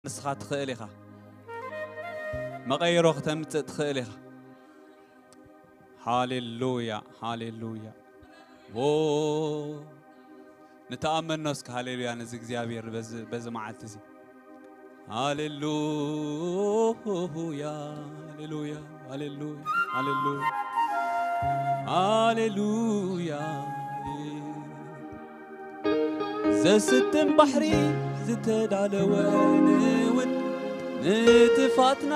ንስኻ ትኽእል ኢኻ። መቐይሮ ክተምጽእ ትኽእል ኢኻ። ሃሌሉያ፣ ሃሌሉያ። ዎ፣ ንተኣመኖ እስከ ሃሌሉያ ነዚ እግዚኣብሔር በዚ፣ በዚ መዓልቲ እዚ። ሃሌሉያ፣ ሃሌሉያ፣ ሃሌሉያ፣ ሃሌሉያ፣ ሃሌሉያ። ዘስትም ባሕሪ ዝተዳለወ ንውድ ንጥፋትና፣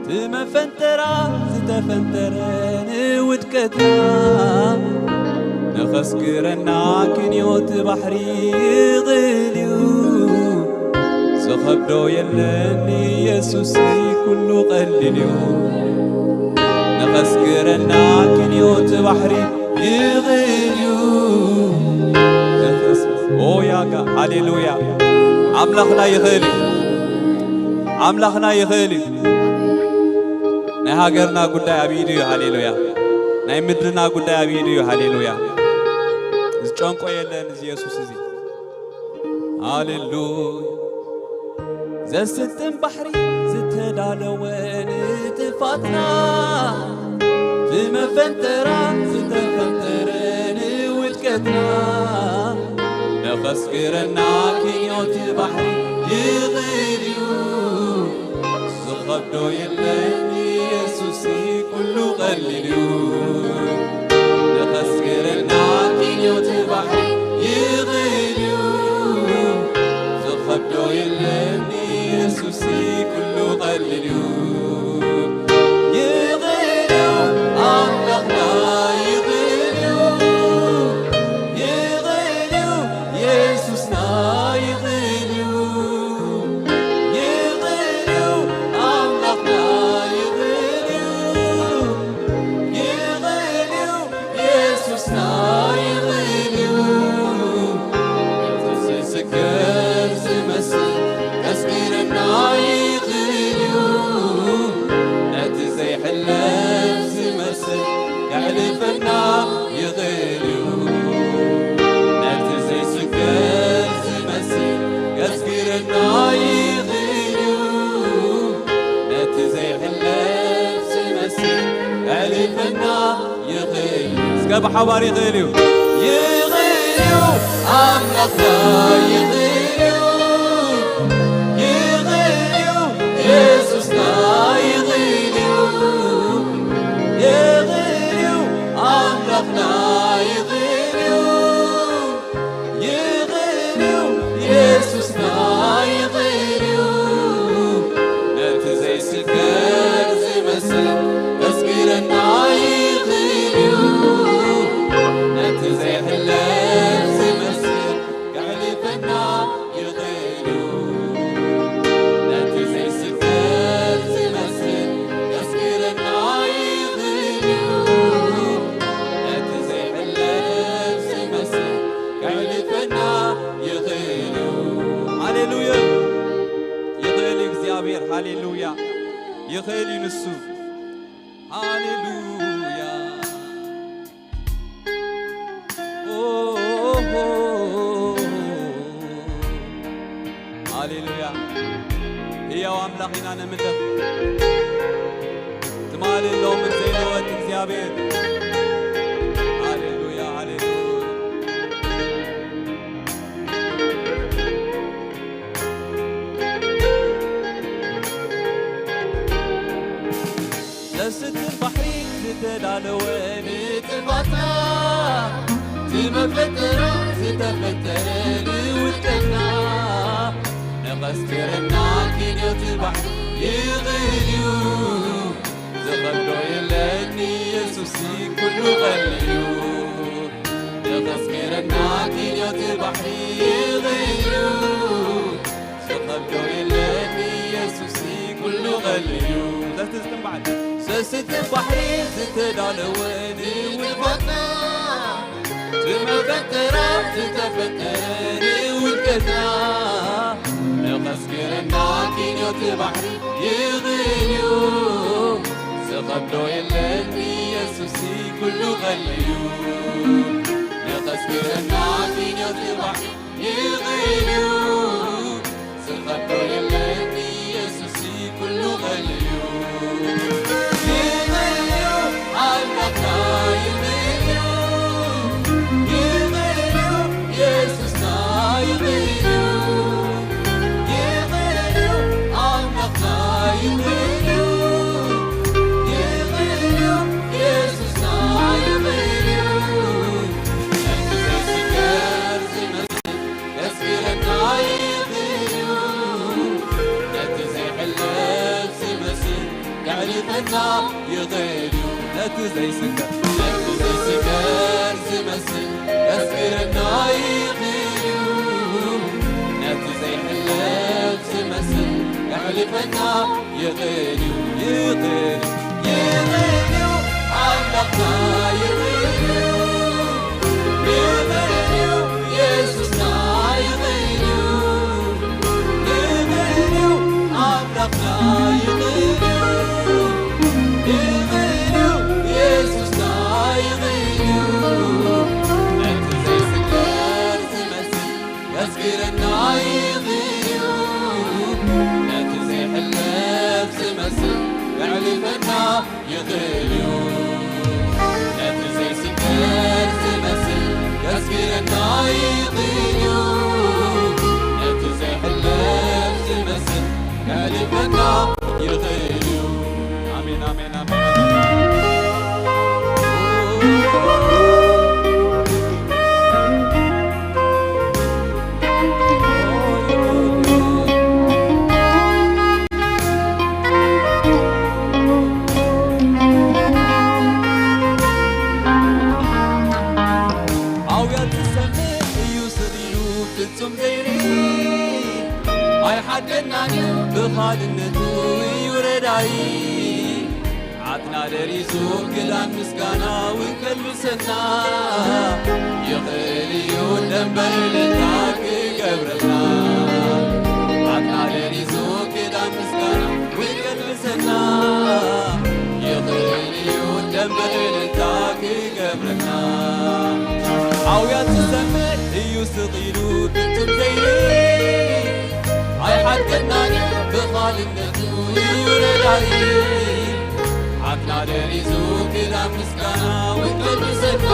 እቲ መፈንጠራ ዝተፈንጠረ ንውድቀትና፣ ነኸስግረና ክንዮ እቲ ባሕሪ ይቕል እዩ። ዝኸብዶ የለን ንየሱስ ኩሉ ቀሊል እዩ። ነኸስግረና ክንዮ እቲ ባሕሪ ይኽእል እዩ። ኦ ያጋ፣ ሃሌሉያ። ኣምላኽና ይኽእል እዩ። ኣምላኽና ይኽእል እዩ። ናይ ሃገርና ጉዳይ ኣብ ኢዱ እዩ። ሃሌሉያ። ናይ ምድርና ጉዳይ ኣብ ኢዱ እዩ። ሃሌሉያ። ዝጨንቆ የለን እዚ የሱስ እዚ። ሃሌሉያ። ዘስትም ባሕሪ ዝተዳለወ ንጥፋትና፣ ብመፈንጠራ ዝተፈንጠረ ንውድቀትና፣ ነኸስግረና ክንዮ እቲ ባሕሪ ይኽእል እዩ። ዝኸብዶ የለን ንየሱስ ኩሉ ቀሊል እዩ። ነኸስግረና ክንዮ እቲ ባሕሪ ይኽእል እዩ። ዝኸብዶ የለን ንየሱስ ኩሉ ቀሊል እዩ። ይኽእል እዩ፣ ኣምላኽና ይኽእል እዩ። ይኽእል እዩ፣ የሱስና ይኽእል እዩ። ይኽእል እዩ፣ ኣምላኽና ይኽእል እዩ። ይኽእል እዩ፣ የሱስና ይኽእል እዩ። እቲ ዘይስገር ዝመስል ከስግረና ይኽእል እዩ። ነቲ ዘይሕለፍ ዝመስል ከሕልፈና ይኽእል እዩ። ነቲ ዘይስገር ዝመስል ከስግረና ይኽእል እዩ። ነቲ ዘይሕለፍ ዝመስል ከሕልፈና ይኽእል እዩ። እስከ ብሓባር ይኽእል እዩ። ይኽእል እዩ፣ ኣምላኽና ይኽእል እዩ። ይኽእል እዩ፣ የሱስና ይኽእል እዩ። ይኽእል እዩ፣ ኣምላኽና ይኽእል እዩ። ይኽእል እዩ፣ የሱስና ይኽእል እዩ። ነቲ ዘይስገር ዝመስል ከስግረና ይኽእል እዩ። ነቲ ዘይሕለፍ ዝመስል ከሕልፈና ይኽእል እዩ። ነቲ ዘይስገር ዝመስል ከስግረና ይኽእል እዩ። ነቲ ዘይሕለፍ ዝመስል ከሕልፈና ይኽእል እዩ። ሃሌሉያ። ይኽእል እዩ እግዚኣብሔር። ሃሌሉያ። ይኽእል እዩ ንሱ። ሃሌሉያ። ኦ፣ ሃሌሉያ። ህያው ኣምላኽ ኢና ነምልኽ። ትማሊ ሎምን ዘይለወጥ እግዚኣብሔር። ሃሌሉያ፣ ሃሌሉያ። ዘስትን ባሕሪ ዝተዳለወ ንጥፋትና፣ ዝመፈጠራ ዝተፈጠረ ንውድቀትና፣ ነቐስክረና ኪንዮቲ ባሕሪ ይኽእል እዩ። ዝኸብዶ የለን ንየሱስ ኩሉ ቀሊል እዩ። ነቐስክረና ኪንዮቲ ባሕሪ ይኽእል እዩ። ዝኸብዶ የለን ንየሱስ ኩሉ ቀሊል እዩ። ዘስትን ባሕሪ፣ ዘስትን ባሕሪ ዝተዳለወ ንጥፋትና፣ ዝመፈጠራ ዝተፈጠረ ንውድቀትና፣ ነቐስክረና ኪንዮቲ ባሕሪ ይኽእል እዩ። ዝኸብዶ የለን ንየሱስ ኩሉ ቀሊል እዩ። ነቐስክረና ኪንዮቲ ባሕሪ ይኽእል እዩ። ቀዶ የለኒ ኢየሱስ ኩሉ ቐልዩ። ይቕልዩ ኣምላኽና ይቕልዩ። ይቕልዩ ኢየሱስና ይቕልዩ። ይቕልዩ ኣምላኽና ይቕልዩ። ይቕልዩ ኢየሱስና ይቕልዩ። ነቲ ዘይስገር ዝመስል የስግረና ይኽእል'ዩ። ነቲ ዘይሕለፍ ዝመስል የሕልፈና ይኽእል'ዩ። ነቲ ዘይስገር፣ ነቲ ዘይስገር ዝመስል የስግረና ይኽእል'ዩ። ነቲ ዘይሕለፍ ዝመስል የሕልፈና ይኽእል'ዩ። ይኽእል'ዩ። ይኽእል'ዩ። ኣምላኽና ይኽእል'ዩ። ይኽእል'ዩ። ኢየሱስና ይኽእል'ዩ። ይኽእል'ዩ። ኣምላኽና ይኽእል'ዩ። ይኽእል'ዩ። ኢየሱስና ይኽእል'ዩ። ነቲ ዘይስገር ዝመስል የስግረና ይኽእል'ዩ። ነቲ ዘይሕለፍ ዝመስል የዕልፈና ይኽእል'ዩ። ነቲ ዘይስገር ዝመስል የስግረና ይኽእል'ዩ። ነቲ ዘይሕለፍ ዝመስል የዕልፈና ይኽእል'ዩ። ኣሜን፣ ኣሜን፣ ኣሜን፣ ኣሜን። ኣውያት ዝሰምዕ እዩ ስቕ ኢሉ ፍጹም ዘይርኢ፣ ኣይሓደናን እዩ ብኻልነቱ እዩ ረዳኢ። ዓትና ደሪሱ ክዳን ምስጋና እውን ከልብሰና፣ ይኽእል እዩ ደንበ እልልታ ክገብረልና። ዓትና ደሪሱ ክዳን ምስጋና እውን ከልብሰና፣ ይኽእል እዩ ደንበ እልልታ ክገብረልና። ኣውያት ዝሰምዕ እዩ ስቕ ኢሉ ፍጹም ዘይርኢ፣ ኣይሓደናን እዩ ብኻልነቱ እዩ ረዳኢ። ዓትና ደሪሱ ክዳን ምስጋና እውን ከልብሰና፣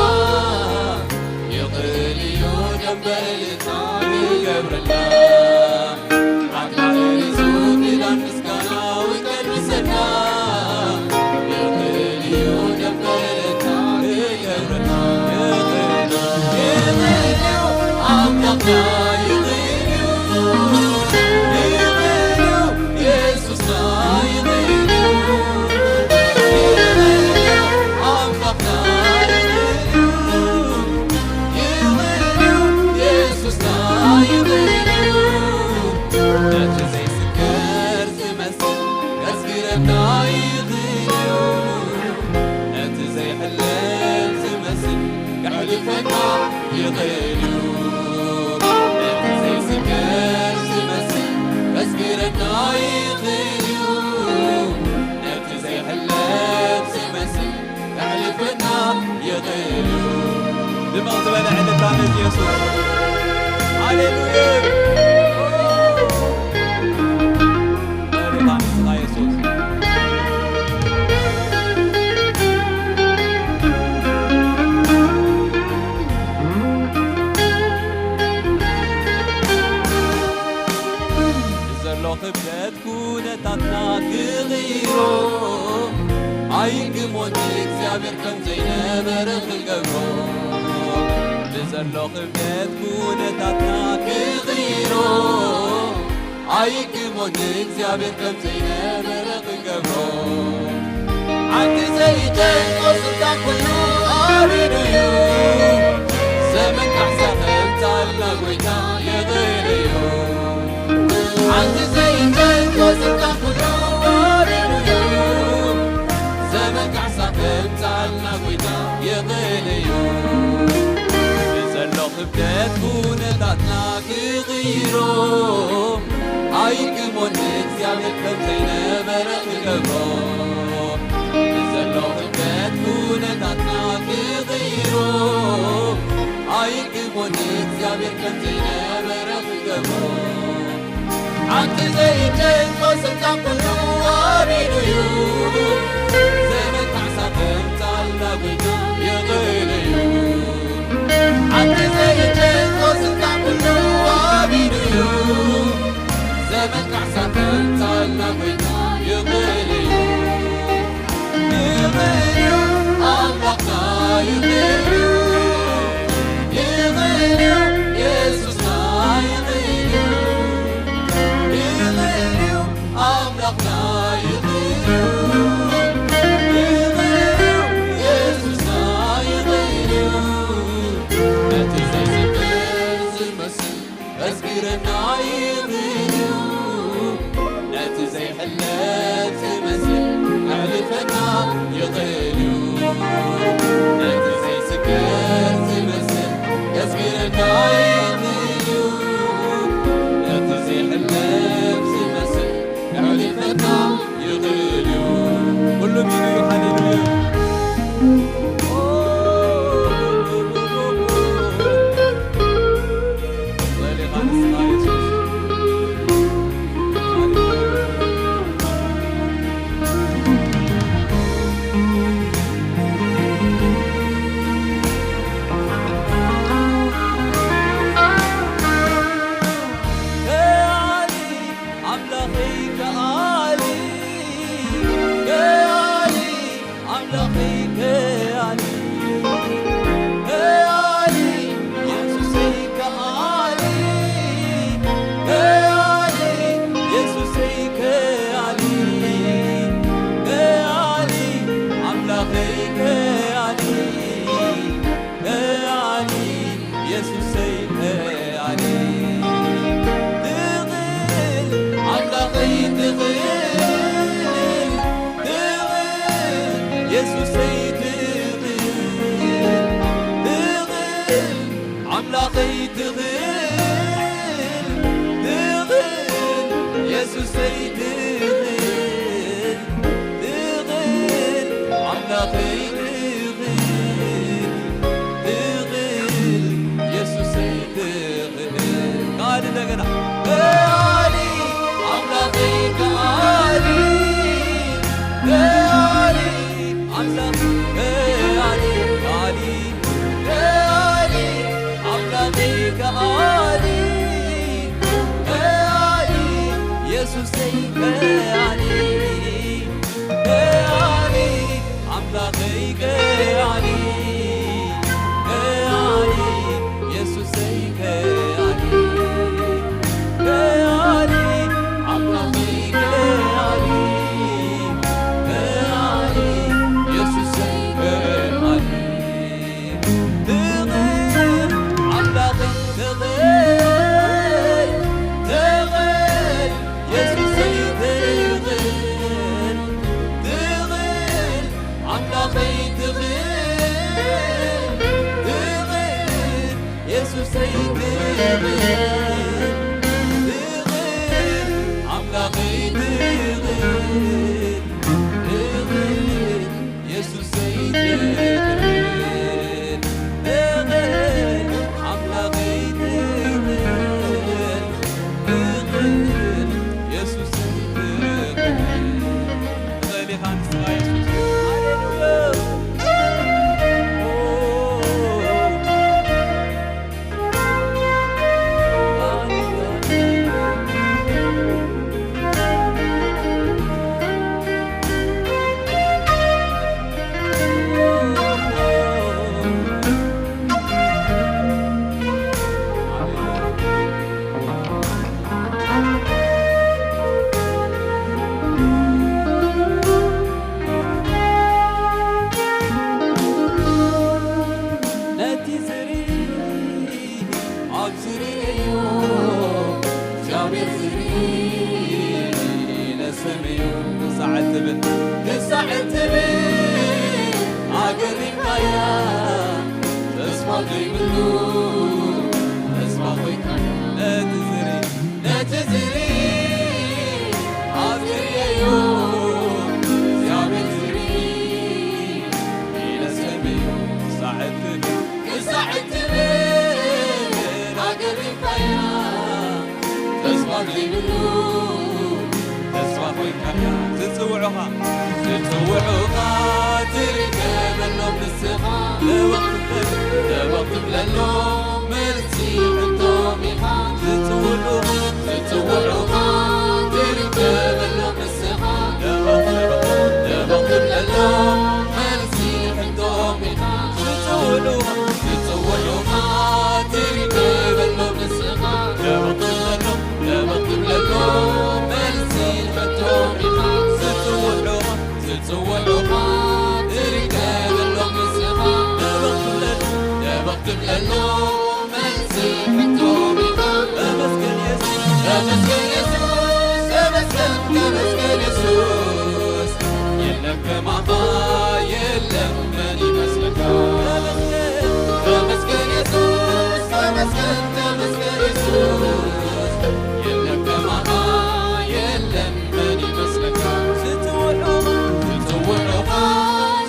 ይኽእል እዩ ደንበ እልልታ ክገብረልና። ዓትና ደሪሱ ክዳን ምስጋና እውን ከልብሰና፣ ይኽእል እዩ ደንበ እልልታ ክገብረልና። ይኽእል እዩ፣ ኣምላኽና ይኽእል እዩ። ይኽእል እዩ፣ ኢየሱስና ይኽእል እዩ። ይኽእል እዩ፣ ኣምላኽና ይኽእል እዩ። ይኽእል እዩ፣ ኢየሱስና ይኽእል እዩ። ነቲ ዘይስገር ዝመስል የስግረና ይኽእል እዩ። ነቲ ዘይሕለፍ ዝመስል የሕልፈና ይኽእል እዩ። ነቲ ዘይስገር ዝመስል የስግረና ይኽእል እዩ። ነቲ ዘይሕለፍ ዝመስል የሕልፈና ይኽእል እዩ። ድምቕ ዝበለ ዕልልታ ነዚ የሱስ። ሃሌሉያ። መሪኻ ንስኻ የሱስ። ዘሎ ክብደት ኩነታትና ክቕይሮ ኣይግሞን እግዚኣብሔር ከም ዘይነበረ ክገብሮ። ብዘሎ ክብደት ኩነታትና ክቕይሮ ኣይግሞን እግዚኣብሔር ከም ዘይነበረ ክገብሮ። ሓንቲ ዘይጨንቆ ስልጣን ኩሉ ኣቢዱ እዩ። ዘመን ካሕሳ ከምጻልና ጎይታ ይኽእል እዩ። ሓንቲ ዘይጨንቆ ስልጣን ኩሉ ኣቢዱ እዩ። ዘመን ካሕሳ ከምጻልና ጎይታ ይኽእል እዩ። ብዘሎ ክብደት ኩነታትና ክቕይሮ ኣይግሞን እግዚኣብሔር ከም ዘይነበረ ክገብሮ። ብዘሎ ክብደት ኩነታትና ክቕይሮ ኣይግሞን እግዚኣብሔር ከም ዘይነበረ ክገብሮ። ሓንቲ ዘይጨንቆ ስልጣን ኩሉ ኣቢዱ እዩ። ዘመን ካሕሳ ከምጻልና ጎይታ ይኽእል እዩ። ሓንቲ ዘይጨንቆ ስልጣን ኩሉ ኣቢዱ እዩ። ዘመን ካሕሳ ከምጻልና ጎይታ ይኽእል እዩ። ይኽእል እዩ፣ ኣምላኽና ይኽእል እዩ። ይኽእል እዩ፣ የሱስና ይኽእል እዩ። ይኽእል እዩ፣ ኣምላኽና ይኽእል እዩ። ይኽእል እዩ፣ የሱስና ይኽእል እዩ። ነቲ ዘይስበር ዝመስል ከስጊረና ይኽእል እዩ። ነቲ ዘይሕለፍ ዝመስል ከሕልፈና ይኽእል እዩ። ነቲ ዘይስገር ዝመስል ከስጊረና ይኽእል እዩ። ነቲ ዘይሕለፍ ዝመስል ከሕልፈና ይኽእል እዩ። ኩሉ ቢሉ እዩ። ሃሌሉያ። ከኣሊ ኣምላኸይ ከኣሊ፣ ከኣሊ ኣምላኸይ ከኣሊ፣ ከኣሊ የሱሰይ ከኣሊ፣ ከኣሊ የሱሰይ ከኣሊ፣ ከኣሊ ኣምላኸይ ከኣሊ፣ ከኣሊ የሱሰይ ከኣሊ። ትኽእል ኣምላኸይ ትኽእል፣ ትኽእል የሱሰይ ትኽእል፣ ትኽእል ኣምላኸይ ትኽእል፣ ትኽእል የሱሰይ ትኽእል፣ ትኽእል ኣምላኸይ ትኽእል፣ ትኽእል የሱሰይ ትኽእል። ከኣሊ እንደገና ከኣሊ ኣምላኸይ ከኣሊ፣ ከኣሊ ኣምላኽ ከኣሊ፣ ከኣሊ፣ ከኣሊ ኣምላኸይ ከኣሊ፣ ከኣሊ የሱሰይ ከኣሊ፣ ከኣሊ ኣምላኸይ ከኣሊ፣ ከኣሊ የሱሰይ ከኣሊ፣ ከኣሊ ኣምላኸይ ከኣሊ፣ ከኣሊ የሱሰይ ከኣሊ። ትኽእል ኣምላኸይ ትኽእል፣ ትኽእል የሱሰይ ትኽእል፣ ትኽእል ኣምላኸይ ትኽእል፣ ትኽእል የሱሰይ ትኽእል፣ ትኽእል ኣምላኸይ ትኽእል፣ ትኽእል የሱሰይ ትኽእል፣ ትኽእል ኣምላኸይ ትኽእል፣ ትኽእል የሱሰይ ትኽእል። ትኽእል ኢኻ ንስኻ የሱስ። ሃሌሉያ። ነቲ ዝርኢ ኣብ ዝርእዮ እግዚኣብሔር ዝርኢ ነሰምዩ ክሳዕ እትብል፣ ክሳዕ እትብል ኣገሪምካያ። ተስፋ ዘይብሉ ተስፋ ኮይንካያ። ነቲ ዝርኢ፣ ነቲ ዝርኢ ኣብ ዝርእዮ እግዚኣብሔር ዝርኢ ነሰምዩ ክሳዕ እትብል፣ ክሳዕ እትብል ኣገሪምካያ። ተስፋ ዘይብሉ ተስፋ ኮይንካያ ዝጽውዑኻ፣ ዝጽውዑኻ ትርከበሎም ንስኻ። ለበኽ ትብለ-፣ ለበኽ ትብለሎም መልሲ ሕቶም ኢኻ። ዝጽውዑኻ፣ ዝጽውዑኻ ትርከበሎም ንስኻ። ለበኽ፣ ለበኽ፣ ለበኽ ትብለሎም መልሲ ሕቶም ኢኻ። ዝጽውዑኻ፣ ዝጽውዑኻ ትርከበሎም ንስኻ። ለበኽ ትብለሎም፣ ለበኽ ትብለሎም መልሲ ሕቶም ኢኻ። ዝጽውዑኻ፣ ዝጽውዑኻ ትርከበሎም ንስኻ። ለበኽ ትብለሎም፣ ለበኽ ትብለሎም መልሲ ሕቶም ኢኻ። ተመስገን የሱስ፣ ተመስገን የሱስ፣ ተመስገን፣ ተመስገን የሱስ። የለም ከማኻ የለም፣ መን ይመስለካ? ተመስገን፣ ተመስገን የሱስ፣ ተመስገን፣ ተመስገን የሱስ። የለም ከማኻ የለም፣ መን ይመስለካ? ዝጽውዑኻ፣ ዝጽውዑኻ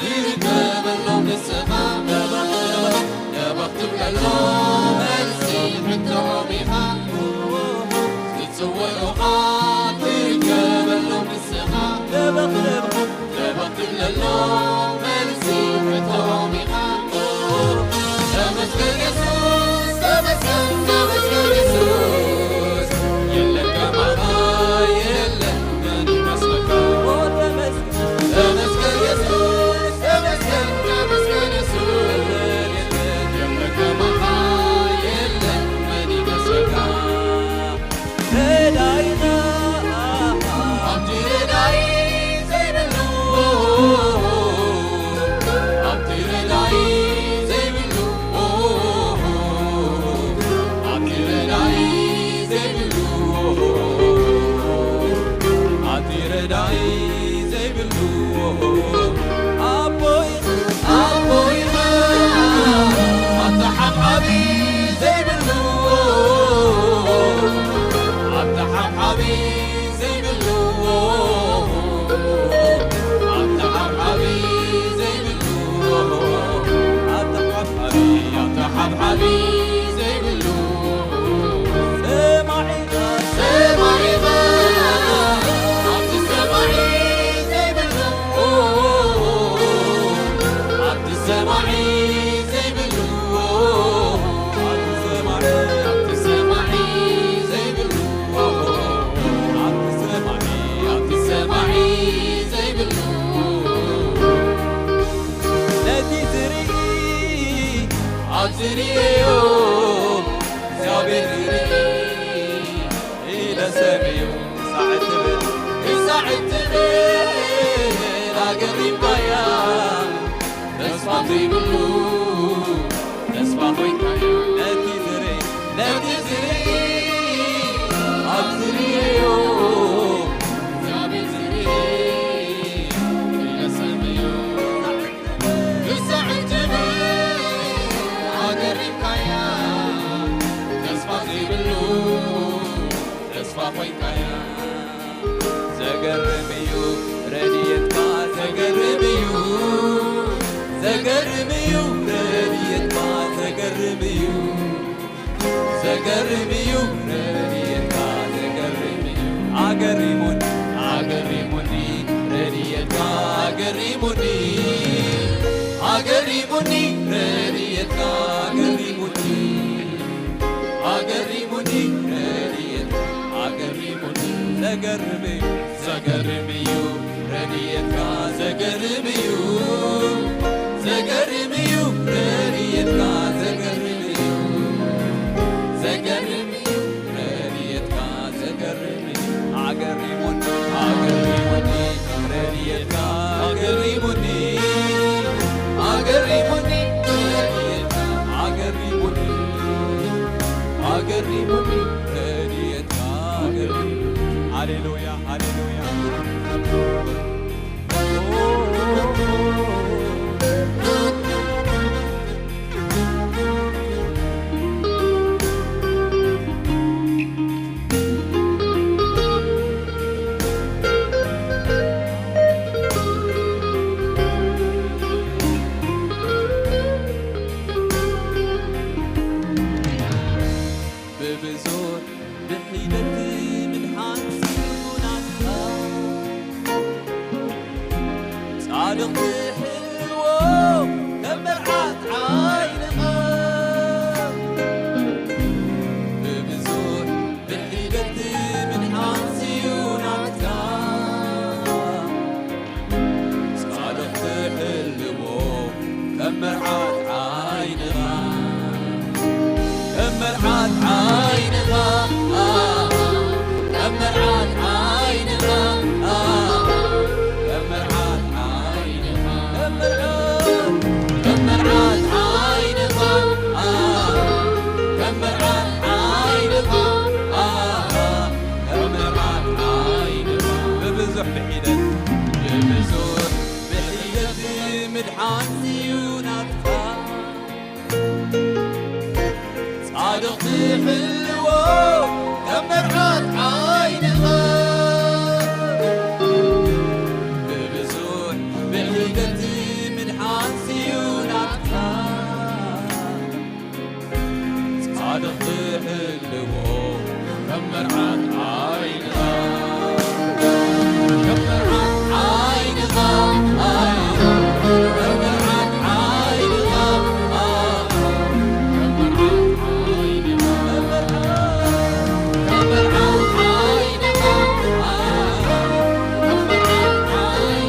ዝርከበሎም ንስኻ። ለበኽ፣ ለበኽ፣ ለበኽ ትብለሎም መልሲ ሕቶኦም ኢኻ። ዝጽውዑኻ ትርከበሎም ንስኻ። ለበኽ፣ ለበኽ፣ ለበኽ ትብለሎም መልሲ ሕቶኦም ኢኻ። ተመስገን የሱስ፣ ተመስገን፣ ተመስገን የሱስ። የለን ከማኻ የለን፣ መን ይመስለካ? ተመስገን የሱስ፣ ተመስገን፣ ተመስገን የሱስ። የለን ከማኻ የለን፣ መን ይመስለካ? ረዳኢና፣ ኣብቲ ረዳኢ ዘይብሉ፣ ኣብቲ ረዳኢ ዘይብሉ፣ ኣብቲ ረዳኢ ዘይብሉ፣ ኣብቲ ረዳኢ ዘይብሉ፣ ኣቦይ፣ ኣቦይ፣ ኣብቲ ሓብሓቢ ዘይብሉ፣ ኣብቲ ሓብሓቢ ዘይብሉ፣ ኣብቲ ሓብሓቢ ዘይብሉ፣ ኣብቲ ሓብሓቢ፣ ኣብቲ ሓብሓቢ ዘይብሉ፣ ሰማዒ ሰማዒ፣ ኣብቲ ሰማዒ ዘይብሉ፣ ኣብቲ ሰማዒ ዘይብሉ፣ ኣብቲ ሰማዒ፣ ኣብቲ ሰማዒ ዘይብሉ፣ ኣብቲ ሰማዒ፣ ኣብቲ ሰማዒ ዘይብሉ፣ ነቲ ዝርኢ ኣብ ዝርእዮ እግዚኣብሔር ዝርኢ ኢለ ሰብ እዩ ክሳዕ እትብል፣ ክሳዕ እትብል ኣገሪምካያ። ተስፋ ዘይብሉ ተስፋ ኮይንካያ። ነቲ ዝርኢ፣ ነቲ ዝርኢ ኣብ ዝርእዮ እግዚኣብሔር ዝርኢ ኢለ ሰብ እዩ ክሳዕ እትብል ኣገሪምካያ። ተስፋ ዘይብሉ ተስፋ ኮይንካያ። ዘገርም እዩ ረድኤትካ፣ ዘገርም እዩ፣ ዘገርም እዩ ረድኤትካ፣ ዘገርም እዩ። ዘገርም እዩ ረድኤትካ፣ ዘገርም እዩ። ኣገሪሙን፣ ኣገሪሙኒ ረድኤትካ፣ ኣገሪሙኒ፣ ኣገሪሙኒ ረድኤትካ፣ ኣገሪሙኒ፣ ኣገሪሙኒ ረድኤትካ፣ ኣገሪሙኒ። ዘገርም እዩ፣ ዘገርም እዩ ረድኤትካ፣ ዘገርም እዩ፣ ዘገርም እዩ ረድኤትካ፣ ዘገርም እዩ፣ ዘገርም እዩ ረድኤትካ፣ ዘገርም እዩ። ኣገሪሙኒ፣ ኣገሪሙኒ ረድኤትካ፣ ኣገሪሙኒ፣ ኣገሪሙኒ ረድኤትካ፣ ኣገሪሙኒ፣ ኣገሪሙኒ ረድኤትካ፣ ኣገሪሙኒ። ሃሌሉያ፣ ሃሌሉያ። ብብዙሕ ዓይንኻ፣ ከም መርዓት ዓይንኻ፣ ከም መርዓት ዓይንኻ፣ ከም መርዓት፣ ከም መርዓት ዓይንኻ፣ ከም መርዓት ዓይንኻ፣ ከም መርዓት ዓይንኻ፣ ብብዙሕ ብሒደት፣ ብብዙሕ ብሒደት ምድሓን እዩ ናትካ። ጻድቕ ትሕልዎ ከም መርዓት ዓይንኻ፣ ብብዙሕ ብሒደት ምድሓን እዩ ናትካ። ጻድቕ ትሕልዎ ከም መርዓት ዓይንኻ፣ ከም መርዓት ዓይንኻ፣ ከም መርዓት ዓይንኻ፣ ከም መርዓት ዓይንኻ፣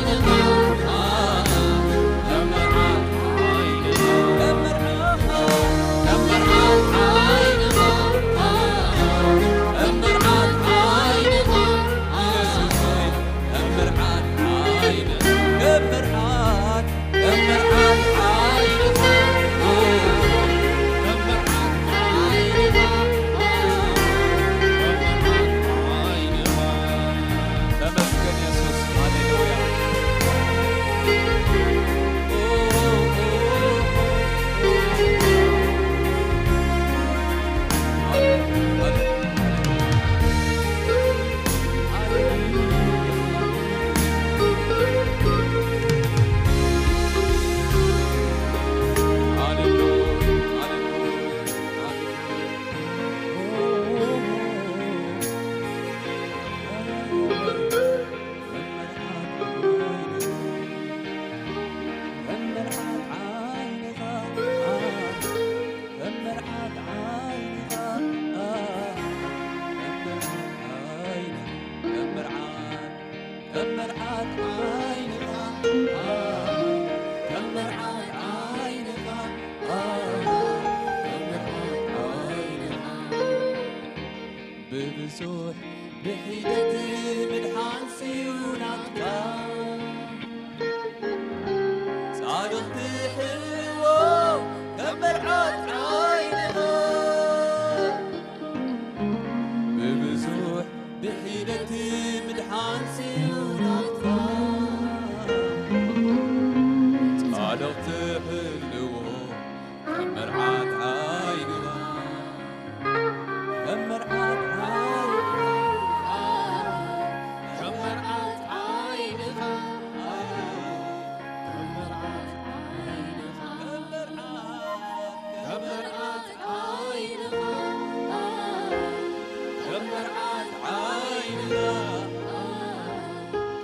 ከም መርዓት ዓይንኻ፣ ከም መርዓት ዓይንኻ፣ ተመስገን የሱስ። ሃሌሉያ። ብብዙሕ ብሒደት ምድሓን ስዩ ናትካ። ጻድቕ ትሕልዎ ከም መርዓት ዓይንኻ። ብብዙሕ ብሒደት ምድሓን ስዩ ናትካ። ጻድቕ ትሕልዎ ከም መርዓት ዓይንኻ። ከም መርዓት ዓይንኻ፣ ከም መርዓት ዓይንኻ፣ ከም መርዓት ዓይንኻ፣ ከም መርዓት ዓይንኻ፣ ከም መርዓት ዓይንኻ፣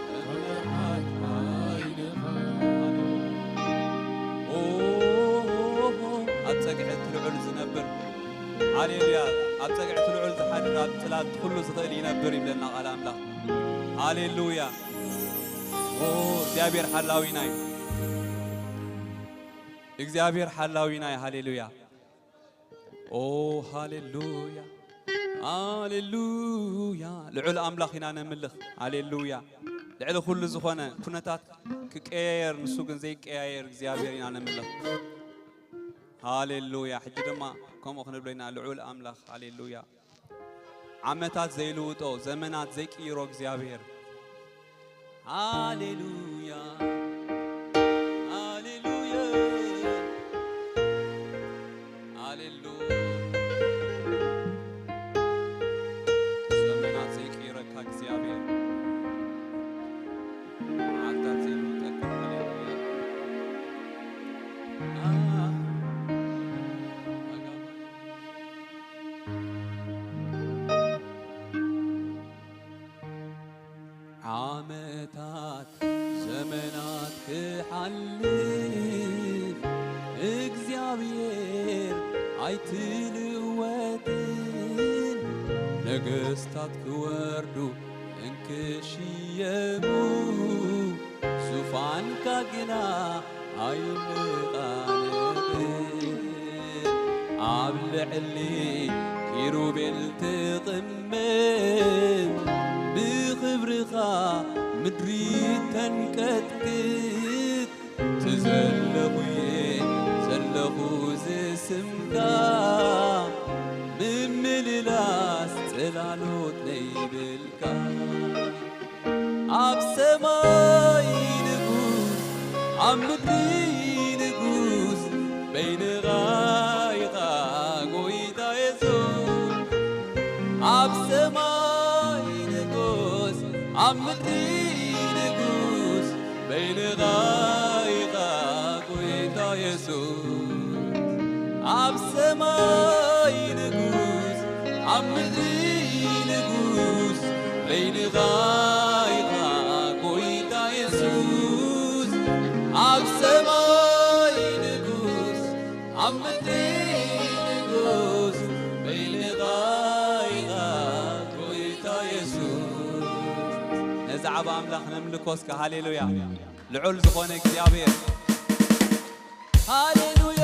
ከም መርዓት ዓይንኻ። ኦ፣ ኣብ ጸግዒ እቲ ልዑል ዝነብር ሃሌሉያ። ኣብ ጸግዒ እቲ ልዑል ዝሓድር፣ ኣብ ጽላል ኩሉ ዝኽእል ይነብር ይብለና ቃል ኣምላኽ። ሃሌሉያ። ኦ፣ እግዚኣብሔር ሓላዊና እዩ። እግዚኣብሔር ሓላዊና እዩ። ሃሌሉያ። ኦ፣ ሃሌሉያ። ሃሌሉያ። ልዑል ኣምላኽ ኢና ነምልኽ። ሃሌሉያ። ልዕሊ ኩሉ ዝኾነ ኩነታት ክቀያየር፣ ንሱ ግን ዘይቀያየር እግዚኣብሔር ኢና ነምልኽ። ሃሌሉያ። ሕጂ ድማ ከምኡ ክንብሎ ኢና፣ ልዑል ኣምላኽ፣ ሃሌሉያ። ዓመታት ዘይልውጦ፣ ዘመናት ዘይቅይሮ እግዚኣብሔር። ሃሌሉያ፣ ሃሌሉያ፣ ሃሌሉያ። ዘመናት ዘይቅይረካ እግዚኣብሔር፣ መዓልታት ዘይልውጠካ። ሃሌሉያ። ዓመታት ዘመናት ክሓልፍ እግዚኣብሔር ኣይትልወጥን። ነገስታት ክወርዱ እንክሽየሙ ዙፋንካ ግና ኣይንቓነቕን። ኣብ ልዕሊ ኪሩቤል ትቕምም ብኽብርኻ ምድሪ ተንቀጥቅጥ። ትዘለኹ እየ ዘለኹ ዝስምካ ምምልላስ ጽላሎት ነይብልካ። ኣብ ሰማይ ንጉስ ኣብ ምድሪ ንጉስ በይንኻ ኢኻ ጎይታ የሱስ። ኣብ ሰማይ ንጉስ ኣብ ምድሪ ንጉስ በይንኻ ኢኻ ጎይታ የሱስ። ኣብ ሰማይ ንጉስ ኣብ ምድሪ ንጉስ በይንኻ ኢኻ ጎይታ የሱስ። ኣብ ሰማይ ንጉስ ኣብ ምድሪ ንጉስ በይንኻ ኢኻ ጎይታ የሱስ። ነዚ ዓብ ኣምላኽ ነምልኮ እስከ። ሃሌሉያ። ልዑል ዝኾነ እግዚኣብሔር። ሃሌሉያ።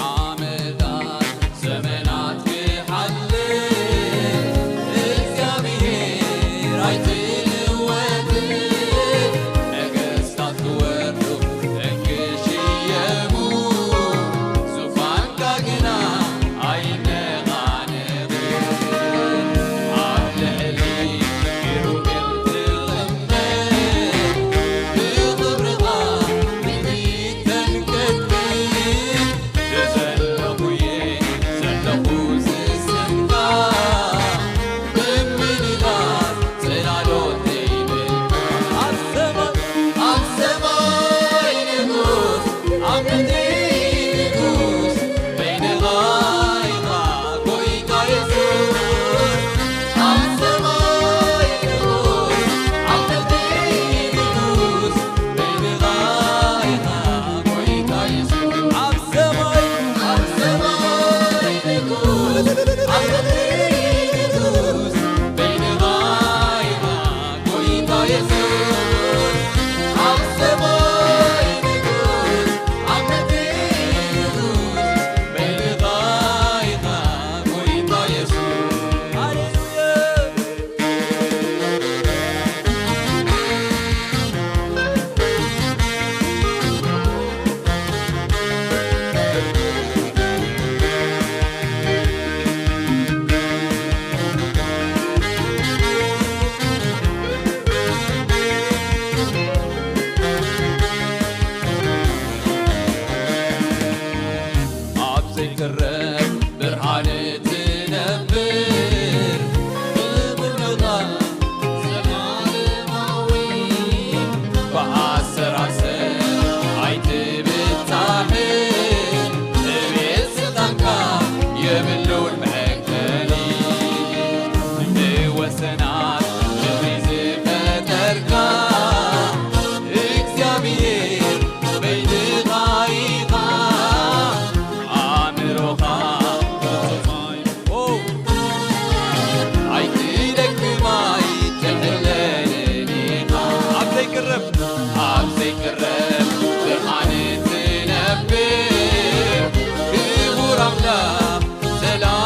ዓመታት ዘመናት ክሓልፍ እግዚኣብሔር ኣይትልወጥን። ነገስታት ክወርዱ እንክሽየሙ ዙፋንካ ግና ኣይነቓነቕን። ኣብ ልዕሊ ኪሩቤል ትቕመጥ ብኽብርኻ ምድሪ ተንቀጥቅጥ። ዘለኹ እየ ዘለኹ ዝስምካ ብምልላስ ጽላሎተይ በልካ። ኣብ ሰማይ ኣብ ሰማይ ንጉስ ኣብ ምድሪ ንጉስ በይንኻ ኢኻ ጎይታ የሱስ። ኣብ ሰማይ ንጉስ ኣብ ምድሪ ንጉስ በይንኻ ኢኻ ጎይታ የሱስ። ኣብ ሰማይ ኣብ ሰማይ ንጉስ ኣብ ምድሪ ንጉስ በይንኻ ኢኻ ጎይታ የሱስ። ኣብ ሰማይ ንጉስ ኣብ ምድሪ ንጉስ በይንኻ ኢኻ ጎይታ የሱስ። ሃሌሉያ። ኣብ ዘይቅረብ ብርሃን ትነብር፣ ክቡር ንኻ ዘላለማዊ። ብኣሰራሰር ኣይትብጻሕን፣ እቤት ስልጣንካ የብሉን መዐቀኒ። ንወሰናት ምድሪ ዝፈጠርካ እግዚኣብሔር በይንኻ ኢኻ። ኣእምሮኻ ፍጹም ኣይትደክም ኣይትሕለልን ኢኻ። ኣብ ዘይቅረብ ኣብ ዘይቅረብ ብርሃን ትነብር ክቡር ኣምላኽ ሰላም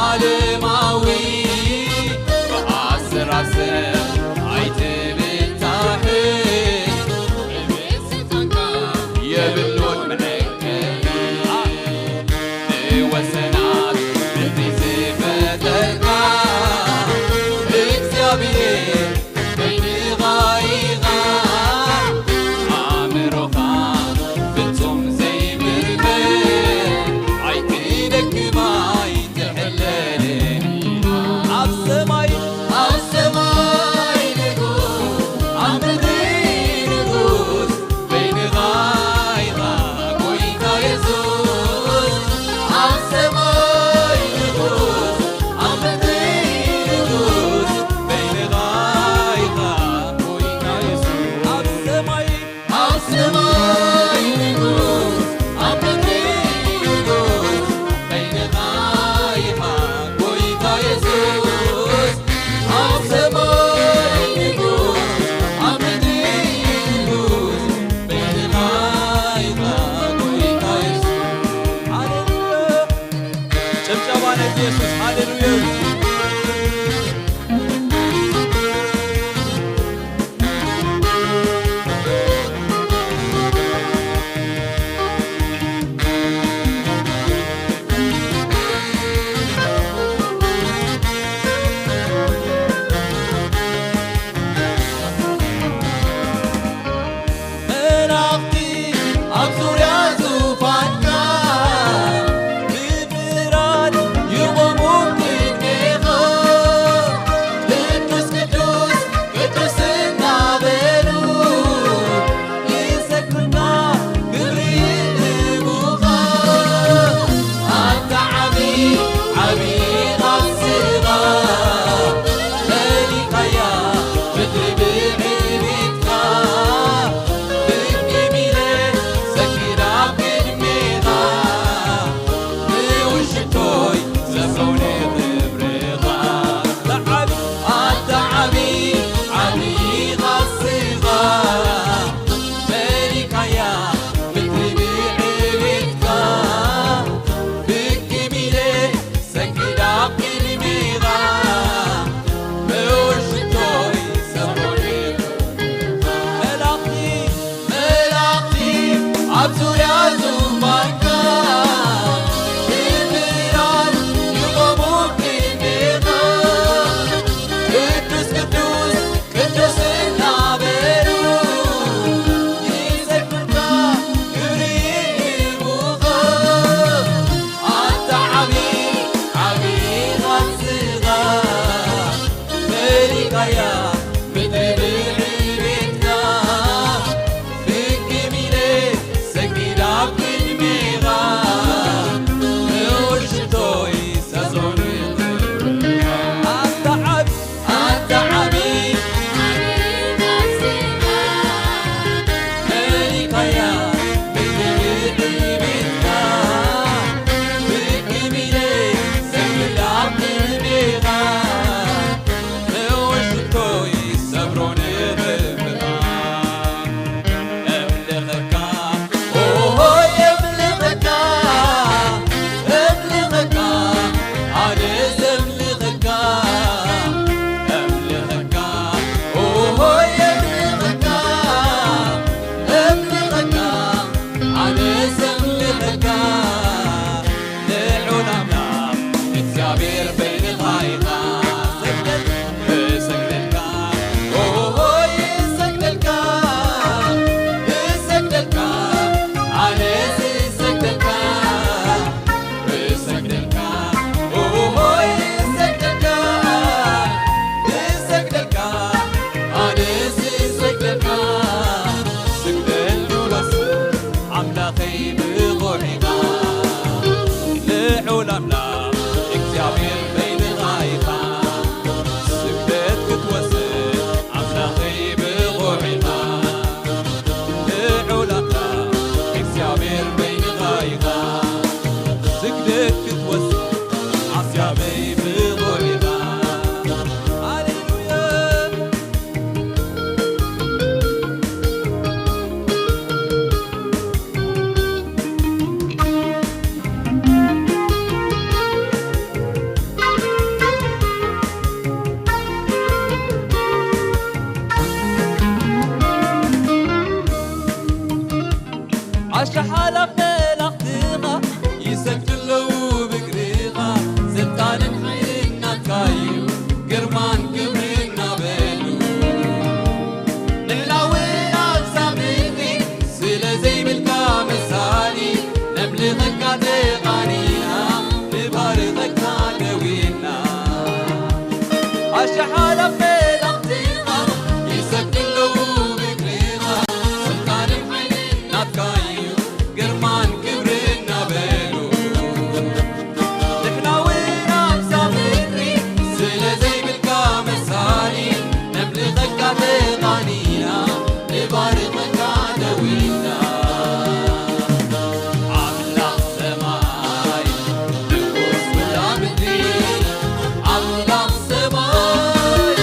ኣባና የሱስ፣ ሃሌሉያ። መላእኽቲ ኣብ ዙርያ ዙፋንካ ብፍርሃት ይቖሙ ቅድሜኻ። ቅዱስ፣ ቅዱስ፣ ቅዱስ እናበሉ ይሰግዱልካ፣ ክብሪ ይህቡኻ። ኣታ ዓቢ፣ ዓቢ ቓልስኻ መሊኻያ ምድሪ ብዕቤትካ። ብግም ኢለ ሰጊድ ኣብ ቅድሜኻ፣ ንውሽቶይ ዘብሮ ንኽብርኻ። ኣታ ዓቢ፣ ኣታ ዓቢ፣ ዓቢ ቓልስኻ መሊኻያ ምድሪ ብዕቤትካ። ብግም ኢለ ሰጊድ ኣብ ቅድሜኻ፣ ንውሽቶይ ዘብሮ ንኽብርኻ። መላእኽቲ፣ መላእኽቲ ኣብ ዙርያ ዙፋንካ ብፍርሃት ይቖሙ ቅድሜኻ። ቅዱስ፣ ቅዱስ፣ ቅዱስ እናበሉ ይሰግዱልካ፣ ክብሪ ይህቡኻ። ኣታ ዓቢ፣ ዓቢ ቓልስኻ መሊኻያ ምድሪ ብዕቤትካ። ብግም ኢለ ሰጊድ ኣብ ቅድሜኻ፣ ንውሽቶይ ዘብሮ ንኽብርኻ። ኣታ ዓቢ፣ ኣታ ዓቢ፣ መሊኻያ ምድሪ ብዕቤትካ። ብግም ኢለ ሰጊድ ኣብ ቅድሜኻ፣ ንውሽቶይ ዘብሮ ንኽብርኻ። እምልኸካ፣ ኦሆይ፣ እምልኸካ፣ እምልኸካ፣ ኣነስ እምልኸካ፣ እምልኸካ፣ ኦሆይ፣ እምልኸካ፣ እምልኸካ፣ ኣነስ እምልኸካ። ልዑል ኣምላኽ እግዚኣብሔር በይንኻ ኢኻ። እሰግደልካ፣ ኦሆይ፣ እሰግደልካ፣ እሰግደልካ፣ ኣነስ እሰግደልካ፣ እሰግደልካ፣ ኦሆይ፣ እሰግደልካ፣ እሰግደልካ፣ ኣነስ እሰግደልካ። ስግደት ንጉስ ኣምላኸይ ብቑዕ ኢኻ። ልዑል ኣምላኽ እግዚኣብሔር በይንኻ ኢኻ። ስግደት ክትወስድ ኣምላኸይ ብቑዕ ኢኻ። ልዑል ኣምላኽ እግዚኣብሔር በይንኻ ኢኻ። ስግደት ክትወስድ ኣስያመይ ብቑዕ ኢኻ። ሃሌሉያ። ኣሽሓት ኣእላፍ መላእኽትኻ ይሰግዱ ኣለዉ ብእግርኻ፣ ስልጣንን ሓይልን ናትካ እዩ፣ ግርማን ክብርን እናበሉ። ንሕና እውን ኣብዛ ምድሪ ስለ ዘይብልካ መሳሊ፣ ነምልኸካ ተቓኒና፣ ንባርኸካ ደዊና። ኣሽሓት ኣእላፍ መላእኽትኻ ይሰግዱ ኣለዉ ብእግርኻ፣ ስልጣንን ሓይልን ናትካ እዩ፣ ግርማን ክብርን እናበሉ። ንሕና እውን ኣብዛ ምድሪ ስለ ዘይብልካ መሳሊ፣ ነምልኸካ ተቓኒና፣ ንባርኸካ ደዊና። ኣምላኽ ሰማይ ንጉስ ኩላ ምድሪ፣ ኣምላኽ ሰማይ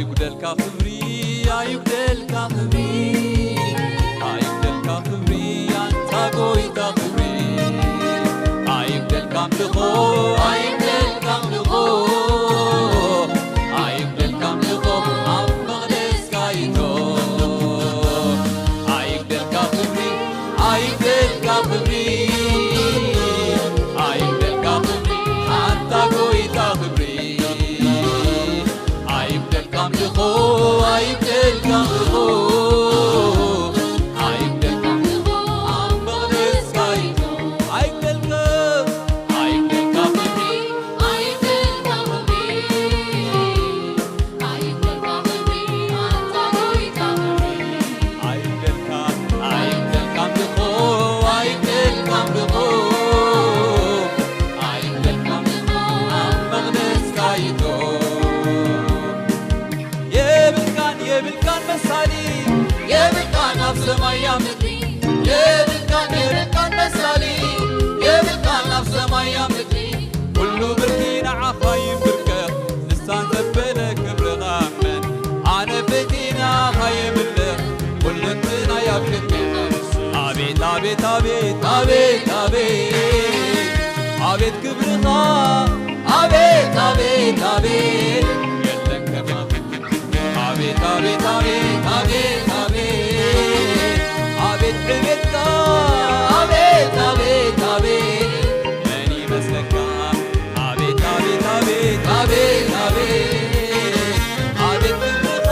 ኣይጉደልካ ክብሪ፣ ኣይጉደልካ ክብሪ፣ ኣይጉደልካ ክብሪ፣ ኣንታ ጎይታ ክብሪ። ኣይጉደልካ ኣምልኾ፣ ኣይጉደልካ ኣምልኾ፣ ኣይጉደልካ ኣምልኾ፣ ኣብ መቕደስካ ይእቶ። ኣይጉደልካ ክብሪ፣ ኣይጉደልካ ክብሪ፣ ኣይጉደልካ ክብሪ፣ ኣንታ ጎይታ ክብሪ። ኣይጉደልካ ኣምልኾ፣ ኣይጉደልካ ኣምልኾ፣ ኣይጉደልካ ኣምልኾ፣ ኣብ መቕደስካ ይእቶ። ኣይጉደልካ፣ ኣይጉደልካ ክብሪ፣ ኣይጉደልካ ክብሪ። ኣይጉደልካ፣ ኣይጉደልካ ኣምልኾ፣ ኣይጉደልካ ኣምልኾ፣ ኣይጉደልካ ኣምልኾ፣ ኣብ መቕደስካ ይእቶ። የብልካን፣ የብልካን መሳሊ፣ የብልካን ኣብ ሰማይ ኣብ ምድሪ፣ የብልካን፣ የብልካን መሳሊ፣ የብልካን ኣብ ሰማይ ኣብ ምድሪ። ኩሉ ብርኪ ንዓኻ ይንብርከኽ፣ ልሳን ዘበለ ክብርኻ እመን። ኣነ ፈቲነ ንዓኻ የምልኽ፣ ኩልንትናይ ኣብ ክንድኻ። ኣቤት፣ ኣቤት፣ ኣቤት፣ ኣቤት፣ ኣቤት፣ ኣቤት ክብርኻ፣ ኣቤት፣ ኣቤት፣ ኣቤት፣ የለን ከማኻ። ኣቤት፣ ኣቤት፣ ኣቤት፣ ኣቤት፣ ኣቤት፣ ኣቤት ዕቤትካ፣ ኣቤት፣ ኣቤት፣ ኣቤት፣ መን ይመስለካ? ኣቤት፣ ኣቤት፣ ኣቤት፣ ኣቤት፣ ኣቤት፣ ኣቤት ክብርኻ፣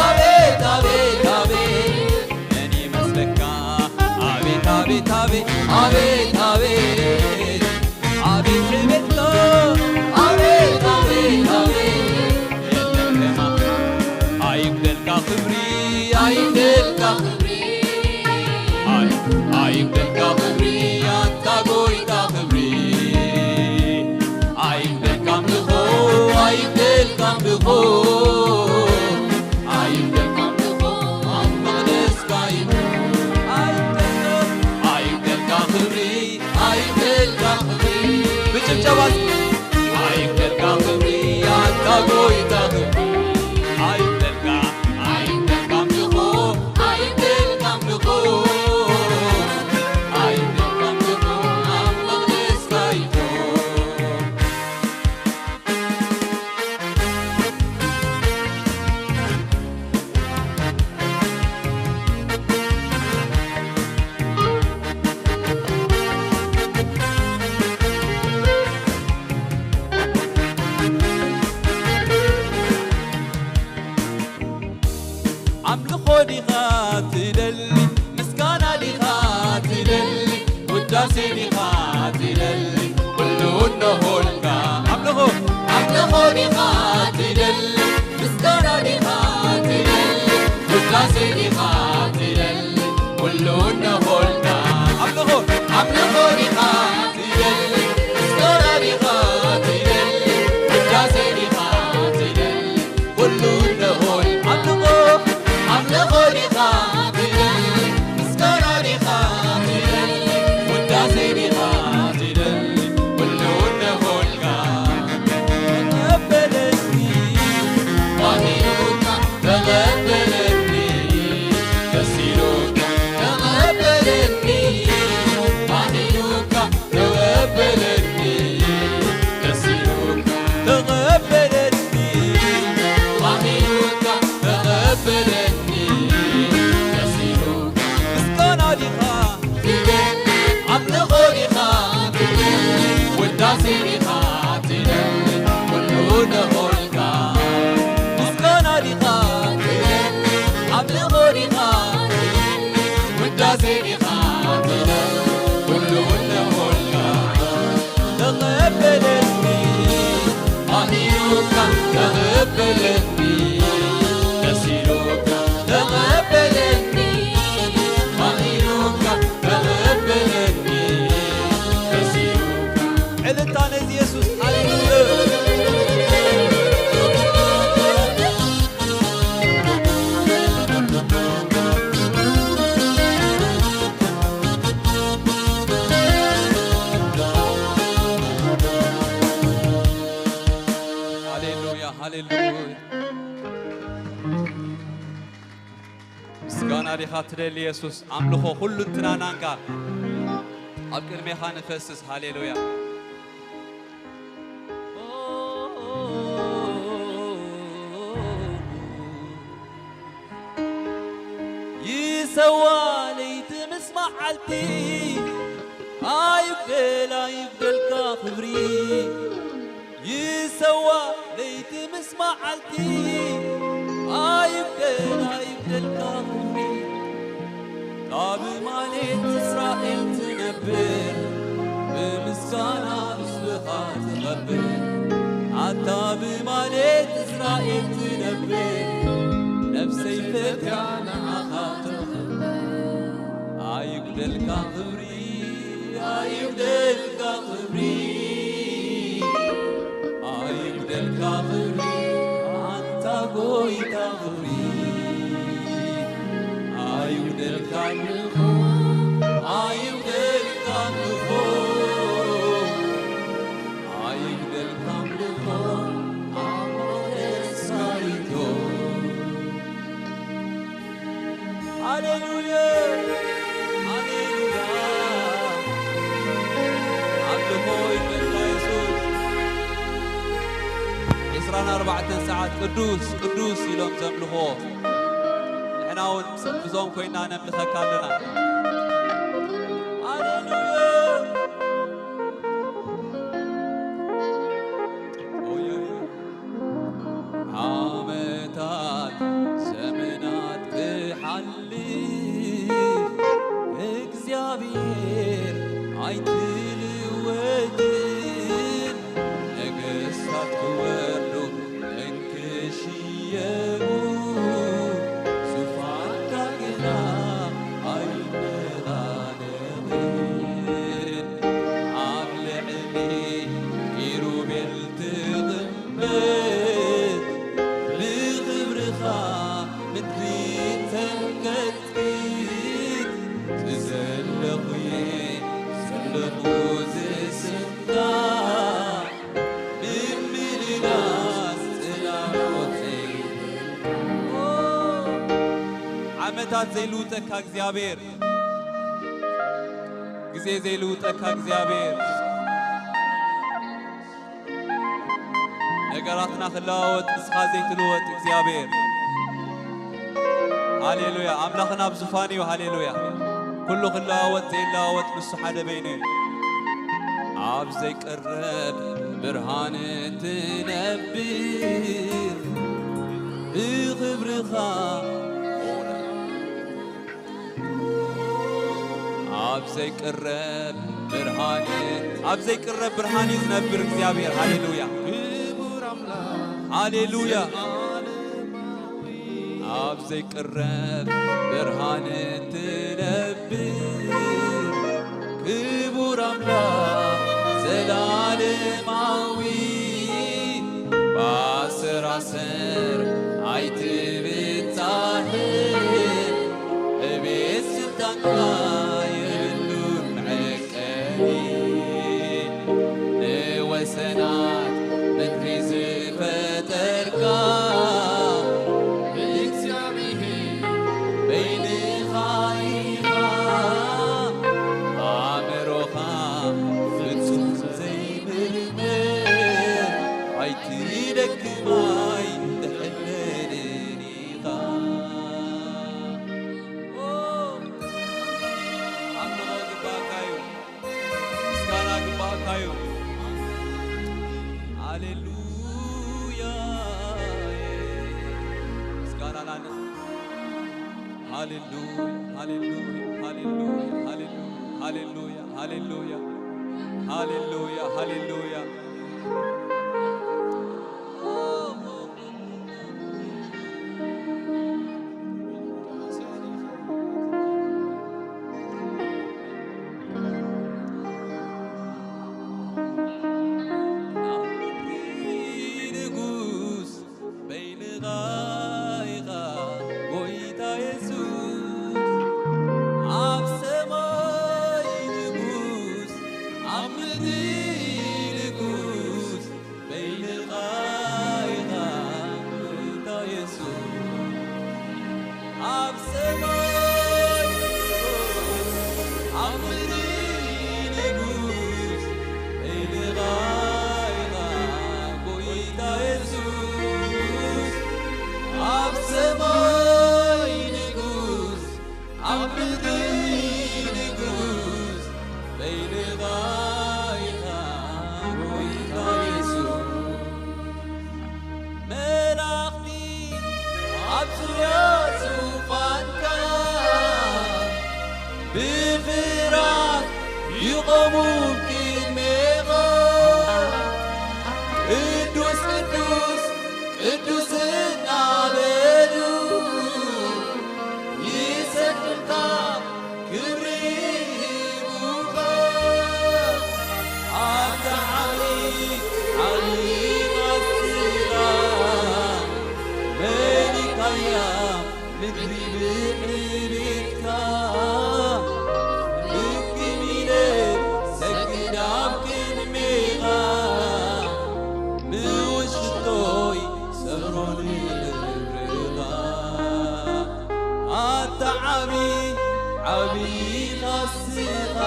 ኣቤት፣ ኣቤት፣ ኣቤት፣ መን ይመስለካ? ኣቤት፣ ኣቤት፣ ኣቤት፣ ኣቤት፣ ኣቤት፣ ኣቤት ዕቤትካ፣ ኣቤት፣ ኣቤት፣ ኣቤት፣ የለን ከማኻ። ኣይጉደልካ ክብሪ፣ ኣይጉደልካ ክብሪ፣ ኣይ-፣ ኣይጉደልካ ክብሪ፣ ኣንታ ጎይታ ክብሪ። ኣይጉደልካ ኣምልኾ፣ ኣይጉደልካ ኣምልኾ፣ ኣይጉደልካ ኣምልኾ፣ ኣብ መቕደስካ ይኹን። ኣይጉደልካ፣ ኣይጉደልካ ክብሪ፣ ኣይጉደልካ ክብሪ። ብጭብጨባ። ኣይጉደልካ ክብሪ፣ ኣንታ ጎይታ ክብሪ። ኣይጉደልካ፣ ኣይጉደልካ ኣምልኾ፣ ኣይጉደልካ ኣምልኾ፣ ኣይጉደልካ ኣምልኾ፣ ኣብ መቕደስካ ይኹን። ኣምልኾ ዲኻ ትደሊ፣ ምስጋና ዲኻ ትደሊ፣ ውዳሴ ዲኻ ትደሊ፣ ኩሉ እነሆልካ። ኣምልኾ፣ ኣምልኾ ዲኻ ትደሊ፣ ምስጋና ዲኻ ትደሊ፣ ውዳሴ ዲኻ ትደሊ፣ ኩሉ እነሆልካ። ኣምልኾ፣ ኣምልኾ ዲኻ ትደሊ፣ ምስጋና ዲኻ ትደሊ፣ ውዳሴ ዲኻ ትደሊ፣ ኩሉ እነሆልካ። ኣምልኾ፣ ኣምልኾ ዲኻ ትደሊ፣ ምስጋና ዲኻ ትደሊ፣ ውዳሴ ዲኻ ትደሊ፣ ኩሉ እነሆልካ። ተቐበለኒ ምስጋና ዲኻ ትደሊ የሱስ? ኣምልኾ ኩሉ እንትናና እንካ ኣብ ቅድሜኻ ንፈስስ። ሃሌሉያ። ይሰዋ ለይቲ ምስ መዓልቲ፣ ኣይጉደል ኣይጉደልካ ክብሪ። ይሰዋ ለይቲ ምስ መዓልቲ፣ ኣይጉደል ኣይጉደልካ ክብሪ። ካብ ማሌት እስራኤል ትነብር፣ ብምስጋና ህዝብኻ ትኸብር። ኣታ ብማሌት እስራኤል ትነብር፣ ነፍሰይ ፈትያ ንዓኻ ተኸብር። ኣይጉደልካ ክብሪ፣ ኣይጉደልካ ክብሪ፣ ኣይጉደልካ ክብሪ፣ ኣንታ ጎይታ ክብሪ። ኣይጉደልካ ኣምልኾ፣ ኣይጉደልካ ኣምልኾ፣ ኣይጉደልካ ኣምልኾ፣ ኣምልኾ ተሳይቶ። ሃሌሉያ፣ ሃሌሉያ። ኣምልኾ ይግበርካ የሱስ። ዕስራን ኣርባዕተን ሰዓት ቅዱስ፣ ቅዱስ ኢሎም ዘምልኾ፣ ንሕና እውን ምስዞም ኮይና ነምልኸካ ኣለና። ሃሌሉያ። ዓመታት ዘመናት ክሓልፍ እግዚኣብሔር ኣይትልወጥን። ነገስታት ክወርዱ እንክሽየሙ ዙፋንካ ግና ኣይነቓነቕን። ኣብ ልዕሊ ኪሩቤል ትቕመጥ ብኽብርኻ ምድሪ ተንቀጥቅጥ። ትዘለኹ እየ ዘለኹ ዝስምካ ምምልላስ ጽላሎተይ። ዓመታት ዘይልውጠካ እግዚኣብሔር፣ ግዜ ዘይልውጠካ እግዚኣብሔር፣ ነገራትና ክለዋወጥ ንስኻ ዘይትልወጥ እግዚኣብሔር። ሃሌሉያ። ኣምላኽና ኣብ ዙፋን እዩ። ሃሌሉያ። ኩሉ ክለዋወጥ ዘይለዋወጥ ንሱ ሓደ በይኑ እዩ። ኣብ ዘይቅረብ ብርሃን ትነብር ብኽብርኻ ኣብ ዘይቅረብ ብርሃን፣ ኣብ ዘይቅረብ ብርሃን እዩ ዝነብር እግዚኣብሔር። ሃሌሉያ። ክቡር ኣምላኽ ሃሌሉያ። ዘላለማዊ ኣብ ዘይቅረብ ብርሃን ትነብር ክቡር ኣምላኽ ዘላለማዊ ባሰራሰር ኣይትብጻሕን ዕቤት ስልጣንካ የብሉን መዐቀኒ ንወሰናት ምድሪ ዝፈጠርካ እግዚኣብሔር በይንኻ ኢኻ ኣእምሮኻ ፍጹም ዘይምርመር ኣይትደክም ኣይትሕለልን ኢኻ። ኣምልኾ ግባእካ እዩ። ምስጋና ግባእካ እዩ። ሃሌሉያ። ምስጋና ናን-፣ ሃሌሉያ፣ ሃሌሉያ፣ ሃሌሉያ፣ ሃሌሉያ፣ ሃሌሉያ፣ ሃሌሉያ፣ ሃሌሉያ። ንጉስ በይንኻ ኢኻ ጎይታ የሱስ፣ ኣብ ሰማይ ንጉስ፣ ኣብ ምድሪ ንጉስ በይንኻ ኢኻ ጎይታ የሱስ፣ ኣብ ሰማይ ንጉስ፣ ኣብ ምድሪ ንጉስ፣ በይንኻ ኢኻ ጎይታ የሱስ። ኣብ ሰማይ ንጉስ፣ ኣብ ምድሪ ንጉስ፣ በይንኻ ኢኻ ጎይታ የሱስ። መላእኽቲ ኣብ ዙርያ ዙፋንካ ብፍርሃት ይቖሙ ቅድሜኻ። ቅዱስ፣ ቅዱስ፣ ቅዱስ እናበሉ ይሰግዱልካ፣ ክብሪ ይህቡኻ። ኣታ ዓቢ፣ ዓቢ ኻስኻ መሊካያ ምድሪ ብዕቤትካ። ብግም ኢለ ሰግድ ኣብ ቅድሜኻ፣ ንውሽጦይ ሰብሮ ንኽብርኻ። ኣታ ዓቢ፣ ዓቢ ኻስኻ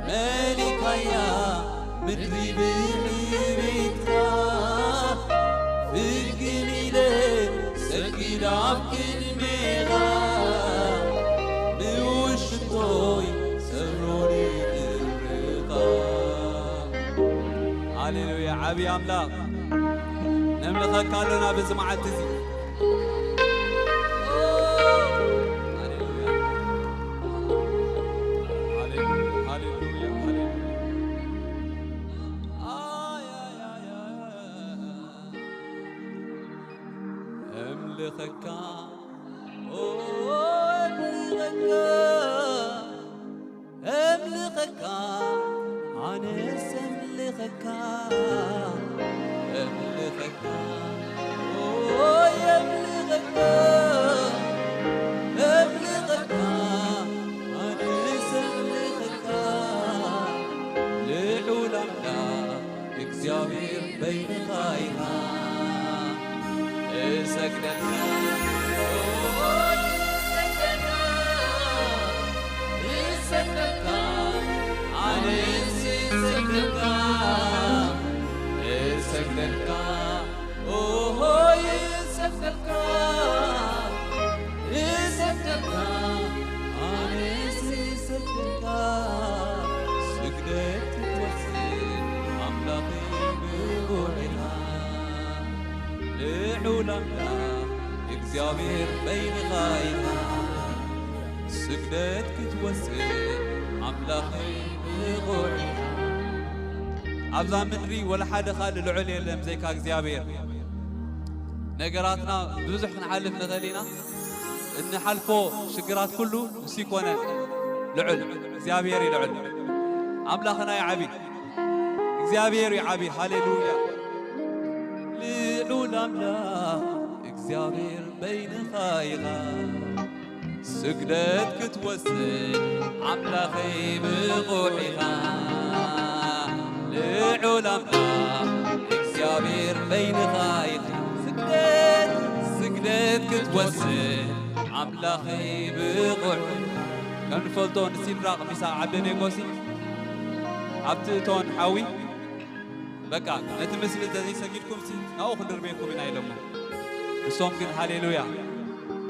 መሊካያ ምድሪ ብዕቤትካ። ፍግም ኢለ ሰጊድ ኣብ ቅድሜኻ፣ ንውሽጦይ ሰብሮ ንኽብርኻ። ሃሌሉያ፣ ዓቢ ኣምላኽ ነምልኸካ ኣሎና በዚ መዓልቲ እዚ። ሃሌሉያ፣ ሃሌሉያ፣ ሃሌሉያ፣ ሃሌሉያ። ኣምልኸካ፣ ኦ፣ ኣምልኸካ፣ ኣምልኸካ፣ ኣነስ ኣምልኸካ፣ ኣምልኸካ፣ ኦ፣ ኣምልኸካ፣ ኣምልኸካ፣ ኣነስ ኣምልኸካ፣ ልዑል ኣምላኽ እግዚኣብሔር በይንኻ ኢኻ። እሰግደልካ፣ እሰግደልካ፣ እሰግደልካ፣ ኣነስ እሰግደልካ፣ እሰግደልካ፣ ኦሆ፣ እሰግደልካ፣ እሰግደልካ፣ ኣነስ እሰግደልካ፣ ስግደት ክትወስድ ኣምላኸይ ብቑዕ ኢኻ። ልዑል ኣምላኽ እግዚኣብሔር በይንኻ ኢኻ። ስግደት ክትወስድ ኣምላኸይ ብቑዕ ኢኻ። ኣብዛ ምድሪ ወላ ሓደ ካልእ ልዑል የለን ብዘይካ እግዚኣብሔር። ነገራትና ብዙሕ ክንሓልፍ ንኽእል ኢና። እንሓልፎ ሽግራት ኩሉ ንሱ ይኮነን። ልዑል እግዚኣብሔር እዩ ልዑል። ኣምላኽና ይዓቢ። እግዚኣብሔር ይዓቢ። ሃሌሉያ። ልዑል ኣምላኽ እግዚኣብሔር በይንኻ ኢኻ። ስግደት ክትወስድ ኣምላኸይ ብቑዕ ኢኻ። ልዑል ኣምላኽ እግዚኣብሔር በይንኻ ኢኻ። ስግደት፣ ስግደት ክትወስድ ኣምላኸይ ብቑዕ። ከም ንፈልጦ ንሲድራቕ፣ ሚሳቕ፣ ዓብደኔጎሲ ኣብቲ እቶን ሓዊ በቃ ነቲ ምስሊ እንተዘይሰጊድኩምሲ ናብኡ ክንድርበየኩም ኢና ኢሎሞ። ንሶም ግን ሃሌሉያ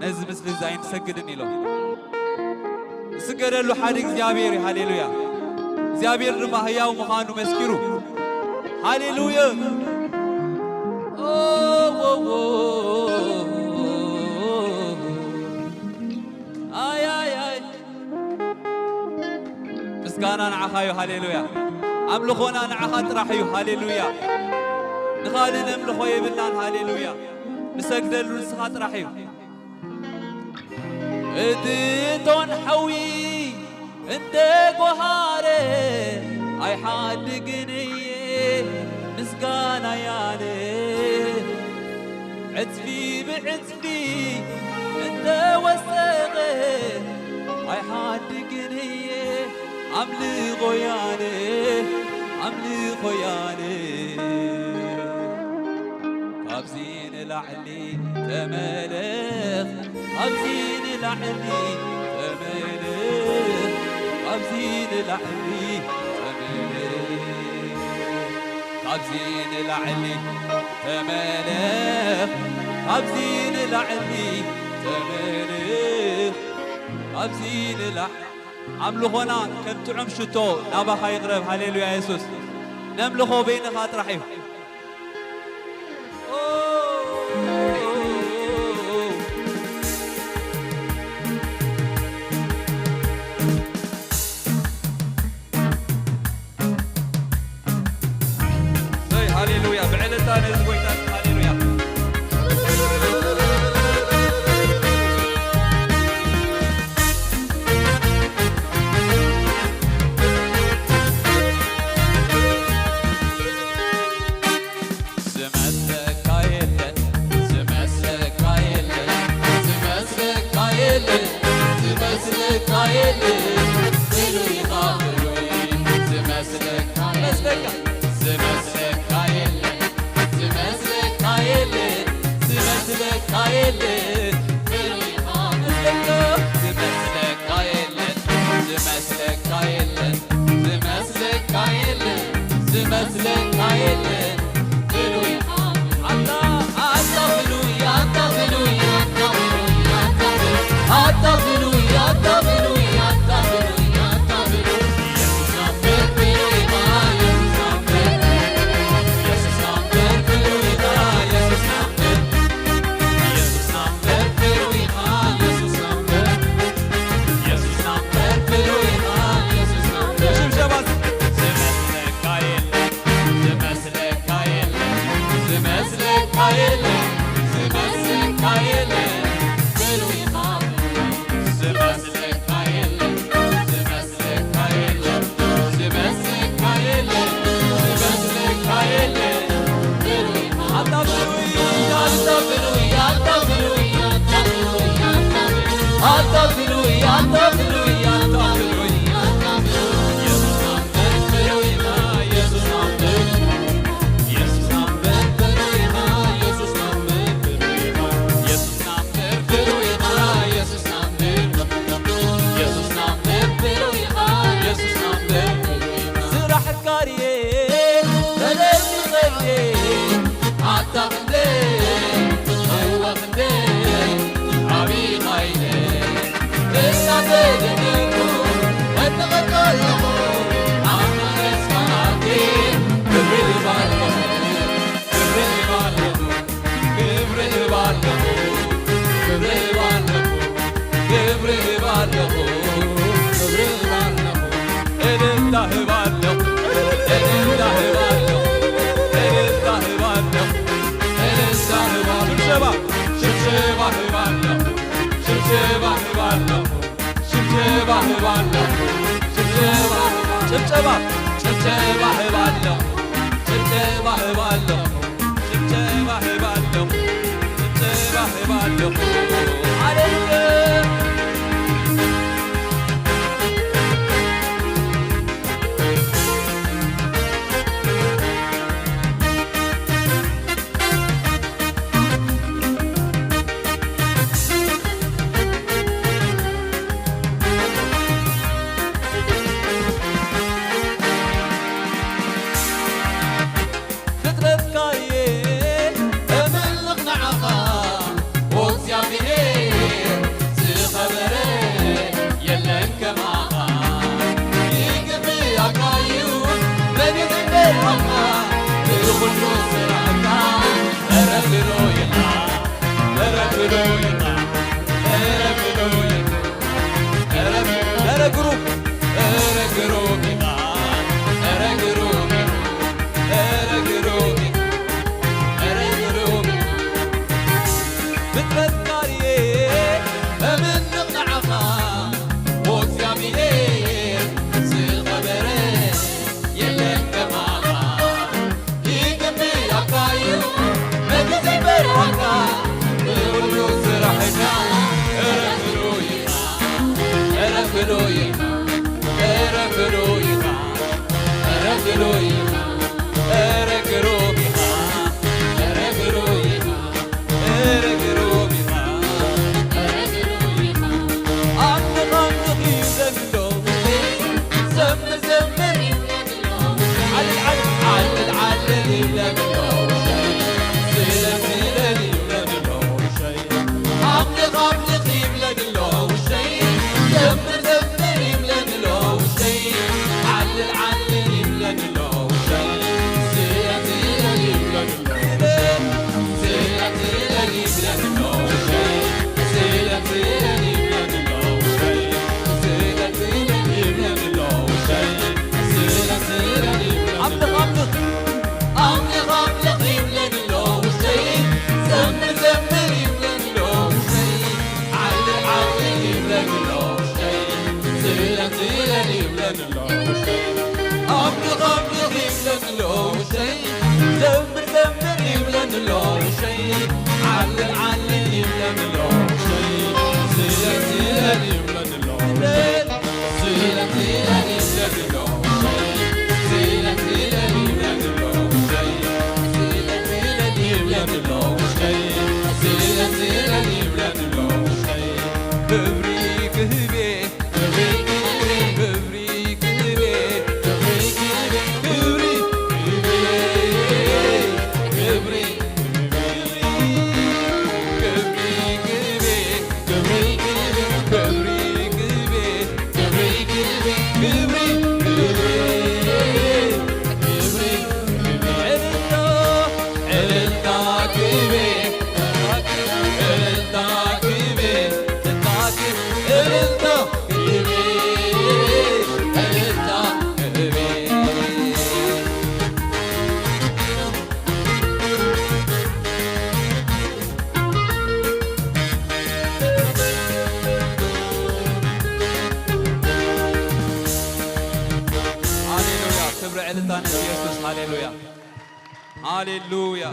ነዚ ምስሊ እዚ ኣይንሰግድን ኢሎም። ዝስገደሉ ሓደ እግዚኣብሔር እዩ። ሃሌሉያ። እግዚኣብሔር ድማ ህያው ምዃኑ መስኪሩ። ሃሌሉያ። ኦ፣ ዎ፣ ዎ። ኣይ፣ ኣይ፣ ኣይ። ምስጋና ንዓኻ እዩ። ሃሌሉያ። ኣምልኾና ንዓኻ ጥራሕ እዩ። ሃሌሉያ። ንኻልእ ነምልኾ የብልናን። ሃሌሉያ። ንሰግደሉ ንስኻ ጥራሕ እዩ። እቲ እቶን ሓዊ እንተ ጓሃረ ኣይሓድግን እየ ምስጋና ያለ ዕጽፊ ብዕጽፊ እንተ ወሰኸ ኣይሓድግን እየ ኣምልኾ ያለ ኣምልኾ ያለ ካብዚ ላዕሊ ተመለኽ፣ ኣብዚ ንላዕሊ ተመለኽ፣ ኣብዚ ንላዕሊ ተመለኽ፣ ካብዚ ንላዕሊ ተመለኽ፣ ካብዚ ንላዕሊ ተመለኽ፣ ካብዚ ንላዕ-፣ ኣምልኾና ከም ጥዑም ሽቶ ናባኻ ይቕረብ። ሃሌሉያ የሱስ። ነምልኾ በይንኻ ጥራሕ እዩ። ሰይ ሃሌሉያ፣ ብዕልልታ ነዚ ጎይታ ሃሌሉያ። ዝመስለካ የለን፣ ዝመስለካ የለን፣ ዝመስለካ የለን፣ ዝመስለካ የለን። ፍሉይ ኢኻ ፍሉይ፣ ዝመስለካ፣ ዝመስለካ፣ ዝመስለካ የለን፣ ዝመስለካ የለን፣ ዝመስለካ የለን። ፍሉይ ኢኻ፣ ዝመስለካ፣ ዝመስለካ የለን፣ ዝመስለካ የለን፣ ዝመስለካ የለን፣ ዝመስለካ የለን። ፍሉይ ኢኻ። ኣታ፣ ኣታ ፍሉይ፣ ኣታ ፍሉይ፣ ኣታ ፍሉይ፣ ኣታ ፍሉይ፣ ኣታ ፍሉይ፣ ኣታ ፍሉይ፣ ኣታ ፍሉይ፣ ኣታ ፍሉይ። ኢየሱስ ኣምበር ፍሉይ ኢኻ፣ ኢየሱስ ኣምበር። ኢየሱስ ኣምበር ፍሉይ ኢኻ፣ ኢየሱስ ኣምበር። ኢየሱስ ኣምበር ፍሉይ ኢኻ፣ ኢየሱስ ኣምበር። ኢየሱስ ኣምበር ፍሉይ ኢኻ፣ ኢየሱስ ኣምበር። ሽብሸባ። ዝመስለካ የለን፣ ዝመስለካ የለን፣ ዝመስለካ የለን፣ ዝመስለካ የለን። ፍሉይ ኢኻ፣ ዝመስለካ የለን፣ ዝመስለካ የለን፣ ዝመስለካ የለን፣ ዝመስለካ የለን። ኣታ ፍሉይ፣ ኣታ ፍሉይ፣ ኣታ ፍሉይ፣ ኣታ ፍሉይ፣ ኣታ ፍሉይ፣ ኣታ ፍሉይ፣ ኣታ ፍሉይ። ኢየሱስ ኣምበር ፍሉይ ኢኻ፣ ኢየሱስ ኣምበር። ኢየሱስ ኣምበር ፍሉይ ኢኻ፣ ኢየሱስ ኣምበር ፍሉይ ኢኻ። ኢየሱስ ኣምበር ፍሉይ ኢኻ፣ ኢየሱስ ኣምበር። ኢየሱስ ኣምበር ፍሉይ ኢኻ፣ ኢየሱስ ኣምበር ፍሉይ ኢኻ። ስራሕ ጋርየ ተደሚቐየ ኣታ ክንደይ እወ ክንደይ ዓብኻ ኢለ እናተደነቕኩ እጥቕጥ ኣለኹ ኣብ መቕደስካ ኣትየ ክብሪ እህብ ኣለኹ። ክብሪ እህብ ኣለኹ፣ ክብሪ እህብ ኣለኹ፣ ክብሪ እህብ ኣለኹ፣ ክብሪ እህብ ኣለኹ፣ ክብሪ እህብ ኣለኹ። እልልታ እህብ ኣለኹ፣ እልልታ እህብ ኣለኹ፣ እልልታ እህብ ኣለኹ፣ እልልታ እህብ ኣለኹ። ሽብሸባ፣ ሽብሸባ እህብ ኣለኹ፣ ሽብሸባ እህብ ኣለኹ። ሽብሸባ እህብ ኣለኹ። ሽብሸባ፣ ጭብጨባ፣ ጭብጨባ እህብ ኣለኹ። ሽብሸባ እህብ ኣለኹ። ሽብሸባ እህብ ኣለኹ። ሽብሸባ እህብ ኣለኹ። ሃሌሉያ። ፍጥረትካ'የ እምልኽ ንዓኻ፣ ኦ እግዚኣብሔር ዝኸበረ የለን ከማኻ። ይግብኣካ'ዩ መን ይጽበረካ ንኹሉ ስራሕካ። ኧረ ፍሉይ ኢኻ፣ ኧረ ፍሉይ ኢኻ፣ ኧረ ፍሉይ ኢኻ፣ ኧረ ፍሉይ፣ ኧረ ግሩም፣ ኧረ ግሩም ኢኻ፣ ኧረ ግሩም ኢኻ፣ ኧረ ግሩም ኢኻ፣ ኧረ ግሩም ኢኻ። ፍጥረትካ'የ እምልኽ ንዓኻ፣ ኦ እግዚኣብሔር ዝኸበረ የለን ከማኻ። ይግብኣካ'ዩ መን ይጽበረካ ንኹሉ ስራሕካ። ኧረ ፍሉይ ኢኻ፣ ኧረ ፍሉይ ኢኻ፣ ኧረ ፍሉይ ኢኻ፣ ኧረ ፍሉይ ኢኻ፣ ኧረ ግሩም ኢኻ፣ ኧረ ፍሉይ ኢኻ። ሃሌሉያ! ክብሪ ዕልልታ ንኢየሱስ። ሃሌሉያ! ሃሌሉያ!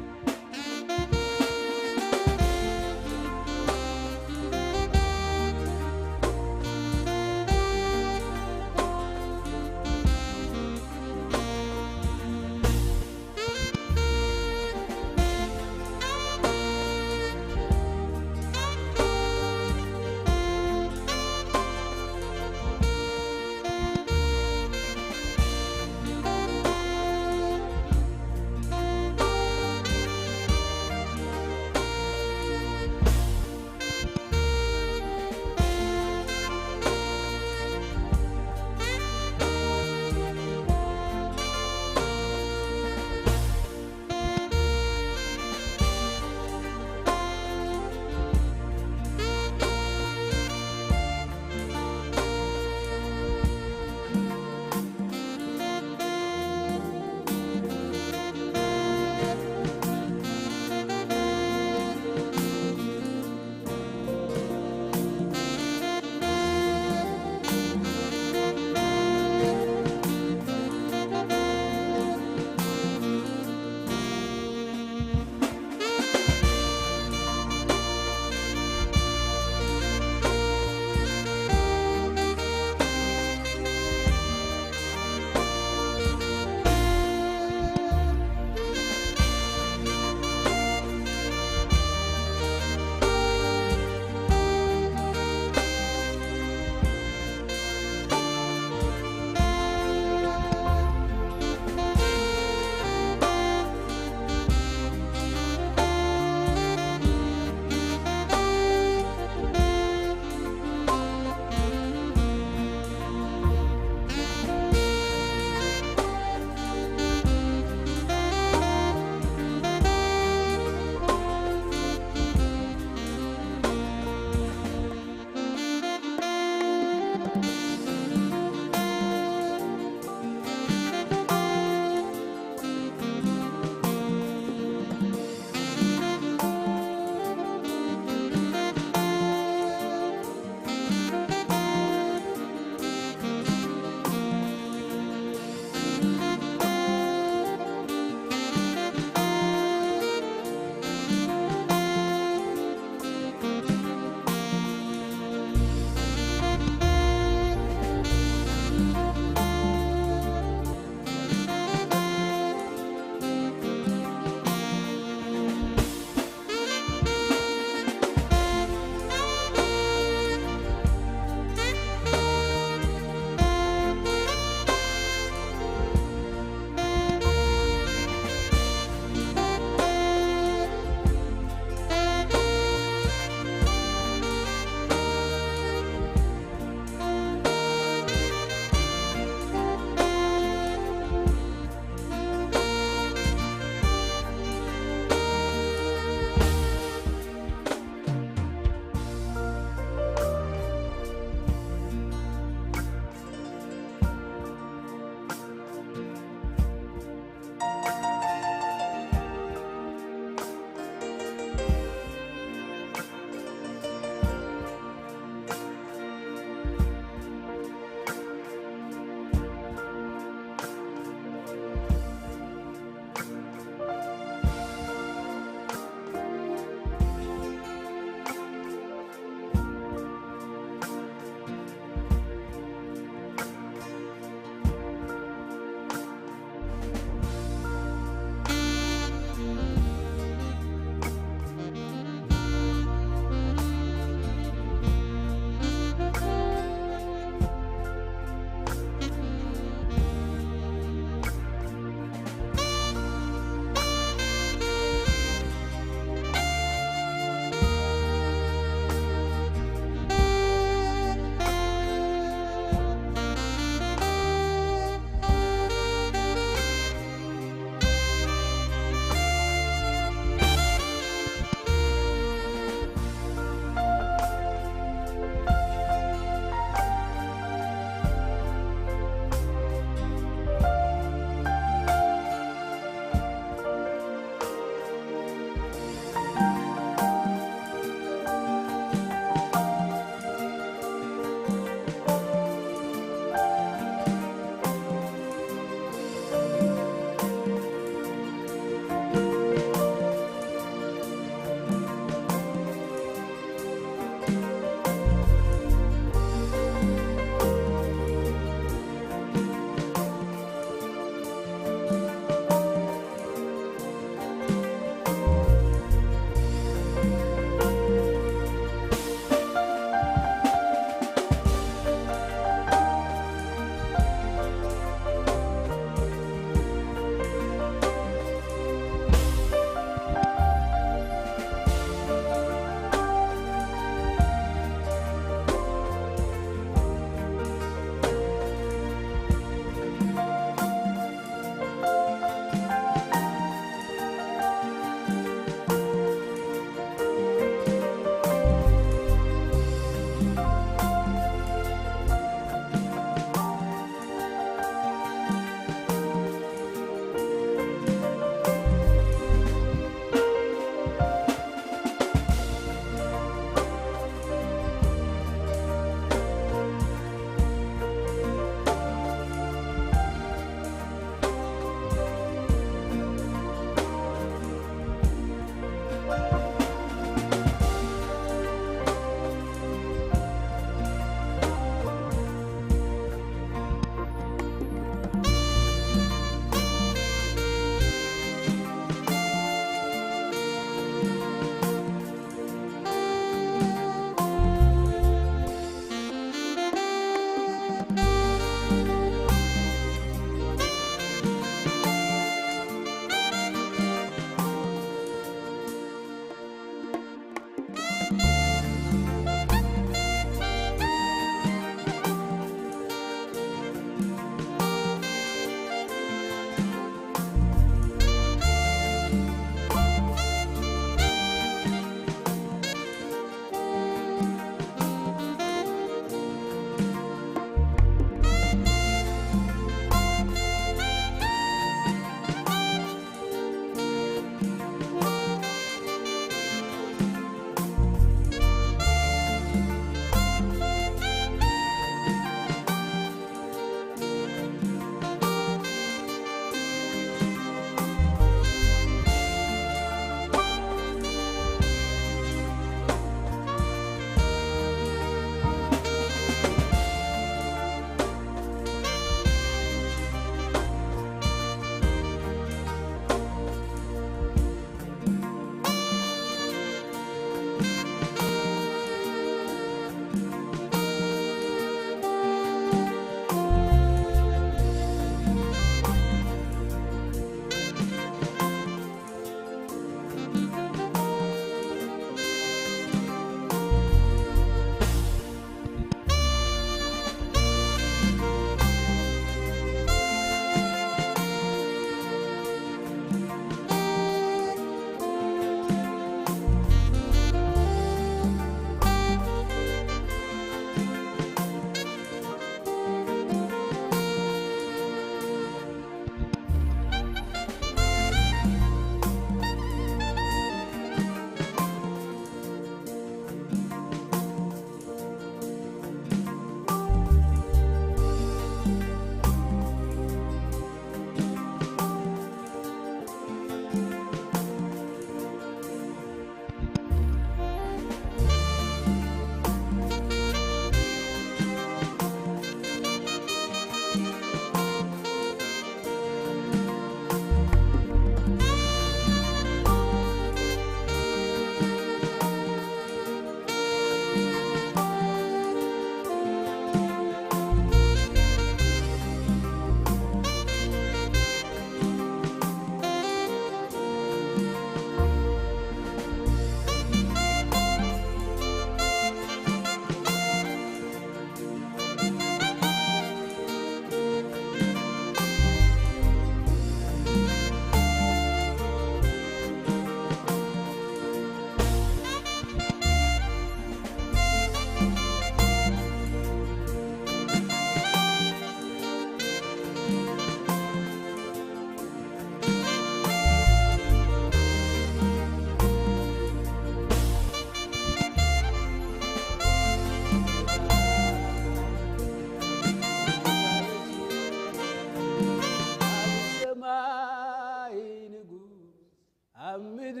ኣብ ምድሪ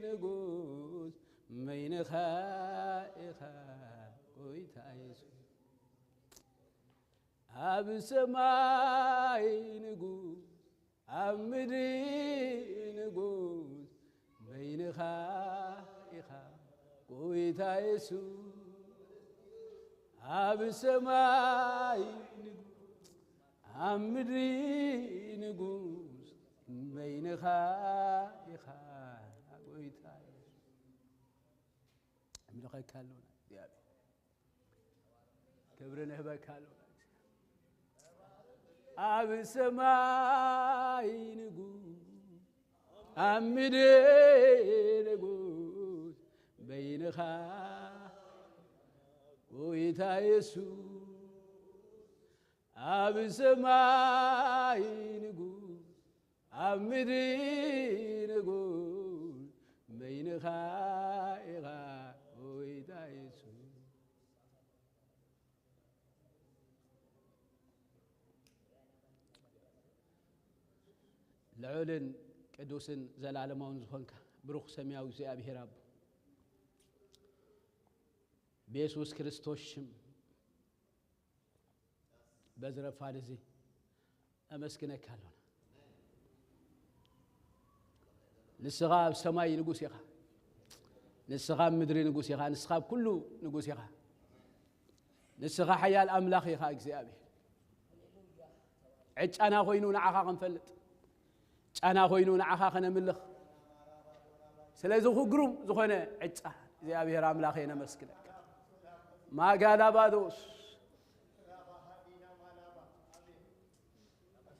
ንጉስ በይንኻ ኢኻ ጎይታ የሱስ። ኣብ ሰማይ ንጉስ ኣብ ምድሪ ንጉስ በይንኻ ኢኻ ጎይታ የሱስ። ኣብ ሰማይ ንጉስ ኣብ ምድሪ ንጉስ በይንኻ ኢኻ ጎይታ የሱስ። ኣምልኸካ ኣለና እግዚኣብሔር። ክብሪ ንህበካ ኣለና። ኣብ ሰማይ ንጉስ ኣብ ምድሪ ንጉስ በይንኻ ጎይታ የሱስ። ኣብ ሰማይ ንጉስ ኣብ ምድሪ ንጉስ በይንኻ ኢኻ ጎይታ የሱስ። ልዑልን ቅዱስን ዘላለማውን ዝኾንካ ብሩኽ ሰማያዊ እግዚኣብሔር ኣቦ፣ ብየሱስ ክርስቶስ ሽም በዚ ረፋድ እዚ ኣመስግነካ ኣሎና። ንስኻ ኣብ ሰማይ ንጉስ ኢኻ። ንስኻ ኣብ ምድሪ ንጉስ ኢኻ። ንስኻ ኣብ ኩሉ ንጉስ ኢኻ። ንስኻ ሓያል ኣምላኽ ኢኻ እግዚኣብሔር። ዕጫና ኮይኑ ንዓኻ ክንፈልጥ፣ ጫና ኮይኑ ንዓኻ ከነምልኽ፣ ስለዚ ግሩም ዝኾነ ዕጫ እግዚኣብሔር ኣምላኽ የነመስግነካ። ማጋላባዶስ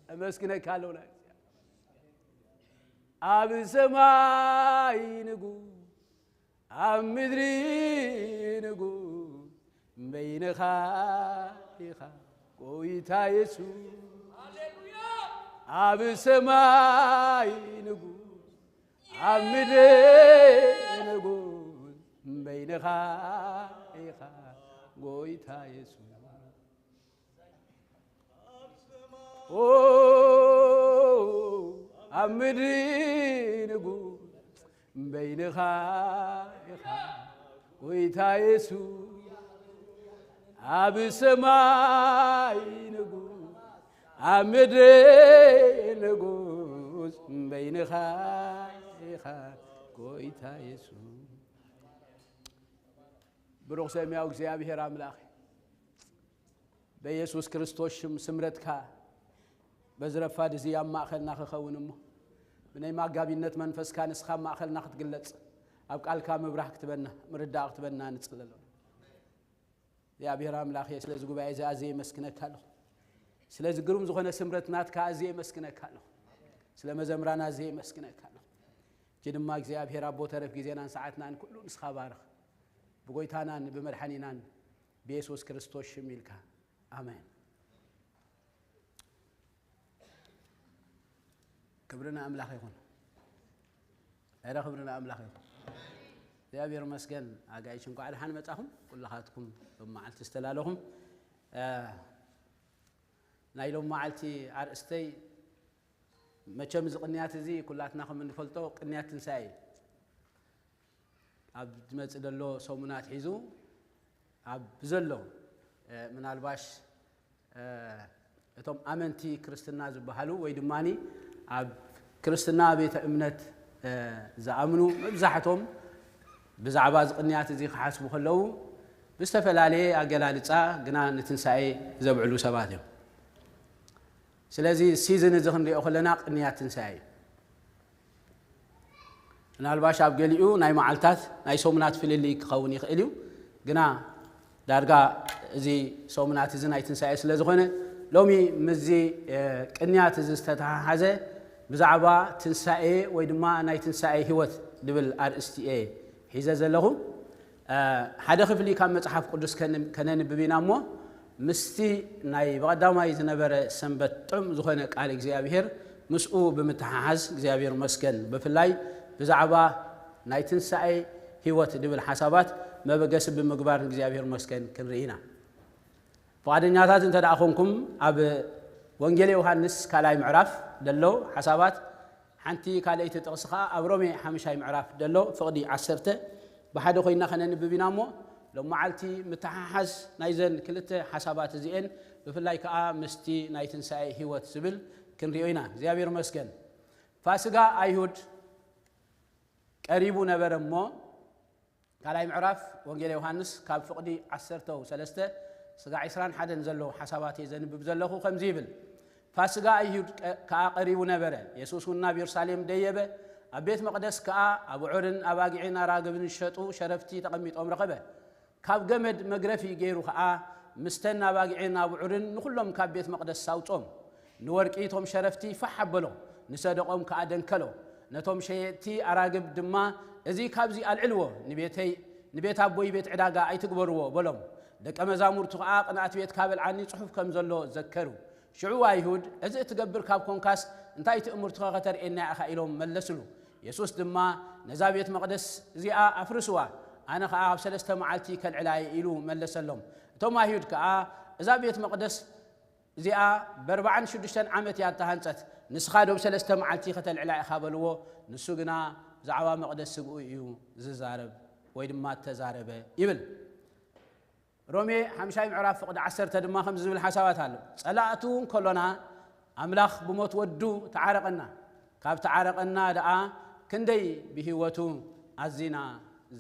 ኣመስግነካ ኣለውና። ኣብ ሰማይ ንጉስ ኣብ ምድሪ ንጉስ በይንኻ ኢኻ ጎይታ የሱስ። ኣብ ሰማይ ንጉስ ኣብ ምድሪ ንጉስ በይንኻ ኢኻ ጎይታ የሱስ። ኦ ኣብ ምድሪ ንጉስ በይንኻ ኢኻ ጎይታ የሱስ። ኣብ ሰማይ ንጉስ ኣብ ምድሪ ንጉስ በይንኻ ኢኻ ጎይታ የሱስ። ብሩኽ ሰማያዊ እግዚኣብሔር ኣምላኽ፣ በየሱስ ክርስቶስ ሽም ስምረትካ በዚ ረፋድ እዚ ኣብ ማእኸልና ክኸውን እሞ፣ ብናይ ማጋቢነት መንፈስካ ንስኻ ኣብ ማእኸልና ክትግለጽ፣ ኣብ ቃልካ ምብራህ ክትበና፣ ምርዳእ ክትበና ንጽሊ ኣለና። እግዚኣብሔር ኣምላኽ፣ ስለዚ ጉባኤ እዚ ኣዝየ የመስግነካ ኣለኹ። ስለዚ ግሩም ዝኾነ ስምረት ናትካ ኣዝየ የመስግነካ ኣለኹ። ስለ መዘምራን ኣዝየ የመስግነካ ኣለኹ። ሕጂ ድማ እግዚኣብሔር ኣቦ፣ ተረፍ ግዜናን ሰዓትናን ኩሉ ንስኻ ባርኽ። ብጎይታናን ብመድሓኒናን ብየሱስ ክርስቶስ ሽም ኢልካ፣ ኣሜን። ክብሪ ንኣምላኽ ይኹን። ኧረ ክብሪ ንኣምላኽ ይኹን። እግዚኣብሔር ይመስገን። ኣጋይሽ እንኳዕ ደሓን መጻኹም። ኩልኻትኩም ሎም መዓልቲ ዝተላለኹም፣ እ፣ ናይ ሎም መዓልቲ ኣርእስተይ፣ መቸም እዚ ቅንያት እዚ ኩላትና ከም እንፈልጦ ቅንያት ትንሳኤ እዩ። ኣብ ዝመጽእ ዘሎ ሰሙናት ሒዙ ኣብ ብዘሎ፣ እ፣ ምናልባሽ፣ እ፣ እቶም ኣመንቲ ክርስትና ዝበሃሉ ወይ ድማ ኣብ ክርስትና ቤተ እምነት፣ እ፣ ዝኣምኑ መብዛሕቶም ብዛዕባ እዚ ቅንያት እዚ ክሓስቡ ከለዉ ብዝተፈላለየ ኣገላልጻ ግና ንትንሳኤ ዘብዕሉ ሰባት እዮም። ስለዚ ሲዝን እዚ ክንሪኦ ከለና ቅንያት ትንሳኤ እዩ። ምናልባሽ ኣብ ገሊኡ ናይ መዓልታት ናይ ሰሙናት ፍልልይ ክኸውን ይኽእል እዩ። ግና ዳርጋ እዚ ሰሙናት እዚ ናይ ትንሳኤ ስለ ዝኾነ ሎሚ ምስዚ፣ እ፣ ቅንያት እዚ ዝተተሓሓዘ ብዛዕባ ትንሳኤ ወይ ድማ ናይ ትንሳኤ ህይወት ዝብል ኣርእስቲ እየ ሒዘ ዘለኹ። እ፣ ሓደ ክፍሊ ካብ መጽሓፍ ቅዱስ ከን-፣ ከነንብብ ኢና እሞ፣ ምስቲ ናይ ብቐዳማይ ዝነበረ ሰንበት ጥዑም ዝኾነ ቃል እግዚኣብሔር ምስኡ ብምትሓሓዝ እግዚኣብሔር መስገን። ብፍላይ ብዛዕባ ናይ ትንሳኤ ህይወት ዝብል ሓሳባት መበገሲ ብምግባር ንእግዚኣብሔር መስገን ክንርኢ ኢና። ፍቓደኛታት እንተ ደኣ ኾንኩም፣ ኣብ ወንጌል ዮሃንስ ካልኣይ ምዕራፍ ዘሎ ሓሳባት ሓንቲ ካልኣይቲ ጥቕሲ ኸዓ ኣብ ሮሜ ሓምሻይ ምዕራፍ ዘሎ ፍቕዲ ዓሰርተ ብሓደ ኮይና ከነንብብ ኢና እሞ፣ ሎም መዓልቲ ምትሓሓዝ ናይዘን ክልተ ሓሳባት እዚኤን ብፍላይ ከኣ ምስቲ ናይ ትንሳኤ ህይወት ዝብል ክንሪኦ ኢና። እግዚኣብሔር ይመስገን። ፋስጋ ኣይሁድ ቀሪቡ ነበረ እሞ፣ ካልኣይ ምዕራፍ ወንጌል ዮሃንስ ካብ ፍቕዲ ዓሰርተ ሰለስተ ስጋ ዕስራን ሓደን ዘለዉ ሓሳባት እየ ዘንብብ ዘለኹ። ከምዚ ይብል፣ ፋስጋ ኣይሁድ ከ-፣ ከኣ ቀሪቡ ነበረ። የሱስ እውን ናብ የሩሳሌም ደየበ። ኣብ ቤት መቕደስ ከኣ ኣብዑርን ኣባጊዕን ኣራግብን ዝሸጡ ሸረፍቲ ተቐሚጦም ረኸበ። ካብ ገመድ መግረፊ ገይሩ ኸኣ ምስተን ኣባጊዕን ኣብዑርን ንኹሎም ካብ ቤት መቕደስ ኣውጾም። ንወርቂ እቶም ሸረፍቲ ፋሕ ኣበሎ፣ ንሰደቖም ከኣ ደንከሎ። ነቶም ሸየጥቲ ኣራግብ ድማ፣ "እዚ ካብዚ ኣልዕልዎ፣ ንቤተይ፣ ንቤት ኣቦይ ቤት ዕዳጋ ኣይትግበርዎ" በሎም። ደቀ መዛሙርቱ ኸኣ፣ "ቅንኣት ቤት ካበልዓኒ ጽሑፍ ከም ዘሎ ዘከሩ።" ሽዑ ኣይሁድ፣ "እዚ እትገብር ካብ ኮንካስ፣ እንታይ ትእምርትኸ ከተርእየና ኢኻ?" ኢሎም መለስሉ። የሱስ ድማ፣ "ነዛ ቤት መቕደስ እዚኣ ኣፍርስዋ፣ ኣነ ኸኣ ኣብ ሰለስተ መዓልቲ ከልዕላ እየ" ኢሉ መለሰሎም። እቶም ኣይሁድ ከኣ፣ "እዛ ቤት መቕደስ እዚኣ በርብዓን ሽዱሽተን ዓመት እያ እተሃንጸት፣ ንስኻ ዶ ብሰለስተ መዓልቲ ከተልዕላ ኢኻ?" በልዎ። ንሱ ግና ብዛዕባ መቕደስ ስግኡ እዩ ዝዛረብ ወይ ድማ እተዛረበ ይብል። ሮሜ ሓምሻይ ምዕራፍ ፍቕዲ ዓሰርተ ድማ ከምዚ ዝብል ሓሳባት ኣሎ። "ጸላእቱ እንከሎና ኣምላኽ ብሞት ወዱ ተዓረቐና፣ ካብ ተዓረቐና ደኣ ክንደይ ብህይወቱ ኣዚና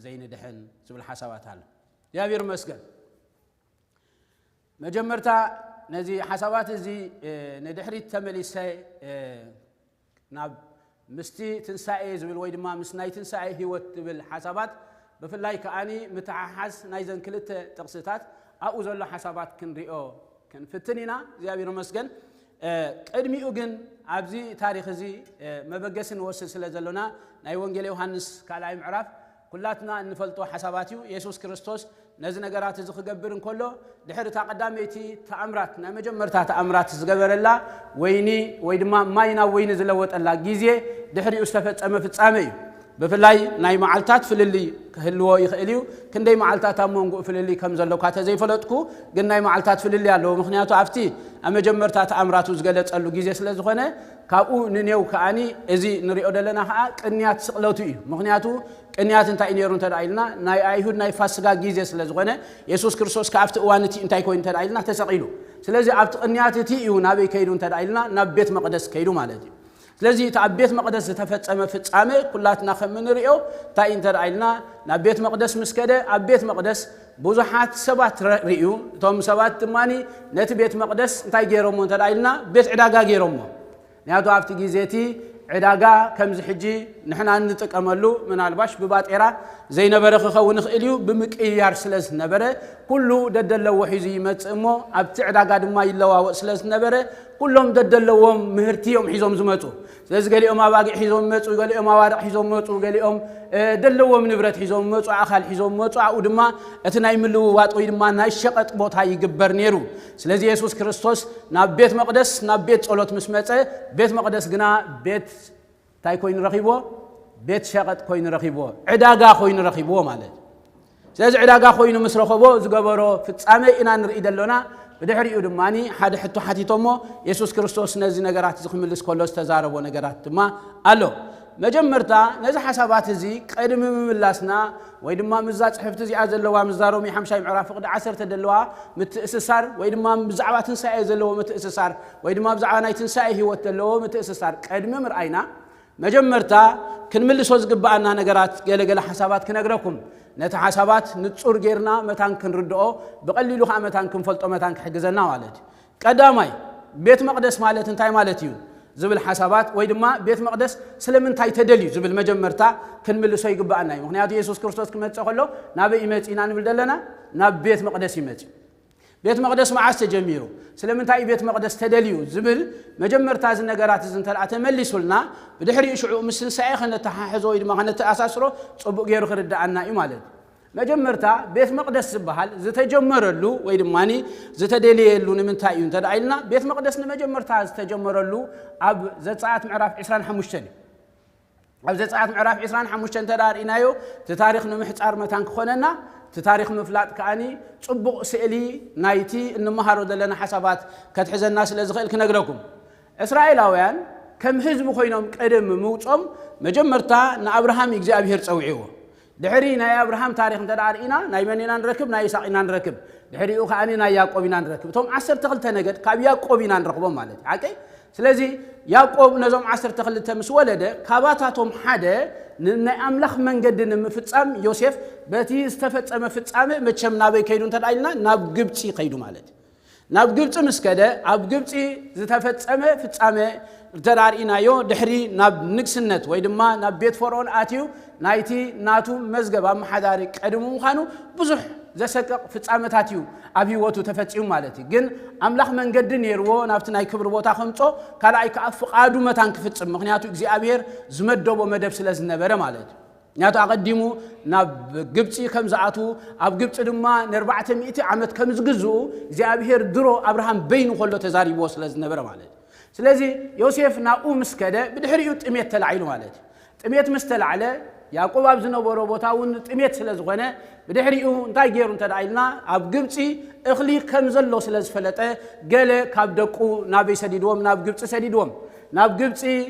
ዘይንድሕን?" ዝብል ሓሳባት ኣሎ። እግዚኣብሔር ይመስገን። መጀመርታ ነዚ ሓሳባት እዚ፣ እ፣ ንድሕሪት ተመሊሰ፣ እ፣ ናብ ምስቲ ትንሳኤ ዝብል ወይ ድማ ምስ ናይ ትንሳኤ ህይወት ዝብል ሓሳባት ብፍላይ ከኣኒ ምትሓሓዝ ናይዘን ክልተ ጥቕስታት ኣብኡ ዘሎ ሓሳባት ክንሪኦ ክንፍትን ኢና። እግዚኣብሔር ይመስገን። እ፣ ቅድሚኡ ግን ኣብዚ ታሪኽ እዚ፣ እ፣ መበገሲ ንወስድ ስለ ዘሎና ናይ ወንጌል ዮሃንስ ካልኣይ ምዕራፍ ኩላትና እንፈልጦ ሓሳባት እዩ። የሱስ ክርስቶስ ነዚ ነገራት እዚ ክገብር እንከሎ፣ ድሕሪ እታ ቀዳመይቲ ተኣምራት፣ ናይ መጀመርታ ተኣምራት ዝገበረላ፣ ወይኒ ወይ ድማ ማይ ናብ ወይኒ ዝለወጠላ ግዜ ድሕሪኡ ዝተፈጸመ ፍጻመ እዩ። ብፍላይ ናይ መዓልታት ፍልልይ ክህልዎ ይኽእል እዩ። ክንደይ መዓልታት ኣብ መንጎኡ ፍልልይ ከም ዘሎ እኳ ተዘይፈለጥኩ፣ ግን ናይ መዓልታት ፍልልይ ኣለዎ። ምኽንያቱ ኣብቲ ኣብ መጀመርታ ተኣምራቱ ዝገለጸሉ ግዜ ስለ ዝኾነ፣ ካብኡ ንኔው ከኣኒ እዚ ንሪኦ ዘለና ከኣ ቅንያት ስቕለቱ እዩ። ምኽንያቱ ቅንያት እንታይ እዩ ነይሩ እንተ ደኣ ኢልና፣ ናይ ኣይሁድ ናይ ፋስጋ ግዜ ስለ ዝኾነ፣ የሱስ ክርስቶስ ከኣ ኣብቲ እዋን እቲ እንታይ ኮይኑ እንተ ደኣ ኢልና፣ ተሰቒሉ። ስለዚ ኣብቲ ቅንያት እቲ እዩ ናበይ ከይዱ እንተ ደኣ ኢልና፣ ናብ ቤት መቕደስ ከይዱ ማለት እዩ። ስለዚ እቲ ኣብ ቤት መቕደስ ዝተፈጸመ ፍጻመ ኩላትና ከም እንሪኦ እንታይ እዩ እንተ ደኣ ኢልና፣ ናብ ቤት መቕደስ ምስ ከደ፣ ኣብ ቤት መቕደስ ብዙሓት ሰባት ረ-፣ ርእዩ። እቶም ሰባት ድማኒ ነቲ ቤት መቕደስ እንታይ ገይሮሞ እንተ ደኣ ኢልና፣ ቤት ዕዳጋ ገይሮሞ። ምክንያቱ ኣብቲ ግዜ እቲ ዕዳጋ ከምዚ ሕጂ ንሕና እንጥቀመሉ ምናልባሽ ብባጤራ ዘይነበረ ክኸውን ይኽእል እዩ፣ ብምቅይያር ስለ ዝነበረ ኩሉ ደደለዎ ሒዙ ይመጽእ እሞ ኣብቲ ዕዳጋ ድማ ይለዋወጥ ስለ ዝነበረ ኩሎም ደደለዎም ምህርቲ እዮም ሒዞም ዝመጹ። ስለዚ ገሊኦም ኣባጊዕ ሒዞም መጹ፣ ገሊኦም ኣዋርቕ ሒዞም መጹ፣ ገሊኦም፣ እ፣ ደለዎም ንብረት ሒዞም መጹ፣ ኣኻል ሒዞም መጹ። ኣብኡ ድማ እቲ ናይ ምልውዋጥ ወይ ድማ ናይ ሸቐጥ ቦታ ይግበር ነይሩ። ስለዚ የሱስ ክርስቶስ ናብ ቤት መቕደስ፣ ናብ ቤት ጸሎት ምስ መጸ፣ ቤት መቕደስ ግና ቤት እንታይ ኮይኑ ረኺብዎ? ቤት ሸቐጥ ኮይኑ ረኺብዎ፣ ዕዳጋ ኮይኑ ረኺብዎ ማለት እዩ። ስለዚ ዕዳጋ ኮይኑ ምስ ረኸቦ ዝገበሮ ፍጻመ ኢና ንርኢ ዘሎና። ብድሕሪኡ ድማ ሓደ ሕቶ ሓቲቶሞ፣ የሱስ ክርስቶስ ነዚ ነገራት እዚ ክምልስ ከሎ ዝተዛረቦ ነገራት ድማ ኣሎ። መጀመርታ ነዚ ሓሳባት እዚ ቅድሚ ምምላስና ወይ ድማ ምስዛ ጽሕፍቲ እዚኣ ዘለዋ ምስዛ ሮሜ ሓምሻይ ምዕራፍ ፍቕዲ ዓሰርተ ዘለዋ ምትእስሳር ወይ ድማ ብዛዕባ ትንሳኤ ዘለዎ ምትእስሳር ወይ ድማ ብዛዕባ ናይ ትንሳኤ ህይወት ዘለዎ ምትእስሳር ቅድሚ ምርኣይና መጀመርታ ክንምልሶ ዝግብኣና ነገራት ገለ ገለ ሓሳባት ክነግረኩም። ነቲ ሓሳባት ንጹር ጌርና መታን ክንርድኦ፣ ብቐሊሉ ከኣ መታን ክንፈልጦ መታን ክሕግዘና ማለት እዩ። ቀዳማይ፣ ቤት መቕደስ ማለት እንታይ ማለት እዩ ዝብል ሓሳባት ወይ ድማ ቤት መቕደስ ስለምንታይ ተደልዩ ዝብል መጀመርታ ክንምልሶ ይግብኣና እዩ። ምኽንያቱ የሱስ ክርስቶስ ክመጽእ ከሎ ናበይ ይመጽእ ኢና ንብል ዘለና? ናብ ቤት መቕደስ ይመጽእ። ቤት መቕደስ መዓስ ተጀሚሩ? ስለምንታይ እዩ ቤት መቕደስ ተደልዩ ዝብል መጀመርታ እዚ ነገራት እዚ እንተ ደኣ ተመሊሱልና፣ ብድሕሪኡ ሽዑ ምስ ትንሳኤ ከነተሓሕዞ ወይ ድማ ከነተኣሳስሮ ጽቡቕ ገይሩ ክርድኣና እዩ ማለት እዩ። መጀመርታ ቤት መቕደስ ዝበሃል ዝተጀመረሉ ወይ ድማኒ ዝተደልየሉ ንምንታይ እዩ እንተ ደኣ ኢልና፣ ቤት መቕደስ ንመጀመርታ ዝተጀመረሉ ኣብ ዘጸኣት ምዕራፍ ዕስራን ሓሙሽተን እዩ። ኣብ ዘጸኣት ምዕራፍ ዕስራን ሓሙሽተን እንተ ደኣ ርኢናዮ፣ እቲ ታሪኽ ንምሕጻር መታን ክኾነና፣ እቲ ታሪኽ ምፍላጥ ከኣኒ ጽቡቕ ስእሊ ናይቲ እንመሃሮ ዘለና ሓሳባት ከትሕዘና ስለ ዝኽእል ክነግረኩም። እስራኤላውያን ከም ህዝቢ ኮይኖም ቀደም ምውጾም መጀመርታ ንኣብርሃም እግዚኣብሔር ጸውዕዎ። ድሕሪ ናይ ኣብርሃም ታሪኽ እንተ ደኣ ርኢና ናይ መን ኢና ንረክብ? ናይ ይስሐቅ ኢና ንረክብ። ድሕሪኡ ከኣ ናይ ያዕቆብ ኢና ንረክብ። እቶም ዓሰርተ ክልተ ነገድ ካብ ያዕቆብ ኢና ንረኽቦም ማለት እዩ። ሓቀይ? ስለዚ ያዕቆብ ነዞም ዓሰርተ ክልተ ምስ ወለደ፣ ካባታቶም ሓደ ን-፣ ናይ ኣምላኽ መንገዲ ንምፍጻም ዮሴፍ በቲ ዝተፈጸመ ፍጻመ መቸም ናበይ ከይዱ እንተ ደኣ ኢልና ናብ ግብጺ ከይዱ ማለት እዩ። ናብ ግብጺ ምስ ከደ፣ ኣብ ግብጺ ዝተፈጸመ ፍጻመ እንተ ደኣ ርኢናዮ፣ ድሕሪ ናብ ንግስነት ወይ ድማ ናብ ቤት ፈርኦን ኣትዩ ናይቲ ናቱ መዝገብ ኣመሓዳሪ ቀድሙ ምዃኑ ብዙሕ ዘሰቅቕ ፍጻመታት እዩ ኣብ ህይወቱ ተፈጺሙ ማለት እዩ። ግን ኣምላኽ መንገዲ ነይርዎ ናብቲ ናይ ክብሪ ቦታ ከምጾ፣ ካልኣይ ከኣ ፍቓዱ መታን ክፍጽም፣ ምኽንያቱ እግዚኣብሔር ዝመደቦ መደብ ስለ ዝነበረ ማለት እዩ። ምክንያቱ ኣቐዲሙ ናብ ግብጺ ከም ዝኣትዉ፣ ኣብ ግብጺ ድማ ንኣርባዕተ ሚእቲ ዓመት ከም ዝግዝኡ እግዚኣብሔር ድሮ ኣብርሃም በይኑ ከሎ ተዛሪብዎ ስለ ዝነበረ ማለት እዩ። ስለዚ ዮሴፍ ናብኡ ምስ ከደ ብድሕሪኡ ጥሜት ተላዒሉ ማለት እዩ። ጥሜት ምስ ተላዕለ ያዕቆብ ኣብ ዝነበሮ ቦታ እውን ጥሜት ስለ ዝኾነ ብድሕሪኡ እንታይ ገይሩ እንተ ደኣ ኢልና ኣብ ግብጺ እኽሊ ከም ዘሎ ስለ ዝፈለጠ ገለ ካብ ደቁ ናበይ ሰዲድዎም? ናብ ግብጺ ሰዲድዎም። ናብ ግብጺ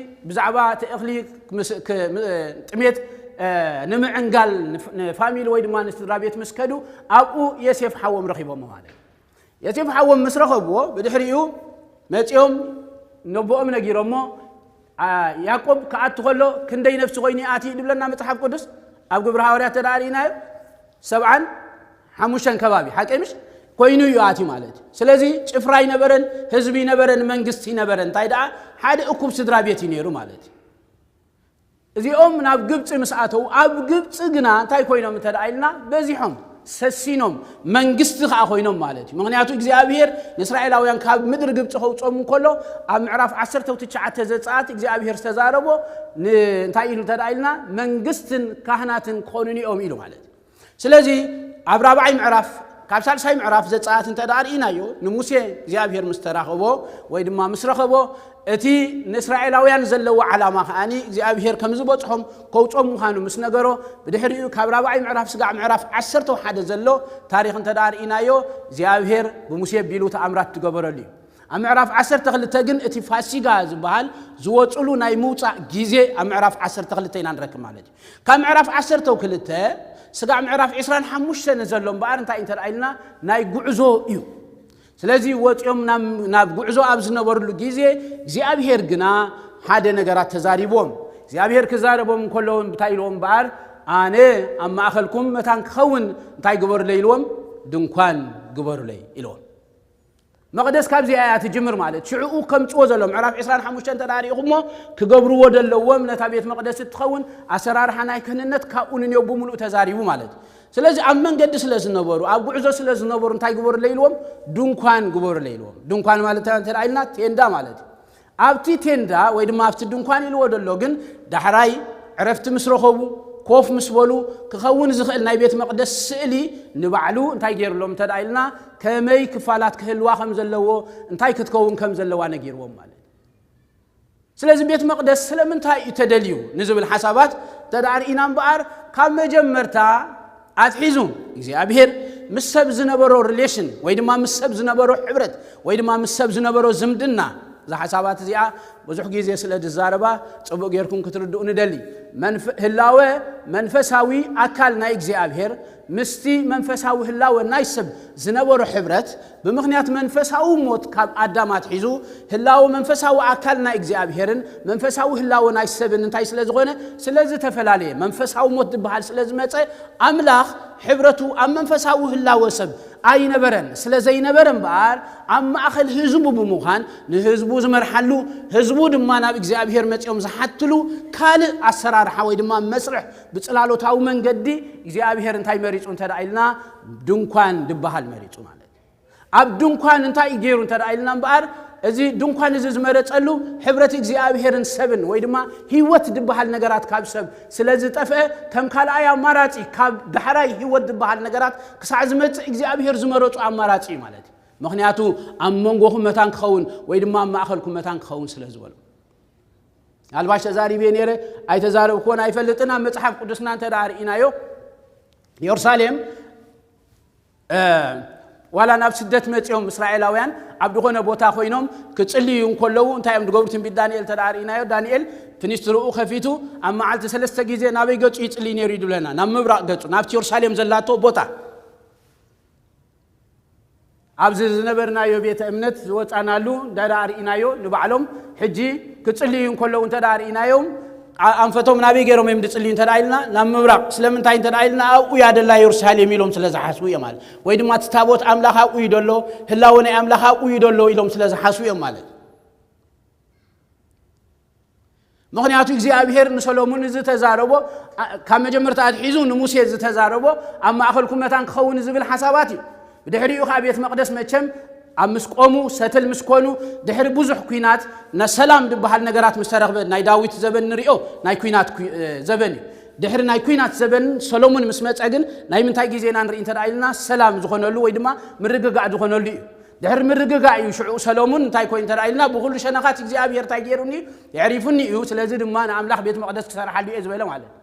ብዛዕባ እቲ እኽሊ ምስ-፣ ክ-፣ ም-፣ ጥሜት፣ እ፣ ንምዕንጋል ንፍ-፣ ንፋሚሊ ወይ ድማ ንስድራ ቤት ምስ ከዱ ኣብኡ ዮሴፍ ሓዎም ረኺቦሞ ማለት እዩ። ዮሴፍ ሓዎም ምስ ረኸብዎ ብድሕሪኡ መጺኦም ነቦኦም ነጊሮሞ፣ ኣ፣ ያዕቆብ ክኣቱ ከሎ ክንደይ ነፍሲ ኮይኑ ይኣቲ ድብለና መጽሓፍ ቅዱስ? ኣብ ግብሪ ሃዋርያት ተደኣ ርኢናዮ ሰብዓን ሓሙሽተን ከባቢ፣ ሓቀይ ምሽ? ኮይኑ እዩ ኣትዩ ማለት እዩ። ስለዚ ጭፍራ ይነበረን፣ ህዝቢ ይነበረን፣ መንግስቲ ይነበረን። እንታይ ደኣ ሓደ እኩብ ስድራ ቤት እዩ ነይሩ ማለት እዩ። እዚኦም ናብ ግብጺ ምስ ኣተዉ፣ ኣብ ግብጺ ግና እንታይ ኮይኖም እንተ ደኣ ኢልና፣ በዚሖም፣ ሰሲኖም፣ መንግስቲ ከኣ ኮይኖም ማለት እዩ። ምኽንያቱ እግዚኣብሔር ንእስራኤላውያን ካብ ምድሪ ግብጺ ከውጽኦም እንከሎ፣ ኣብ ምዕራፍ ዓሰርተ ትሽዓተ ዘጸኣት እግዚኣብሔር ዝተዛረቦ ን-፣ እንታይ ኢሉ እንተ ደኣ ኢልና፣ መንግስትን ካህናትን ክኾኑኒ እዮም ኢሉ ማለት እዩ። ስለዚ ኣብ ራብዓይ ምዕራፍ፣ ካብ ሳልሳይ ምዕራፍ ዘጸኣት እንተ ደኣ ርኢናዮ፣ ንሙሴ እግዚኣብሔር ምስ ተራኸቦ ወይ ድማ ምስ ረኸቦ፣ እቲ ንእስራኤላውያን ዘለዎ ዓላማ ከኣኒ እግዚኣብሔር ከም ዝበጽሖም ከውጾም ምዃኑ ምስ ነገሮ፣ ብድሕሪኡ ካብ ራብዓይ ምዕራፍ ስጋዕ ምዕራፍ ዓሰርተ ሓደ ዘሎ ታሪኽ እንተ ደኣ ርኢናዮ፣ እግዚኣብሔር ብሙሴ ኣቢሉ ተኣምራት ዝገበረሉ እዩ። ኣብ ምዕራፍ ዓሰርተ ክልተ ግን እቲ ፋሲጋ ዝበሃል ዝወጽሉ ናይ ምውጻእ ግዜ ኣብ ምዕራፍ ዓሰርተ ክልተ ኢና ንረክብ ማለት እዩ። ካብ ምዕራፍ ዓሰርተ ክልተ ስጋዕ ምዕራፍ ዕስራን ሓሙሽተን ዘሎ እምበኣር እንታይ እንተ ደኣ ኢልና ናይ ጉዕዞ እዩ። ስለዚ ወጺኦም ናብ፣ ናብ ጉዕዞ ኣብ ዝነበርሉ ግዜ እግዚኣብሔር ግና ሓደ ነገራት ተዛሪብዎም። እግዚኣብሔር ክዛረቦም እንከሎ እውን እንታይ ኢልዎም እምበኣር? ኣነ ኣብ ማእኸልኩም መታን ክኸውን እንታይ ግበሩለይ ኢልዎም? ድንኳን ግበሩለይ ኢልዎም። መቕደስ ካብዚኣ እያ ትጅምር ማለት ሽዕኡ ከምጽዎ ዘሎ ምዕራፍ ዕስራን ሓሙሽተን እንተ ደኣ ርኢኹሞ ክገብርዎ ዘለዎም ነታ ቤት መቕደስ እትኸውን ኣሰራርሓ ናይ ክህንነት ካብኡ ንንዮ ብምሉእ ተዛሪቡ ማለት እዩ። ስለዚ ኣብ መንገዲ ስለ ዝነበሩ፣ ኣብ ጉዕዞ ስለ ዝነበሩ እንታይ ግበሩለይ ኢልዎም? ድንኳን ግበሩለይ ኢልዎም። ድንኳን ማለት እንታይ እንተ ደኣ ኢልና ቴንዳ ማለት እዩ። ኣብቲ ቴንዳ ወይ ድማ ኣብቲ ድንኳን ኢልዎ ዘሎ ግን ዳሕራይ ዕረፍቲ ምስ ረኸቡ፣ ኮፍ ምስ በሉ፣ ክኸውን ዝኽእል ናይ ቤት መቕደስ ስእሊ ንባዕሉ እንታይ ገይሩሎም እንተ ደኣ ኢልና፣ ከመይ ክፋላት ክህልዋ ከም ዘለዎ፣ እንታይ ክትከውን ከም ዘለዋ ነጊርዎም ማለት እዩ። ስለዚ ቤት መቕደስ ስለምንታይ እዩ ተደልዩ ንዝብል ሓሳባት እንተ ደኣ ርኢና እምበኣር፣ ካብ መጀመርታ ኣትሒዙ እግዚኣብሔር ምስ ሰብ ዝነበሮ ሪሌሽን ወይ ድማ ምስ ሰብ ዝነበሮ ሕብረት ወይ ድማ ምስ ሰብ ዝነበሮ ዝምድና፣ እዛ ሓሳባት እዚኣ ብዙሕ ግዜ ስለ ዝዛረባ ጽቡቕ ጌርኩም ክትርድኡ ንደሊ። መንፈ-፣ ህላወ መንፈሳዊ ኣካል ናይ እግዚኣብሔር ምስቲ መንፈሳዊ ህላወ ናይ ሰብ ዝነበሮ ሕብረት፣ ብምኽንያት መንፈሳዊ ሞት ካብ ኣዳም ኣትሒዙ ህላወ መንፈሳዊ ኣካል ናይ እግዚኣብሔርን መንፈሳዊ ህላወ ናይ ሰብን እንታይ ስለ ዝኾነ? ስለ ዝተፈላለየ፣ መንፈሳዊ ሞት ዝበሃል ስለ ዝመጸ፣ ኣምላኽ ሕብረቱ ኣብ መንፈሳዊ ህላወ ሰብ ኣይነበረን። ስለ ዘይነበረ እምበኣር፣ ኣብ ማእከል ህዝቡ ብምዃን ንህዝቡ ዝመርሓሉ፣ ህዝቡ ድማ ናብ እግዚኣብሔር መጺኦም ዝሓትሉ ካልእ ኣሰራርሓ ወይ ድማ መስርሕ ብጽላሎታዊ መንገዲ እግዚኣብሔር እንታይ መሪጹ እንተ ደኣ ኢልና፣ ድንኳን ዝበሃል መሪጹ ማለት እዩ። ኣብ ድንኳን እንታይ እዩ ገይሩ እንተ ደኣ ኢልና እምበኣር፣ እዚ ድንኳን እዚ ዝመረጸሉ ሕብረት እግዚኣብሔርን ሰብን ወይ ድማ ህይወት ዝበሃል ነገራት ካብ ሰብ ስለ ዝጠፍአ፣ ከም ካልኣይ ኣማራጺ ካብ ዳሕራይ ህይወት ዝበሃል ነገራት ክሳዕ ዝመጽእ እግዚኣብሔር ዝመረጹ ኣማራጺ እዩ ማለት እዩ። ምኽንያቱ ኣብ መንጎኹም መታን ክኸውን ወይ ድማ ኣብ ማእኸልኩም መታን ክኸውን ስለ ዝበሎ። ኣልባሽ ተዛሪበ ነይረ፣ ኣይተዛረብኩዎን ኣይፈልጥን። ኣብ መጽሓፍ ቅዱስና እንተ ደኣ ርኢናዮ፣ ኢየሩሳሌም፣ እ፣ ዋላ ናብ ስደት መጺኦም እስራኤላውያን ኣብ ዝኾነ ቦታ ኮይኖም ክጽልዩ እንከለዉ እንታይ እዮም ዝገብሩ? ትንቢት ዳንኤል እንተ ደኣ ርኢናዮ፣ ዳንኤል ፍኒስትርኡ ከፊቱ ኣብ መዓልቲ ሰለስተ ግዜ ናበይ ገጹ ይጽልይ ነይሩ እዩ ዝብለና? ናብ ምብራቕ ገጹ፣ ናብቲ የሩሳሌም ዘላቶ ቦታ። ኣብዚ ዝነበርናዮ ቤተ እምነት ዝወጻናሉ እንዳ ደኣ ርኢናዮ ንባዕሎም። ሕጂ ክጽልዩ እንከለዉ እንተ ደኣ ርኢናዮም፣ ኣ-፣ ኣንፈቶም ናበይ ገይሮም እዮም ዝጽልዩ እንተ ደኣ ኢልና፣ ናብ ምብራቕ። ስለምንታይ እንተ ደኣ ኢልና፣ ኣብኡ እያ ደላ የሩሳሌም ኢሎም ስለ ዝሓስቡ እዮም ማለት። ወይ ድማ እቲ ታቦት ኣምላኽ ኣብኡ እዩ ደሎ፣ ህላወ ናይ ኣምላኽ ኣብኡ እዩ ደሎ ኢሎም ስለ ዝሓስቡ እዮም ማለት። ምኽንያቱ እግዚኣብሔር ንሰሎሙን ዝተዛረቦ፣ ኣ-፣ ካብ መጀመርታ ኣትሒዙ ንሙሴ ዝተዛረቦ፣ ኣብ ማእኸልኩም መታን ክኸውን ዝብል ሓሳባት እዩ። ብድሕሪኡ ከዓ ቤት መቕደስ መቸም ኣብ ምስ ቆሙ፣ ሰትል ምስ ኮኑ፣ ድሕሪ ብዙሕ ኲናት ነ-፣ ሰላም ዝበሃል ነገራት ምስ ተረኽበ፣ ናይ ዳዊት ዘበን ንሪኦ ናይ ኲናት ኩ-፣ እ፣ ዘበን እዩ። ድሕሪ ናይ ኲናት ዘበን ሰሎሙን ምስ መጸ ግን ናይ ምንታይ ግዜ ኢና ንርኢ እንተ ደኣ ኢልና፣ ሰላም ዝኾነሉ ወይ ድማ ምርግጋእ ዝኾነሉ እዩ። ድሕሪ ምርግጋእ እዩ ሽዑ ሰሎሙን እንታይ ኮይኑ እንተ ደኣ ኢልና፣ ብኹሉ ሸነኻት እግዚኣብሔር እንታይ ገይሩኒ? የዕሪፉኒ እዩ። ስለዚ ድማ ንኣምላኽ ቤት መቕደስ ክሰርሓሉ እየ ዝበለ ማለት እዩ።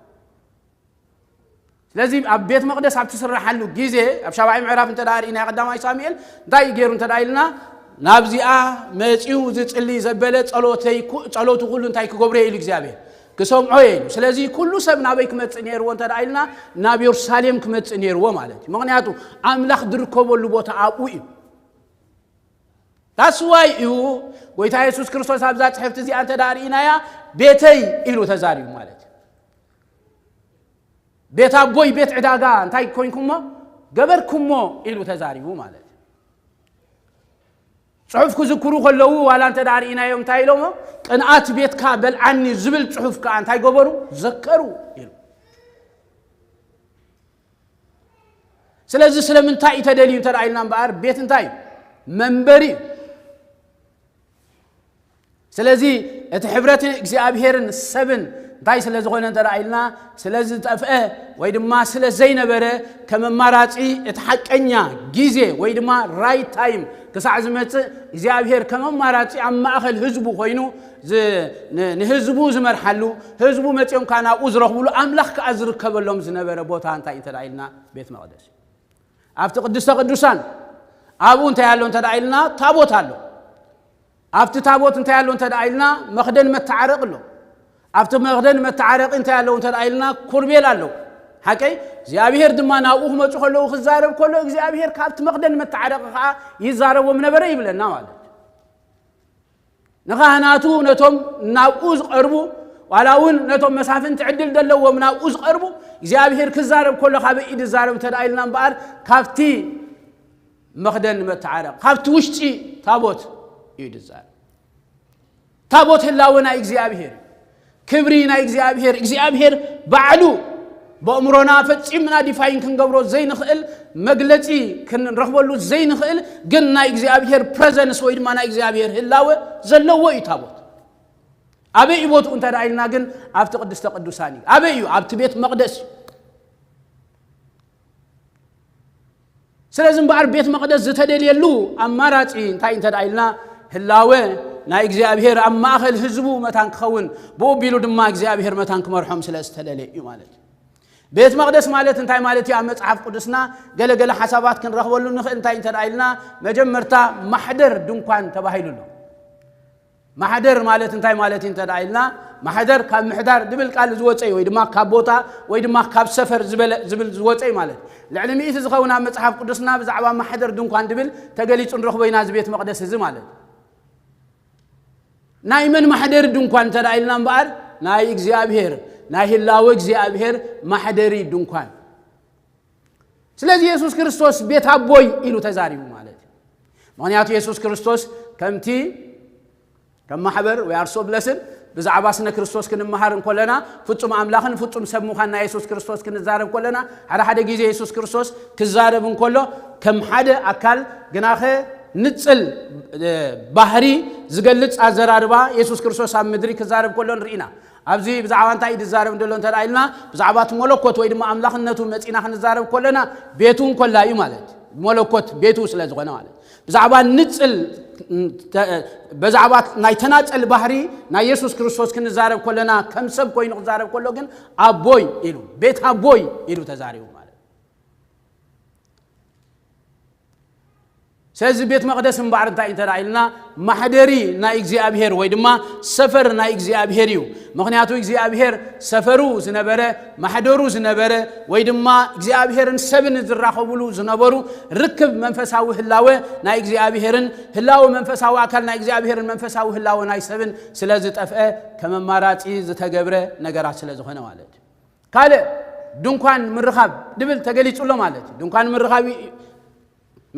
ስለዚ ኣብ ቤት መቕደስ ኣብ ትስረሓሉ ግዜ፣ ኣብ ሻብዓይ ምዕራፍ እንተ ደኣ ርኢና ቀዳማይ ሳሙኤል እንታይ ገይሩ እንተ ደኣ ኢልና፣ ናብዚኣ መጺኡ ዝጽሊ ዘበለ ጸሎተይ ኩ-፣ ጸሎቱ ኩሉ እንታይ ክገብሮ እየ ኢሉ እግዚኣብሔር? ክሰምዖ እየ ኢሉ። ስለዚ ኩሉ ሰብ ናበይ ክመጽእ ነይርዎ እንተ ደኣ ኢልና፣ ናብ የሩሳሌም ክመጽእ ነይርዎ ማለት እዩ። ምኽንያቱ ኣምላኽ ዝርከበሉ ቦታ ኣብኡ እዩ። That's why እዩ ጎይታ የሱስ ክርስቶስ ኣብዛ ጽሕፍቲ እዚኣ እንተ ደኣ ርኢናያ፣ ቤተይ ኢሉ ተዛሪቡ ማለት እዩ። ቤት ኣቦይ ቤት ዕዳጋ እንታይ ኮይንኩሞ ገበርኩሞ ኢሉ ተዛሪቡ ማለት እዩ። ጽሑፍ ክዝክሩ ከለዉ ዋላ እንተ ደኣ ርኢናዮም እንታይ ኢሎሞ? ቅንኣት ቤትካ በልዓኒ ዝብል ጽሑፍ ከኣ እንታይ ገበሩ? ዘከሩ ኢሉ። ስለዚ ስለምንታይ እዩ ተደልዩ እንተ ደኣ ኢልና እምበኣር፣ ቤት እንታይ እዩ? መንበሪ እዩ። ስለዚ እቲ ሕብረት እግዚኣብሔርን ሰብን እንታይ ስለ ዝኾነ እንተ ደኣ ኢልና፣ ስለ ዝጠፍአ ወይ ድማ ስለ ዘይነበረ፣ ከም ኣማራጺ እቲ ሓቀኛ ግዜ ወይ ድማ ራይት ታይም ክሳዕ ዝመጽእ እግዚኣብሔር ከም ኣማራጺ ኣብ ማእከል ህዝቡ ኮይኑ ዝ-፣ ን-፣ ንህዝቡ ዝመርሓሉ፣ ህዝቡ መጺኦም ከኣ ናብኡ ዝረኽብሉ፣ ኣምላኽ ከኣ ዝርከበሎም ዝነበረ ቦታ እንታይ እንተ ደኣ ኢልና፣ ቤት መቕደስ እዩ። ኣብቲ ቅድስተ ቅዱሳን ኣብኡ እንታይ ኣሎ እንተ ደኣ ኢልና፣ ታቦት ኣሎ። ኣብቲ ታቦት እንታይ ኣሎ እንተ ደኣ ኢልና፣ መኽደን መተዓረቂ ኣሎ። ኣብቲ መኽደን መተዓረቂ እንታይ ኣለዉ እንተ ደኣ ኢልና፣ ኮርቤል ኣለዉ። ሓቀይ? እግዚኣብሔር ድማ ናብኡ ክመጹ ከለዉ ክዛረብ ከሎ፣ እግዚኣብሔር ካብቲ መኽደን መተዓረቂ ከኣ ይዛረቦም ነበረ ይብለና ማለት እዩ። ንኻህናቱ ነቶም ናብኡ ዝቐርቡ፣ ዋላ እውን ነቶም መሳፍንቲ ዕድል ዘለዎም ናብኡ ዝቐርቡ፣ እግዚኣብሔር ክዛረብ ከሎ ካበይ እዩ ዝዛረብ እንተ ደኣ ኢልና እምበኣር፣ ካብቲ መኽደን መተዓረቂ፣ ካብቲ ውሽጢ ታቦት እዩ ዝዛረብ። ታቦት ህላወ ናይ እግዚኣብሔር፣ ክብሪ ናይ እግዚኣብሔር፣ እግዚኣብሔር ባዕሉ ብኣእምሮና ፈጺምና ዲፋይን ክንገብሮ ዘይንኽእል፣ መግለጺ ክንረኽበሉ ዘይንኽእል፣ ግን ናይ እግዚኣብሔር ፕረዘንስ ወይ ድማ ናይ እግዚኣብሔር ህላወ ዘለዎ እዩ ታቦት። ኣበይ እዩ ቦትኡ እንተ ደኣ ኢልና ግን ኣብቲ ቅድስተ ቅዱሳን እዩ። ኣበይ እዩ? ኣብቲ ቤት መቕደስ እዩ። ስለዚ እምበኣር ቤት መቕደስ ዝተደልየሉ ኣማራጺ እንታይ እንተ ደኣ ኢልና፣ ህላወ ናይ እግዚኣብሔር ኣብ ማእከል ህዝቡ መታን ክኸውን፣ ብኡ ኣቢሉ ድማ እግዚኣብሔር መታን ክመርሖም ስለ ዝተደልየ እዩ ማለት እዩ። ቤት መቕደስ ማለት እንታይ ማለት እዩ? ኣብ መጽሓፍ ቅዱስና ገለ ገለ ሓሳባት ክንረኽበሉ ንኽእል። እንታይ እንተ ደኣ ኢልና፣ መጀመርታ ማሕደር ድንኳን ተባሂሉ ኣሎ። ማሕደር ማለት እንታይ ማለት እዩ እንተ ደኣ ኢልና፣ ማሕደር ካብ ምሕዳር ዝብል ቃል ዝወጸ እዩ፣ ወይ ድማ ካብ ቦታ ወይ ድማ ካብ ሰፈር ዝበለ፣ ዝብል ዝወጸ እዩ ማለት እዩ። ልዕሊ ሚእቲ ዝኸውን ኣብ መጽሓፍ ቅዱስና ብዛዕባ ማሕደር ድንኳን ዝብል ተገሊጹ ንረኽቦ ኢና፣ እዚ ቤት መቕደስ እዚ ማለት እዩ። ናይ መን ማሕደሪ ድንኳን እንተ ደኣ ኢልና እምበኣር፣ ናይ እግዚኣብሔር፣ ናይ ህላወ እግዚኣብሔር ማሕደሪ ድንኳን። ስለዚ የሱስ ክርስቶስ ቤት ኣቦይ ኢሉ ተዛሪቡ ማለት እዩ። ምኽንያቱ የሱስ ክርስቶስ ከምቲ ከም ማሕበር ወይ ኣርሶ ብለስን ብዛዕባ ስነ ክርስቶስ ክንመሃር እንከለና፣ ፍጹም ኣምላኽን ፍጹም ሰብ ምዃን ናይ የሱስ ክርስቶስ ክንዛረብ ከለና፣ ሓደ ሓደ ግዜ የሱስ ክርስቶስ ክዛረብ እንከሎ ከም ሓደ ኣካል ግናኸ ንጽል፣ እ፣ ባህሪ ዝገልጽ ኣዘራርባ የሱስ ክርስቶስ ኣብ ምድሪ ክዛረብ ከሎ ንርኢ ኢና። ኣብዚ ብዛዕባ እንታይ እዩ ዝዛረብ ዘሎ እንተ ደኣ ኢልና፣ ብዛዕባ እቲ መለኮት ወይ ድማ ኣምላኽነቱ መጺና ክንዛረብ ከለና፣ ቤቱ እንኮላ እዩ ማለት እዩ። መለኮት ቤቱ ስለ ዝኾነ ማለት እዩ። ብዛዕባ ንጽል፣ ተ-፣ ብዛዕባ ናይ ተናጸል ባህሪ ናይ የሱስ ክርስቶስ ክንዛረብ ከለና፣ ከም ሰብ ኮይኑ ክዛረብ ከሎ ግን ኣቦይ ኢሉ፣ ቤት ኣቦይ ኢሉ ተዛሪቡ ማለት እዩ። ስለዚ ቤት መቕደስ እምበኣር እንታይ እንተ ደኣ ኢልና፣ ማሕደሪ ናይ እግዚኣብሔር ወይ ድማ ሰፈር ናይ እግዚኣብሔር እዩ። ምኽንያቱ እግዚኣብሔር ሰፈሩ ዝነበረ፣ ማሕደሩ ዝነበረ፣ ወይ ድማ እግዚኣብሔርን ሰብን ዝራኸቡሉ ዝነበሩ ርክብ መንፈሳዊ ህላወ ናይ እግዚኣብሔርን ህላወ መንፈሳዊ ኣካል ናይ እግዚኣብሔርን መንፈሳዊ ህላወ ናይ ሰብን ስለ ዝጠፍአ ከም ኣማራጺ ዝተገብረ ነገራት ስለ ዝኾነ ማለት እዩ። ካልእ ድንኳን ምርኻብ ድብል ተገሊጹ ኣሎ ማለት እዩ። ድንኳን ምርኻብ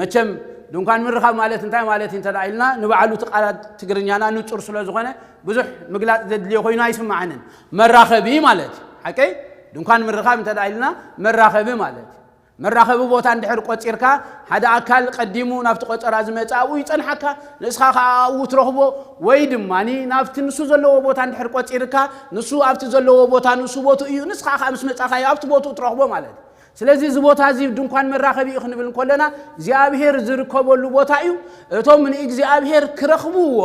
መቸም ድንኳን ምርኻብ ማለት እንታይ ማለት እዩ እንተ ኢልና፣ ንባዕሉ እቲ ቃላት ትግርኛና ንጹር ስለ ዝኾነ ብዙሕ ምግላጽ ዘድልዮ ኮይኑ ኣይስምዓንን። መራኸቢ ማለት እዩ። ሓቀይ ድንኳን ምርኻብ እንተ ኢልና መራኸቢ ማለት እዩ። መራኸቢ ቦታ እንድሕር ቆጺርካ፣ ሓደ ኣካል ቀዲሙ ናብቲ ቆጸራ ዝመጽእ ኣብኡ ይጸንሓካ፣ ንስኻ ከኣ ኣብኡ ትረኽቦ፣ ወይ ድማ ናብቲ ንሱ ዘለዎ ቦታ እንድሕር ቆጺርካ፣ ንሱ ኣብቲ ዘለዎ ቦታ ንሱ ቦትኡ እዩ፣ ንስኻ ከኣ ምስ መጻኻዮ ኣብቲ ቦትኡ ትረኽቦ ማለት እዩ። ስለዚ እዚ ቦታ እዚ ድንኳን መራኸቢ እዩ ክንብል እንከለና፣ እግዚኣብሔር ዝርከበሉ ቦታ እዩ። እቶም ንእግዚኣብሔር ክረኽብዎ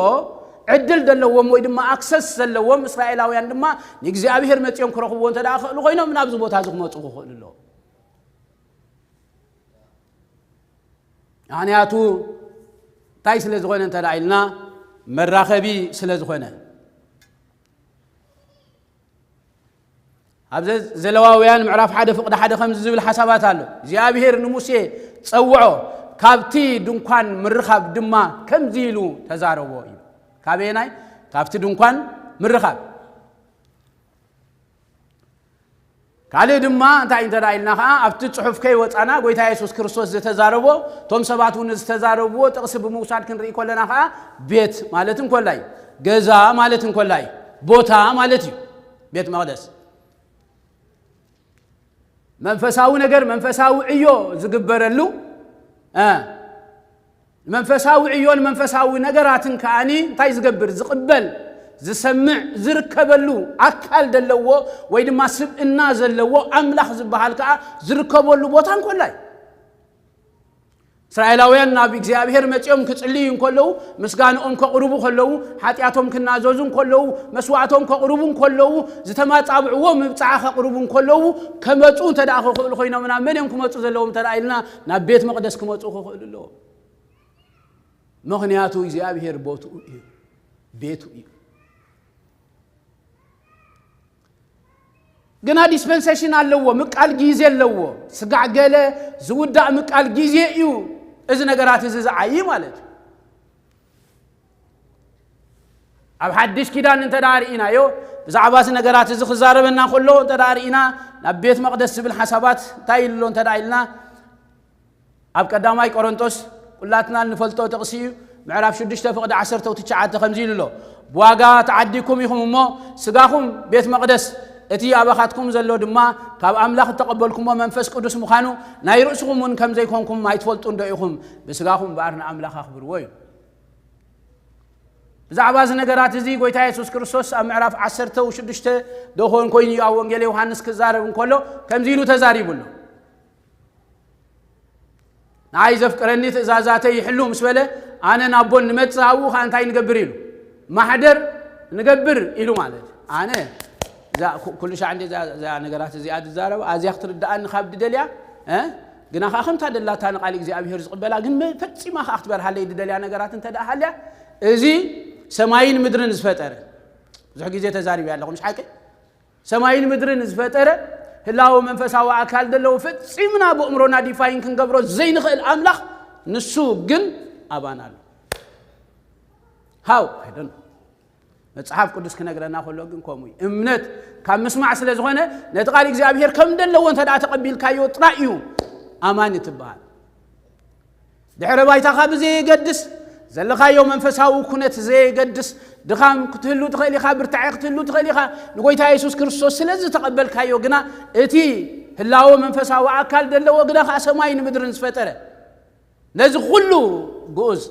ዕድል ዘለዎም ወይ ድማ ኣክሰስ ዘለዎም እስራኤላውያን ድማ ንእግዚኣብሔር መጺኦም ክረኽብዎ እንተ ደኣ ክኽእሉ ኮይኖም ናብዚ ቦታ እዚ ክመጹ ክኽእሉ ኣለዎም። ምኽንያቱ እንታይ ስለ ዝኾነ እንተ ደኣ ኢልና፣ መራኸቢ ስለ ዝኾነ። ኣብ ዘ-፣ ዘለዋውያን ምዕራፍ ሓደ ፍቕዲ ሓደ ከምዚ ዝብል ሓሳባት ኣሎ። እግዚኣብሔር ንሙሴ ጸውዖ፣ ካብቲ ድንኳን ምርኻብ ድማ ከምዚ ኢሉ ተዛረቦ እዩ። ካበየናይ? ካብቲ ድንኳን ምርኻብ። ካልእ ድማ እንታይ እንተ ደኣ ኢልና ኸዓ፣ ኣብቲ ጽሑፍ ከይወጻና ጎይታ የሱስ ክርስቶስ ዝተዛረቦ፣ እቶም ሰባት እውን ዝተዛረብዎ ጥቕሲ ብምውሳድ ክንርኢ ከለና ኸዓ፣ ቤት ማለት እንኮላይ፣ ገዛ ማለት እንኮላይ፣ ቦታ ማለት እዩ። ቤት መቕደስ መንፈሳዊ ነገር፣ መንፈሳዊ ዕዮ ዝግበረሉ፣ እ፣ መንፈሳዊ ዕዮን መንፈሳዊ ነገራትን ከኣኒ እንታይ ዝገብር? ዝቕበል፣ ዝሰምዕ፣ ዝርከበሉ ኣካል ዘለዎ ወይ ድማ ስብእና ዘለዎ ኣምላኽ ዝበሃል ከኣ ዝርከበሉ ቦታ እንኮላይ። እስራኤላውያን ናብ እግዚኣብሔር መጺኦም ክጽልዩ እንከለዉ፣ ምስጋንኦም ከቕርቡ ከለዉ፣ ሓጢኣቶም ክናዘዙ እንከለዉ፣ መስዋዕቶም ከቕርቡ እንከለዉ፣ ዝተማጻብዕዎ ምብጻዓ ከቕርቡ እንከለዉ፣ ከመጹ እንተ ደኣ ክኽእሉ ኮይኖም፣ ናብ መን እዮም ክመጹ ዘለዎም እንተ ደኣ ኢልና፣ ናብ ቤት መቕደስ ክመጹ ክኽእሉ ኣለዎም። ምኽንያቱ እግዚኣብሔር ቦትኡ እዩ፣ ቤቱ እዩ። ግና ዲስፐንሴሽን ኣለዎ፣ ምቃል ግዜ ኣለዎ። ስጋዕ ገለ ዝውዳእ ምቃል ግዜ እዩ እዚ ነገራት እዚ ዝዓዪ ማለት እዩ። ኣብ ሓድሽ ኪዳን እንተ ደኣ ርኢናዮ፣ ብዛዕባ እዚ ነገራት እዚ ክዛረበና ከሎ እንተ ደኣ ርኢና፣ ናብ ቤት መቕደስ ዝብል ሓሳባት እንታይ ኢሉ ኣሎ እንተ ደኣ ኢልና፣ ኣብ ቀዳማይ ቆሮንቶስ ኩላትና እንፈልጦ ጥቕሲ እዩ። ምዕራፍ ሽዱሽተ ፍቕዲ ዓሰርተ ትሽዓተ ከምዚ ኢሉ ኣሎ፣ "ብዋጋ ተዓዲግኩም ኢኹም እሞ፣ ስጋኹም ቤት መቕደስ፣ እቲ ኣባኻትኩም ዘሎ ድማ ካብ ኣምላኽ እተቐበልኩሞ መንፈስ ቅዱስ ምዃኑ ናይ ርእስኹም እውን ከም ዘይኮንኩም ኣይትፈልጡን ዶ ኢኹም? ብስጋኹም እምበኣር ንኣምላኽ ኣኽብርዎ" እዩ። ብዛዕባ እዚ ነገራት እዚ ጎይታ የሱስ ክርስቶስ ኣብ ምዕራፍ ዓሰርተ ሽዱሽተ ዶ ኾን ኮይኑ እዩ ኣብ ወንጌል ዮሃንስ ክዛረብ እንከሎ ከምዚ ኢሉ ተዛሪቡ ኣሎ። "ንዓይ ዘፍቅረኒ ትእዛዛተይ ይሕሉ" ምስ በለ፣ "ኣነ ናብ ኣቦ ንመጽእ፣ ኣብኡ ኸኣ እንታይ ንገብር?" ኢሉ፣ "ማሕደር ንገብር" ኢሉ ማለት እዩ። ኣነ እዛ ኩ-፣ ኩሉ ሻዕ እንደ እዛ፣ እዛ ነገራት እዚኣ ትዛረብ፣ ኣዝያ ክትርድኣኒ ካብ ድደልያ፣ እ? ግና ኸኣ ከምታ ደላታ ንቓል እግዚኣብሔር ዝቕበላ፣ ግን መ-፣ ፈጺማ ኸኣ ክትበርሃለይ ድደልያ ነገራት እንተ ደኣ ሃልያ፣ እዚ ሰማይን ምድርን ዝፈጠረ፣ ብዙሕ ግዜ ተዛሪበያ ኣለኹ፣ ምሽ ሓቂ? ሰማይን ምድርን ዝፈጠረ፣ ህላወ መንፈሳዊ ኣካል ዘለዎ፣ ፈጺምና ብእምሮና ዲፋይን ክንገብሮ ዘይንኽእል ኣምላኽ፣ ንሱ ግን ኣባና ኣሎ። ሃው? I don't know። መጽሓፍ ቅዱስ ክነግረና ከሎ ግን ከምኡ እዩ። እምነት ካብ ምስማዕ ስለ ዝኾነ፣ ነቲ ቃል እግዚኣብሔር ከም ዘለዎ እንተ ደኣ ተቐቢልካዮ ጥራይ እዩ ኣማኒ ትበሃል። ድሕረ ባይታኻ ብዘየገድስ፣ ዘለኻዮ መንፈሳዊ ኩነት ዘየገድስ፣ ድኻም ክትህሉ ትኽእል ኢኻ፣ ብርታዐ ክትህሉ ትኽእል ኢኻ። ንጎይታ የሱስ ክርስቶስ ስለ ዝተቐበልካዮ ግና፣ እቲ ህላወ መንፈሳዊ ኣካል ዘለዎ፣ ግና ኸኣ ሰማይን ምድርን ዝፈጠረ፣ ነዚ ኩሉ ግኡዝ፣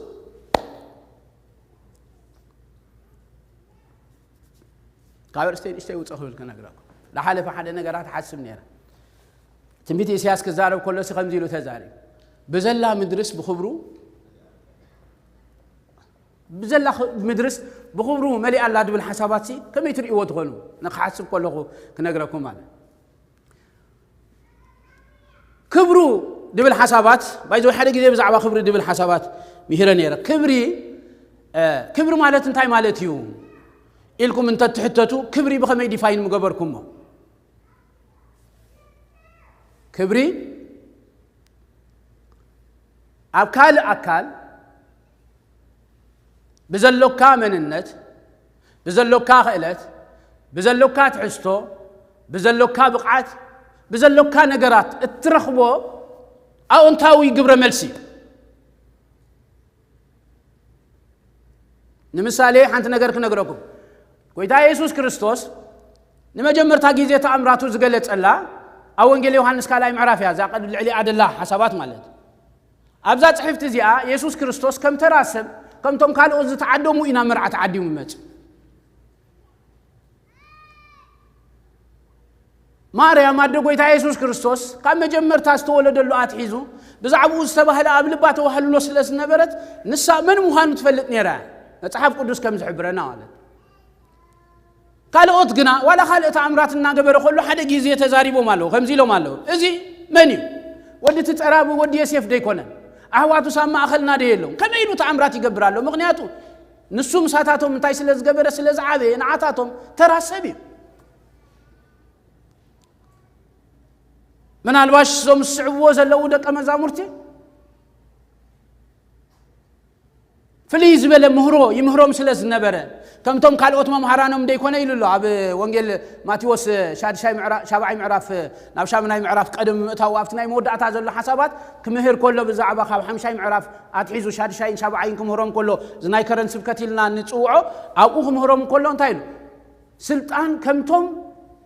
ካብ ርእስተይ ንእሽተይ ውፅእ ክብል ክነግረኩም። ዝሓለፈ ሓደ ነገራት ሓስብ ነይረ። ትንቢት ኢሳያስ ክዛረብ ከሎ ሲ ከምዚ ኢሉ ተዛሪቡ። "ብዘላ ምድርስ ብኽብሩ፣ ብዘላ ኽ-፣ ምድርስ ብኽብሩ መሊኣ ኣላ" ድብል ሓሳባት ሲ ከመይ ትርእይዎ ትኾኑ? ንክሓስብ ከለኹ ክነግረኩም ማለት። ክብሩ ድብል ሓሳባት ባይዘው ሓደ ግዜ ብዛዕባ ክብሪ ድብል ሓሳባት ምሂረ ነይረ። ክብሪ ክብሪ ማለት እንታይ ማለት እዩ ኢልኩም እንተትሕተቱ፣ ክብሪ ብኸመይ ዲፋይን ምገበርኩሞ? ክብሪ ኣብ ካልእ ኣካል ብዘሎካ መንነት፣ ብዘሎካ ክእለት፣ ብዘሎካ ትሕዝቶ፣ ብዘሎካ ብቕዓት፣ ብዘሎካ ነገራት እትረኽቦ ኣወንታዊ ግብረ መልሲ እዩ። ንምሳሌ ሓንቲ ነገር ክነግረኩም። ጎይታ የሱስ ክርስቶስ ንመጀመርታ ግዜ ተኣምራቱ ዝገለጸላ ኣብ ወንጌል ዮሃንስ ካልኣይ ምዕራፍ እያ፣ እዛ ቀድ-፣ ልዕሊ ኣደላ ሓሳባት ማለት። ኣብዛ ጽሕፍቲ እዚኣ የሱስ ክርስቶስ ከም ተራ ሰብ፣ ከምቶም ካልኦት ዝተዓደሙ ኢና መርዓ ተዓዲሙ ይመጽእ። ማርያም ኣደ ጎይታ የሱስ ክርስቶስ ካብ መጀመርታ ዝተወለደሉ ኣትሒዙ ብዛዕባኡ ዝተባህለ ኣብ ልባ ተዋህልሎ ስለ ዝነበረት፣ ንሳ መን ምዃኑ ትፈልጥ ነይራ። መጽሓፍ ቅዱስ ከም ዝሕብረና ማለት። ካልኦት ግና ዋላ ካልእ ተኣምራት እናገበረ ከሎ ሓደ ግዜ ተዛሪቦም ኣለዉ። ከምዚ ኢሎም ኣለዉ፣ "እዚ መን እዩ? ወዲ እቲ ጸራቢ ወዲ የሴፍ ዶ ኣይኮነን? ኣሕዋቱስ ኣብ ማእኸልና ዶ የለውን? ከመይ ኢሉ ተኣምራት ይገብር ኣሎ?" ምኽንያቱ ንሱ ምሳታቶም እንታይ ስለ ዝገበረ፣ ስለ ዝዓበየ፣ ንዓታቶም ተራ ሰብ እዩ። ምናልባሽ እዞም ዝስዕብዎ ዘለዉ ደቀ መዛሙርቲ ፍልይ ዝበለ ምህሮ ይምህሮም ስለ ዝነበረ፣ ከምቶም ካልኦት መምሃራኖም ደይኮነ ኢሉ ኣሎ ኣብ ወንጌል ማቴዎስ ሻድሻይ ምዕራ-፣ ሻብዓይ ምዕራፍ፣ ናብ ሻምናይ ምዕራፍ ቀደም ምእታው ኣብቲ ናይ መወዳእታ ዘሎ ሓሳባት ክምህር ከሎ ብዛዕባ ካብ ሓምሻይ ምዕራፍ ኣትሒዙ ሻድሻይን ሻብዓይን ክምህሮም ከሎ እዚ ናይ ከረን ስብከት ኢልና ንጽውዖ ኣብኡ ክምህሮም ከሎ እንታይ ኢሉ? ስልጣን ከምቶም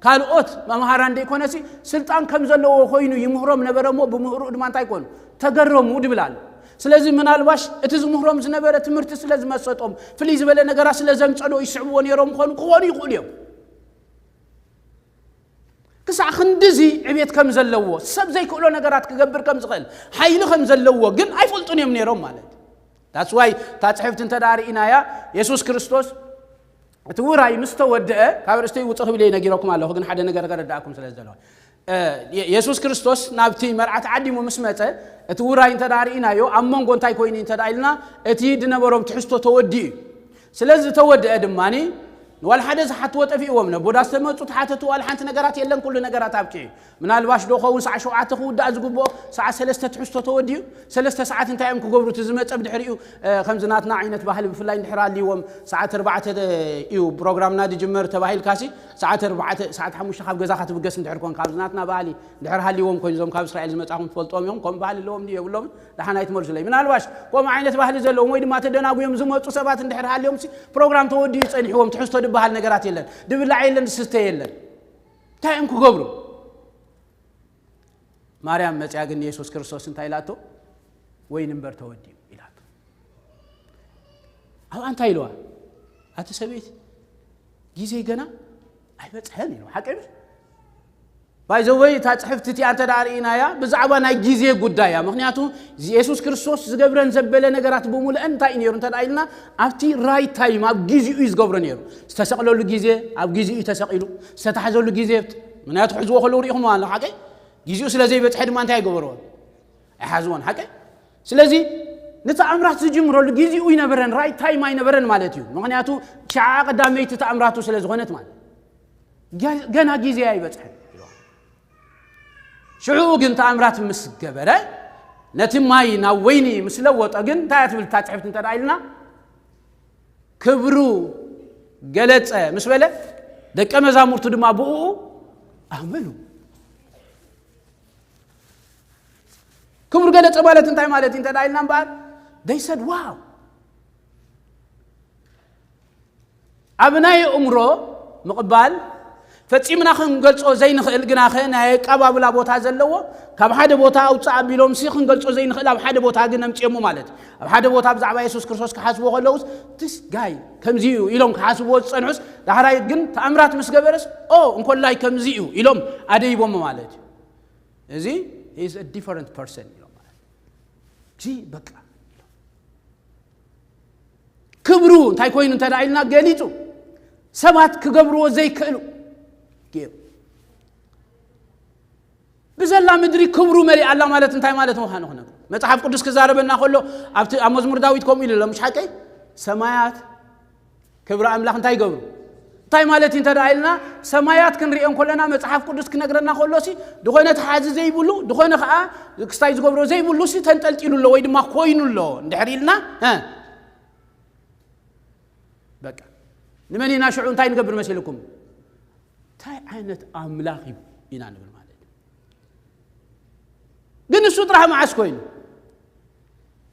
ካልኦት መምሃራን ደይኮነሲ ስልጣን ከም ዘለዎ ኮይኑ ይምህሮም ነበረ እሞ ብምህርኡ ድማ እንታይ ኮኑ? ተገረሙ ድብል ኣሎ። ስለዚ ምናልባሽ እቲ ዝምህሮም ዝነበረ ትምህርቲ ስለ ዝመሰጦም፣ ፍልይ ዝበለ ነገራት ስለ ዘምጸዶ ይስዕብዎ ነይሮም ክኾኑ፣ ክኾኑ ይኽእሉ እዮም። ክሳዕ ክንድዚ ዕቤት ከም ዘለዎ፣ ሰብ ዘይክእሎ ነገራት ክገብር ከም ዝኽእል፣ ሓይሊ ከም ዘለዎ ግን ኣይፈልጡን እዮም ነይሮም ማለት እዩ። That's why እታ ጽሕፍቲ እንተ ደኣ ርኢናያ፣ የሱስ ክርስቶስ እቲ ውራይ ምስ ተወድአ፣ ካብ ርእስተይ ውጽእ ክብል እየ ነጊረኩም ኣለኹ፣ ግን ሓደ ነገር ከረድኣኩም ስለ ዝደለኹ። እ፣ የ-፣ የሱስ ክርስቶስ ናብቲ መርዓ ተዓዲሙ ምስ መጸ፣ እቲ ውራይ እንተ ደኣ ርኢናዮ፣ ኣብ መንጎ እንታይ ኮይኑ እንተ ደኣ ኢልና፣ እቲ ድነበሮም ትሕዝቶ ተወዲኡ እዩ። ስለዚ ዝተወድአ ድማኒ፣ ንዋል ሓደ ዝሓትዎ ጠፊእዎም፣ ነቦ ዳስ ተመጹ፣ ተሓተቱ፣ ዋላ ሓንቲ ነገራት የለን፣ ኩሉ ነገራት ኣብቂዑ። ምናልባሽ ዶ ኸውን ሰዓት ሸውዓተ ክውዳእ ዝግብኦ፣ ሰዓት ሰለስተ ትሕዝቶ ተወዲኡ፣ ሰለስተ ሰዓት እንታይ እዮም ክገብሩ? እቲ ዝመጸ ብድሕሪኡ፣ እ፣ ከምዚ ናትና ዓይነት ባህሊ ብፍላይ እንድሕር ኣልይዎም፣ ሰዓት ኣርባዕተ እዩ ፕሮግራምና ዝጅመር ተባሂልካሲ፣ ሰዓት ኣርባዕተ፣ ሰዓት ሓሙሽተ ካብ ገዛኻ ትብገስ እንድሕር ኮንካ፣ ኣብዚ ናትና ባህሊ እንድሕር ሃልይዎም ኮይኑ፣ እዞም ካብ እስራኤል ዝመጻኹም ትፈልጥዎም እዮም፣ ከምኡ ባህሊ ኣለዎም ድዩ የብሎምን? ደሓን ኣይትመልሱለይ። ምናልባሽ ከምኡ ዓይነት ባህሊ ዘለዎም ወይ ድማ ተደናጉዮም ዝመጹ ሰባት እንድሕር ሃልዮምሲ፣ ፕሮግራም ተወዲኡ ጸኒሕዎም፣ ትሕዝቶ ዝበሃል ነገራት የለን፣ ድብላዕ የለን፣ ዝስተ የለን። እንታይ እዮም ክገብሩ? ማርያም መጽያ ግን ንየሱስ ክርስቶስ እንታይ ኢላቶ? "ወይን እምበር ተወዲኡ" ኢላቶ። ኣብኣ እንታይ ኢልዋ? "ኣቲ ሰበይቲ፣ ግዜ ገና ኣይበጽሐን" ኢልዋ። ሓቂ ድዩ? ባይ ዘ ወይ፣ እታ ጽሕፍቲ እቲኣ እንተ ደኣ ርኢናያ፣ ብዛዕባ ናይ ግዜ ጉዳይ እያ። ምኽንያቱ፣ የሱስ ክርስቶስ ዝገብረን ዘበለ ነገራት ብምሉአን እንታይ እዩ ነይሩ እንተ ደኣ ኢልና፣ ኣብቲ ራይት ታይም፣ ኣብ ግዜኡ እዩ ዝገብሮ ነይሩ። ዝተሰቕለሉ ግዜ፣ ኣብ ግዜኡ እዩ ተሰቒሉ። ዝተታሕዘሉ ግዜ፣ ምኽንያቱ፣ ክሕዝዎ ከለዉ ርኢኹምዎ ኣሎ፣ ሓቂ? ግዜኡ ስለ ዘይበጽሐ ድማ እንታይ ኣይገበርዎን? ኣይሓዝዎን፣ ሓቂ? ስለዚ፣ ንተኣምራት ዝጅምረሉ ግዜኡ ኣይነበረን፣ ራይት ታይም ኣይነበረን ማለት እዩ። ምኽንያቱ፣ ሽዓ ቀዳመይቲ ተኣምራቱ ስለ ዝኾነት ማለት። ገ-፣ ገና ግዜ ኣይበጽሐን። ሽዑ ግን ተኣምራት ምስ ገበረ፣ ነቲ ማይ ናብ ወይኒ ምስ ለወጠ ግን እንታይ እያ ትብል እታ ጽሕፍቲ እንተ ደኣ ኢልና፣ ክብሩ ገለጸ ምስ በለ፣ ደቀ መዛሙርቱ ድማ ብእኡ ኣመኑ። ክብሩ ገለጸ ማለት እንታይ ማለት እዩ እንተ ደኣ ኢልና እምበኣር፣ they said, "Wow!" ኣብ ናይ ኣእምሮ ምቕባል ፈጺምና ክንገልጾ ዘይንኽእል፣ ግናኸ ናይ ኣቀባብላ ቦታ ዘለዎ፣ ካብ ሓደ ቦታ ኣውጽእ ኣቢሎምሲ ክንገልጾ ዘይንኽእል፣ ኣብ ሓደ ቦታ ግን ኣምጺኦሞ ማለት እዩ። ኣብ ሓደ ቦታ ብዛዕባ የሱስ ክርስቶስ ክሓስብዎ ከለዉስ፣ "This guy ከምዚ እዩ" ኢሎም ክሓስብዎ ዝጸንሑስ፣ ዳሕራይ ግን ተኣምራት ምስ ገበረስ፣ "ኦ፣ እንኮላይ ከምዚ እዩ" ኢሎም ኣደይቦሞ ማለት እዩ። እዚ is a different person ኢሎም ማለት እዩ። እዚ በቃ ክብሩ እንታይ ኮይኑ እንተ ደኣ ኢልና ገሊጹ፣ ሰባት ክገብርዎ ዘይክእሉ ገይሩ። ዘላ ምድሪ ክብሩ መሊኣ ኣላ ማለት እንታይ ማለት ምዃኑ ክነግሩ። መጽሓፍ ቅዱስ ክዛረበና ከሎ ኣብቲ ኣብ መዝሙር ዳዊት ከምኡ ኢሉ ኣሎ፣ ምሽ ሓቀይ? ሰማያት ክብሪ ኣምላኽ እንታይ ይገብሩ? እንታይ ማለት እዩ እንተ ደኣ ኢልና፣ ሰማያት ክንሪኦ እንከለና፣ መጽሓፍ ቅዱስ ክነግረና ከሎ ሲ፣ ዝኾነ ተሓዚ ዘይብሉ፣ ዝኾነ ኸኣ ክስታይ ዝገብሮ ዘይብሉ ሲ ተንጠልጢሉ ኣሎ ወይ ድማ ኮይኑ ኣሎ እንድሕር ኢልና፣ እ፣ በቃ፣ ንመን ኢና ሽዑ እንታይ ንገብር መሲልኩም? እንታይ ዓይነት ኣምላኽ እዩ ኢና ንብል ማለት እዩ። ግን እሱ ጥራሕ መዓስ ኮይኑ?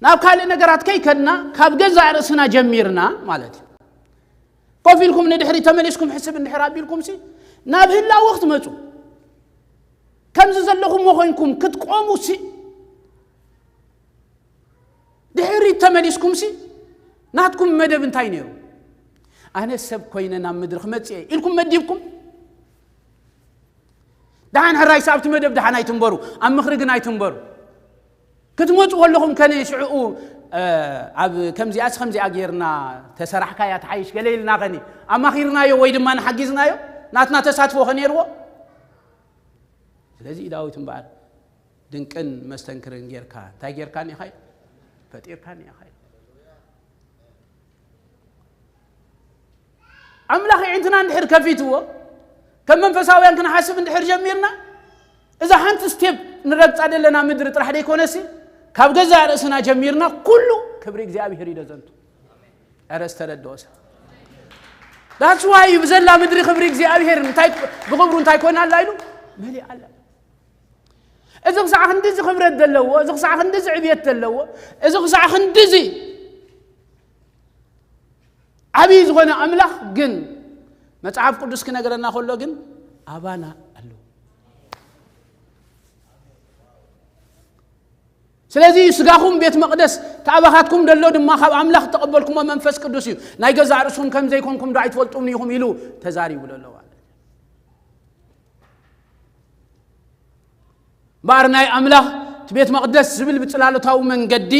ናብ ካልእ ነገራት ከይከድና፣ ካብ ገዛእ ርእስና ጀሚርና ማለት እዩ። ኮፍ ኢልኩም ንድሕሪት ተመሊስኩም ሕስብ እንድሕር ኣቢልኩም ሲ፣ ናብ ህላወ ክትመጹ፣ ከምዚ ዘለኹምዎ ኮይንኩም ክትቆሙ ሲ፣ ድሕሪት ተመሊስኩም ሲ፣ ናትኩም መደብ እንታይ ነይሩ? ኣነ ሰብ ኮይነ ናብ ምድሪ ክመጽእ እየ ኢልኩም መዲብኩም? ደሓን ሕራይ ሲ ኣብቲ መደብ ደሓን ኣይትንበሩ፣ ኣብ ምኽሪ ግን ኣይትንበሩ። ክትመጹ ከለኹም ከነ ሽዕኡ፣ እ፣ ኣብ ከምዚኣስ ከምዚኣ ጌርና ተሰራሕካያ ትሓይሽ ገለ ኢልና ከኒ ኣማኺርናዮ ወይ ድማ ንሓጊዝናዮ፣ ናትና ተሳትፎ ከ ነይርዎ? ስለዚ ዳዊት እምበኣር ድንቅን መስተንክርን ጌርካ፣ እንታይ ጌርካኒ ኢኻ? ፈጢርካኒ ኢኻ። ኣምላኽ ኣዒንትና እንድሕር ከፊትዎ፣ ከም መንፈሳውያን ክንሓስብ እንድሕር ጀሚርና፣ እዛ ሓንቲ ስቴፕ ንረግጻ ዘለና ምድሪ ጥራሕ ደይኮነሲ፣ ካብ ገዛእ ርእስና ጀሚርና ኩሉ ክብሪ እግዚኣብሄር እዩ ደዘንቱ። ኧረ ዝተረድኦ ሰብ። That's why እዩ ብዘላ ምድሪ ክብሪ እግዚኣብሄር እንታይ፣ ብኽብሩ እንታይ ኮይና ኣላ ኢሉ መሊኣ ኣላ። እዚ ክሳዕ ክንድዚ ክብረት ዘለዎ፣ እዚ ክሳዕ ክንድዚ ዕብየት ዘለዎ፣ እዚ ክሳዕ ክንድዚ ዓብዪ ዝኾነ ኣምላኽ ግን መጽሓፍ ቅዱስ ክነግረና ከሎ ግን ኣባና ኣሎ። ስለዚ ስጋኹም ቤት መቕደስ፣ እቲ ኣባኻትኩም ደሎ ድማ ካብ ኣምላኽ እተቐበልኩሞ መንፈስ ቅዱስ እዩ። ናይ ገዛእ ርእስኹም ከም ዘይኮንኩም ዶ ኣይትፈልጡን ኢኹም ኢሉ ተዛሪቡ ዘሎ ማለት እዩ። እምበኣር ናይ ኣምላኽ እቲ ቤት መቕደስ ዝብል ብጽላሎታዊ መንገዲ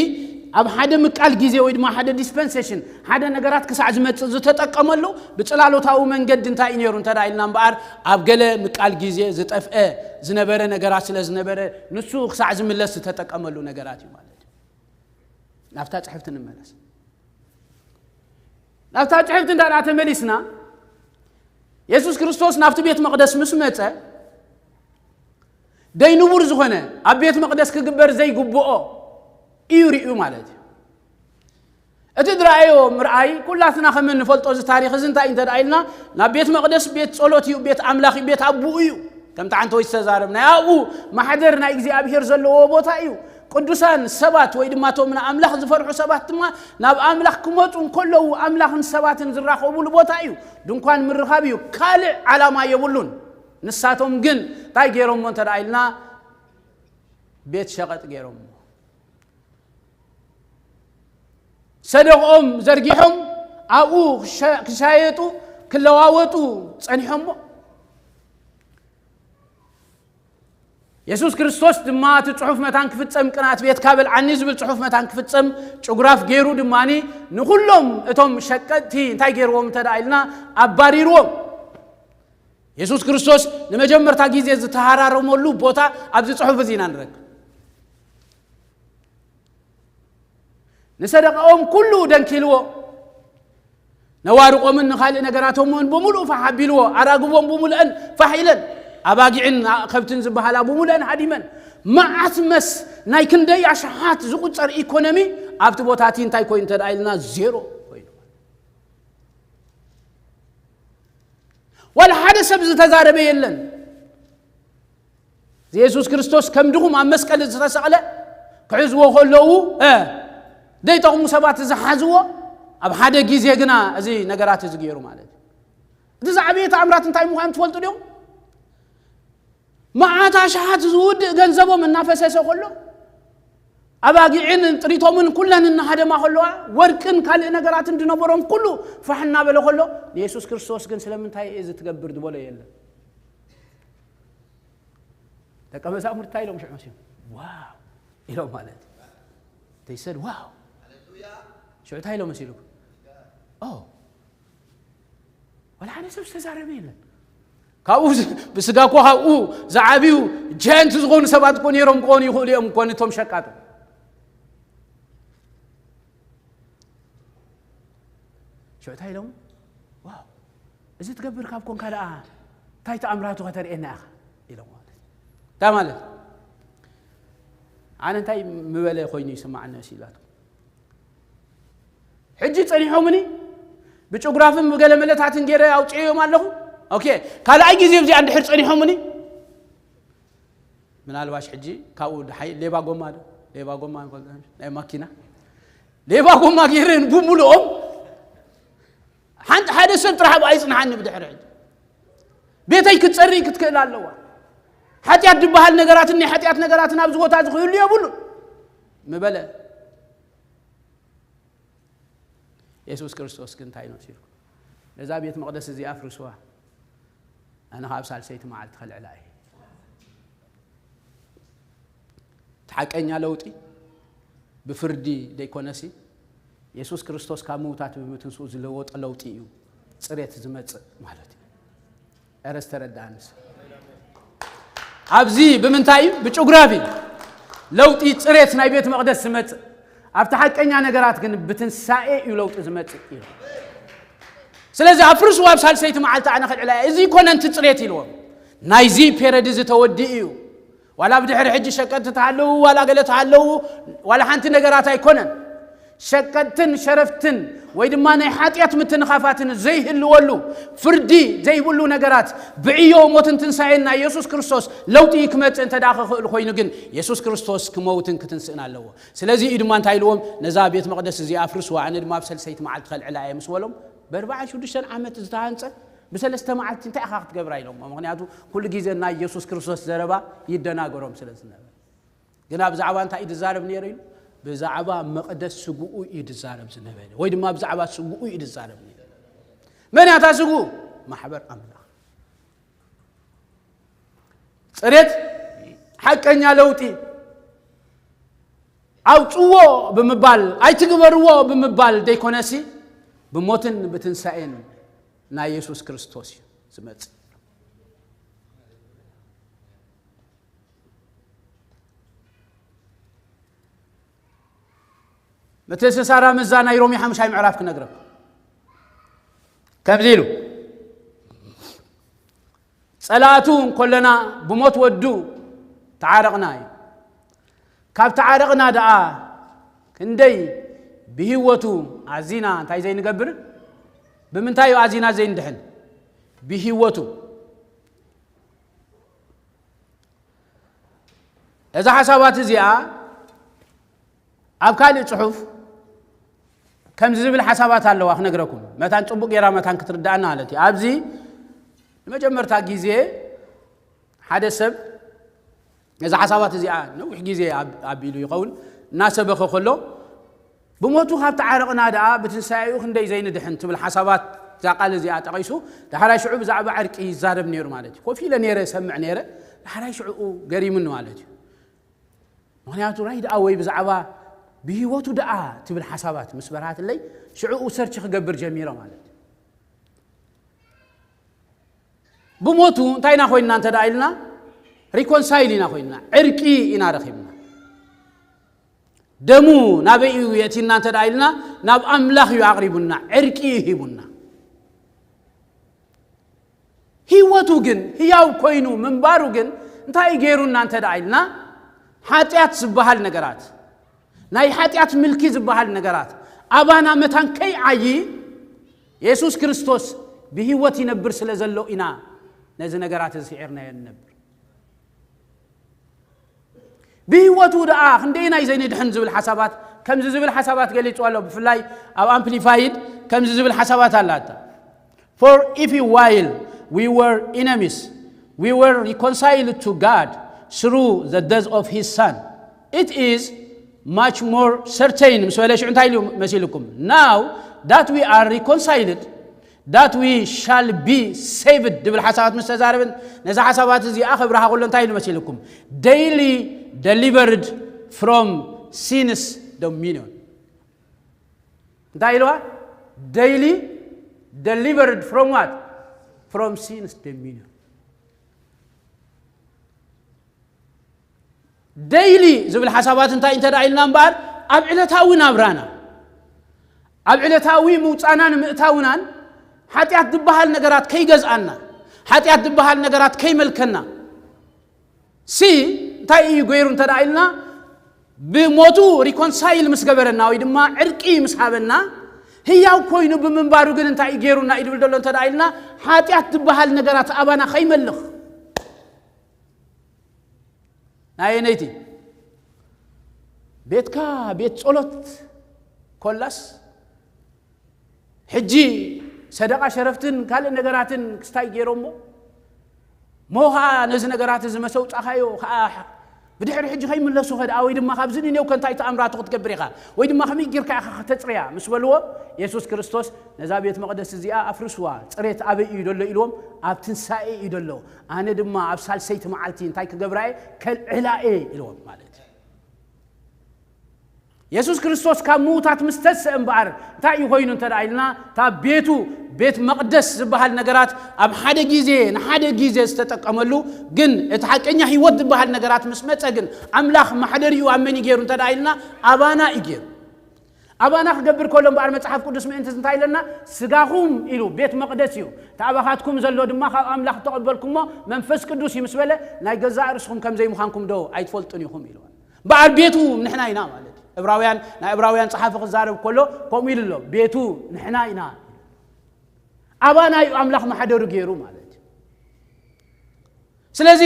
ኣብ ሓደ ምቃል ግዜ ወይ ድማ ሓደ ዲስፐንሴሽን፣ ሓደ ነገራት ክሳዕ ዝመጽእ ዝተጠቀመሉ ብጽላሎታዊ መንገዲ እንታይ እዩ ነይሩ እንተ ደኣ ኢልና እምበኣር፣ ኣብ ገለ ምቃል ግዜ ዝጠፍአ ዝነበረ ነገራት ስለ ዝነበረ፣ ንሱ ክሳዕ ዝምለስ ዝተጠቀመሉ ነገራት እዩ ማለት እዩ። ናብታ ጽሕፍቲ ንመለስ። ናብታ ጽሕፍቲ እንዳ ተመሊስና፣ የሱስ ክርስቶስ ናብቲ ቤት መቕደስ ምስ መጸ፣ ደይ ንቡር ዝኾነ ኣብ ቤት መቕደስ ክግበር ዘይግብኦ እዩ ርእዩ ማለት እዩ። እቲ ዝረኣዮ ምርኣይ፣ ኩላትና ከም እንፈልጦ እዚ ታሪኽ እዚ እንታይ እዩ እንተ ደኣ ኢልና፣ ናብ ቤት መቕደስ ቤት ጸሎት እዩ፣ ቤት ኣምላኽ እዩ፣ ቤት ኣቦኡ እዩ። ከምቲ ሓንቲ ወይ ዝተዛረብናዮ ኣብኡ ማሕደር ናይ እግዚኣብሄር ዘለዎ ቦታ እዩ። ቅዱሳን ሰባት ወይ ድማ እቶም ንኣምላኽ ዝፈርሑ ሰባት ድማ ናብ ኣምላኽ ክመጹ እንከለዉ ኣምላኽን ሰባትን ዝራኸቡሉ ቦታ እዩ። ድንኳን ምርኻብ እዩ። ካልእ ዓላማ የብሉን። ንሳቶም ግን እንታይ ገይሮሞ እንተ ደኣ ኢልና፣ ቤት ሸቐጥ ገይሮሞ። ሰደቕኦም ዘርጊሖም ኣብኡ ክሸ-፣ ክሻየጡ ክለዋወጡ ጸኒሖሞ። የሱስ ክርስቶስ ድማ እቲ ጽሑፍ መታን ክፍጸም ቅንኣት ቤትካ በልዓኒ ዝብል ጽሑፍ መታን ክፍጸም ጭጉራፍ ገይሩ ድማኒ ንኹሎም እቶም ሸቀጥቲ እንታይ ገይርዎም እንተ ደኣ ኢልና ኣባሪርዎም። የሱስ ክርስቶስ ንመጀመርታ ግዜ ዝተሃራረመሉ ቦታ ኣብዚ ጽሑፍ እዚ ኢና ንረክብ። ንሰደቃኦም ኩሉ ደንኪልዎ፣ ነዋርቆምን ንኻልእ ነገራቶምን ብምሉእ ፋሕ ኣቢልዎ፣ ኣራግቦም ብምሉአን ፋሕ ኢለን፣ ኣባጊዕን ከብትን ዝበሃላ ብምሉአን ሃዲመን፣ መዓት መስ ናይ ክንደይ ኣሽሓት ዝቁጸር ኢኮኖሚ ኣብቲ ቦታ እቲ እንታይ ኮይኑ እንተ ደኣ ኢልና ዜሮ ኮይኑ። ዋላ ሓደ ሰብ ዝተዛረበ የለን። እዚ የሱስ ክርስቶስ ከም ድኹም ኣብ መስቀል ዝተሰቕለ ክሕዝዎ ከለዉ፣ እ፣ ዘይጠቕሙ ሰባት ዝሓዝዎ፣ ኣብ ሓደ ግዜ ግና እዚ ነገራት እዚ ገይሩ ማለት እዩ። እቲ ዝዓበየ ተኣምራት እንታይ ምዃኑ ትፈልጡ ዲኹም? መዓት ኣሽሓት ዝውድእ ገንዘቦም እናፈሰሰ ከሎ፣ ኣባጊዕን ጥሪቶምን ኩለን እናሃደማ ከለዋ፣ ወርቅን ካልእ ነገራትን ዝነበሮም ኩሉ ፋሕ እናበለ ከሎ፣ ንየሱስ ክርስቶስ ግን ስለምንታይ እዚ ትገብር ዝበሎ የለን። ደቀ መዛሙርት እንታይ ኢሎም ሽዑ መሲሉ? ዋው ኢሎም ማለት እዩ። They said, "ዋው." ሽዑ እንታይ ኢሎም መሲሉ? ኦ፣ ዋላ ሓደ ሰብ ዝተዛረበ የለን። ካብኡ ዝ- ብስጋ እኮ ካብኡ ዝዓብዩ ጃያንት ዝኾኑ ሰባት እኮ ነይሮም ክኾኑ ይኽእሉ እዮም እኮ፣ ነቶም ሸቃጡ። ሽዑ እንታይ ኢሎም? ዋው፣ እዚ ትገብር ካብ ኮንካ ደኣ እንታይ ተኣምራቱ ከተርእየና ኢኻ? ኢሎም ማለት እዩ። እንታይ ማለት? ኣነ እንታይ ምበለ ኮይኑ ይስማዓኒ መሲላቱ? ሕጂ ጸኒሖምኒ፣ ብጭጉራፍን ብገለ መለታትን ገይረ ኣውፅኤዮም ኣለኹ። ኦኬ፣ ካልኣይ ግዜ እዚኣ እንድሕር ጸኒሖምኒ፣ ምናልባሽ ሕጂ ካብኡ ደሓይ ሌባ ጎማ ዶ? ሌባ ጎማ እንኮ ናይ ማኪና ሌባ ጎማ ገይረ ብሙሉኦም ሓንቲ ሓደ ሰብ ጥራሕ ኣብኣ ይጽንሓኒ። ብድሕሪ ሕጂ ቤተይ ክትጸሪ ክትክእል ኣለዋ። ሓጢኣት ዝበሃል ነገራትን ናይ ሓጢኣት ነገራትን ኣብዚ ቦታ እዚ ክህሉ የብሉን ምበለ። የሱስ ክርስቶስ ግን እንታይ ኢሉ መሲልኩም? ነዛ ቤት መቕደስ እዚኣ ኣፍርስዋ፣ ኣነ ኸኣ ኣብ ሳልሰይቲ መዓልቲ ከልዕላ እየ። እቲ ሓቀኛ ለውጢ ብፍርዲ ደይኮነሲ፣ የሱስ ክርስቶስ ካብ ምዉታት ብምትንስኡ ዝለወጠ ለውጢ እዩ ጽሬት ዝመጽእ ማለት እዩ። ኧረ ዝተረድኣንስ? ኣብዚ ብምንታይ እዩ? ብጭጉራፍ እዩ። ለውጢ ጽሬት ናይ ቤት መቕደስ ዝመጽእ። ኣብቲ ሓቀኛ ነገራት ግን ብትንሳኤ እዩ ለውጢ ዝመጽእ እዩ። ስለዚ ኣፍርስዋ፣ ኣብ ሳልሰይቲ መዓልቲ ኣነ ከልዕላ እየ። እዚ ኮነንቲ ጽሬት ኢልዎም። ናይዚ ፔረድ እዚ ተወዲኡ እዩ። ዋላ ብድሕሪ ሕጂ ሸቀጥቲ ተሃለዉ፣ ዋላ ገለ ተሃለዉ፣ ዋላ ሓንቲ ነገራት ኣይኮነን። ሸቀጥትን ሸረፍትን ወይ ድማ ናይ ሓጢኣት ምትንኻፋትን ዘይህልወሉ፣ ፍርዲ ዘይብሉ ነገራት ብዕዮ ሞትን ትንሳኤን ናይ የሱስ ክርስቶስ ለውጢ ክመጽእ እንተ ደኣ ክኽእል ኮይኑ ግን፣ የሱስ ክርስቶስ ክመውትን ክትንስእን ኣለዎ። ስለዚ እዩ ድማ እንታይ ኢልዎም? ነዛ ቤት መቕደስ እዚኣ ኣፍርስዋ፣ ኣነ ድማ ኣብ ሰልሰይቲ መዓልቲ ከልዕላ እየ ምስ በሎም፣ ብኣርባዓን ሽዱሽተን ዓመት ዝተሃንጸ ብሰለስተ መዓልቲ እንታይ ኢኻ ክትገብራ ኢሎሞ። ምኽንያቱ ኩሉ ግዜ ናይ የሱስ ክርስቶስ ዘረባ ይደናገሮም ስለ ዝነበረ። ግና ብዛዕባ እንታይ እዩ ዝዛረብ ነይሩ ኢሉ? ብዛዕባ መቕደስ ስግኡ እዩ ዝዛረብ ዝነበረ፣ ወይ ድማ ብዛዕባ ስግኡ እዩ ዝዛረብ ነይሩ። መን እያ እታ ስግኡ? ማሕበር ኣምላኽ። ጽሬት፣ ሓቀኛ ለውጢ፣ ኣውጽዎ ብምባል፣ ኣይትግበርዎ ብምባል ደይኮነሲ፣ ብሞትን ብትንሳኤን ናይ የሱስ ክርስቶስ እዩ ዝመጽእ። ምትእስሳራ ምስዛ ናይ ሮሜ ሓሙሻይ ምዕራፍ ክነግረኩም። ከምዚ ኢሉ፣ ጸላእቱ እንኮለና ብሞት ወዱ ተዓረቕና እዩ። ካብ ተዓረቕና ደኣ ክንደይ ብህይወቱ ኣዚና እንታይ ዘይንገብር? ብምንታይ እዩ ኣዚና ዘይንድሕን? ብህይወቱ። እዛ ሓሳባት እዚኣ ኣብ ካልእ ጽሑፍ ከምዚ ዝብል ሓሳባት ኣለዋ ክነግረኩም። መታን ጽቡቕ ጌራ መታን ክትርዳእና ማለት እዩ። ኣብዚ ንመጀመርታ ግዜ ሓደ ሰብ ነዛ ሓሳባት እዚኣ ነዊሕ ግዜ ኣብ-፣ ኣቢሉ ይኸውን እናሰበኸ ከሎ፣ ብሞቱ ካብ ተዓረቕና ደኣ ብትንሳኤኡ ክንደይ ዘይንድሕን ትብል ሓሳባት እዛ ቃል እዚኣ ጠቒሱ፣ ዳሕራይ ሽዑ ብዛዕባ ዕርቂ ይዛረብ ነይሩ ማለት እዩ። ኮፍ ኢለ ነይረ፣ ሰምዕ ነይረ፣ ዳሕራይ ሽዑ ገሪሙኒ ማለት እዩ። ምኽንያቱ ራይ ደኣ ወይ ብዛዕባ ብህይወቱ ደኣ ትብል ሓሳባት ምስ በርሃትለይ፣ ሽዑ ሰርች ክገብር ጀሚረ ማለት እዩ። ብሞቱ እንታይ ኢና ኮይንና እንተ ደኣ ኢልና፣ ሪኮንሳይል ኢና ኮይንና፣ ዕርቂ ኢና ረኺብና። ደሙ ናበይ እዩ የእቲና እንተ ደኣ ኢልና፣ ናብ ኣምላኽ እዩ ኣቕሪቡና፣ ዕርቂ እዩ ሂቡና። ህይወቱ ግን፣ ህያው ኮይኑ ምንባሩ ግን እንታይ እዩ ገይሩና እንተ ደኣ ኢልና፣ ሓጢኣት ዝበሃል ነገራት፣ ናይ ሓጢኣት ምልኪ ዝበሃል ነገራት ኣባና መታን ከይዓዪ፣ የሱስ ክርስቶስ ብህይወት ይነብር ስለ ዘሎ ኢና ነዚ ነገራት እዚ ስዒርናዮ ንነብር። ብህይወቱ ደኣ ክንደየናይ ዘይንድሕን ዝብል ሓሳባት፣ ከምዚ ዝብል ሓሳባት ገሊጹ ኣሎ። ብፍላይ ኣብ ኣምፕሊፋይድ ከምዚ ዝብል ሓሳባት ኣላታ። For if while we were enemies, we were reconciled to God through the death of his son, it is much more certain ምስ በለ ሽዑ እንታይ ኢሉ መሲልኩም? Now that we are reconciled, that we shall be saved ድብል ሓሳባት ምስ ተዛረብን ነዚ ሓሳባት እዚኣ ከብርሃ ከሎ እንታይ ኢሉ መሲልኩም? Daily delivered from sin's dominion። እንታይ ኢልዋ? Daily delivered from what? From sin's dominion። ደይሊ ዝብል ሓሳባት እንታይ እንተ ደኣ ኢልና እምበኣር፣ ኣብ ዕለታዊ ናብራና፣ ኣብ ዕለታዊ ምውጻናን ምእታውናን ሓጢኣት ዝበሃል ነገራት ከይገዝኣና፣ ሓጢኣት ዝበሃል ነገራት ከይመልከና፣ ሲ እንታይ እዩ ገይሩ እንተ ደኣ ኢልና፣ ብሞቱ ሪኮንሳይል ምስ ገበረና ወይ ድማ ዕርቂ ምስ ሃበና፣ ህያው ኮይኑ ብምንባሩ ግን እንታይ እዩ ገይሩና እዩ ድብል ዘሎ እንተ ደኣ ኢልና፣ ሓጢኣት ዝበሃል ነገራት ኣባና ከይመልኽ። ናየነይቲ ቤትካ ቤት ጸሎት ኮላስ፣ ሕጂ ሰደቓ ሸረፍትን ካልእ ነገራትን ክስታይ ገይሮሞ፣ ሞ ኸዓ ነዚ ነገራት እዚ መሰውጻኻዮ ኸዓ ብድሕሪ ሕጂ ከይምለሱ ኸ ደኣ፣ ወይ ድማ ካብዚ ንኔው ከ እንታይ ተኣምራቱ ክትገብር ኢኻ፣ ወይ ድማ ከመይ ጌርካ ኢኻ ከተጽርያ ምስ በልዎ፣ የሱስ ክርስቶስ ነዛ ቤት መቕደስ እዚኣ ኣፍርስዋ፣ ጽሬት ኣበይ እዩ ደሎ ኢልዎም፣ ኣብ ትንሳኤ እዩ ደሎ። ኣነ ድማ ኣብ ሳልሰይቲ መዓልቲ እንታይ ክገብራ እየ? ከልዕላ እየ ኢልዎም ማለት እዩ። የሱስ ክርስቶስ ካብ ምዉታት ምስ ተስእ እምበኣር እንታይ እዩ ኮይኑ እንተ ደኣ ኢልና፣ እታ ቤቱ፣ ቤት መቕደስ ዝበሃል ነገራት ኣብ ሓደ ግዜ፣ ንሓደ ግዜ ዝተጠቀመሉ፣ ግን እቲ ሓቀኛ ህይወት ዝበሃል ነገራት ምስ መጸ ግን ኣምላኽ ማሕደሪኡ ኣብ መን እዩ ገይሩ እንተ ደኣ ኢልና፣ ኣባና እዩ ገይሩ። ኣባና ክገብር ከሎ እምበኣር መጽሓፍ ቅዱስ ምእንቲ እንታይ ኢለና? ስጋኹም ኢሉ ቤት መቕደስ እዩ። እቲ ኣባኻትኩም ዘሎ ድማ ካብ ኣምላኽ እተቐበልኩሞ መንፈስ ቅዱስ እዩ ምስ በለ፣ ናይ ገዛእ ርእስኹም ከም ዘይምዃንኩም ዶ ኣይትፈልጡን ኢኹም ኢሉ። እምበኣር ቤቱ ንሕና ኢና ማለት እዩ። ዕብራውያን፣ ናይ ዕብራውያን ጸሓፊ ክዛረብ ከሎ ከምኡ ኢሉ ኣሎ። ቤቱ ንሕና ኢና። ኣባና እዩ ኣምላኽ ማሕደሩ ገይሩ ማለት እዩ። ስለዚ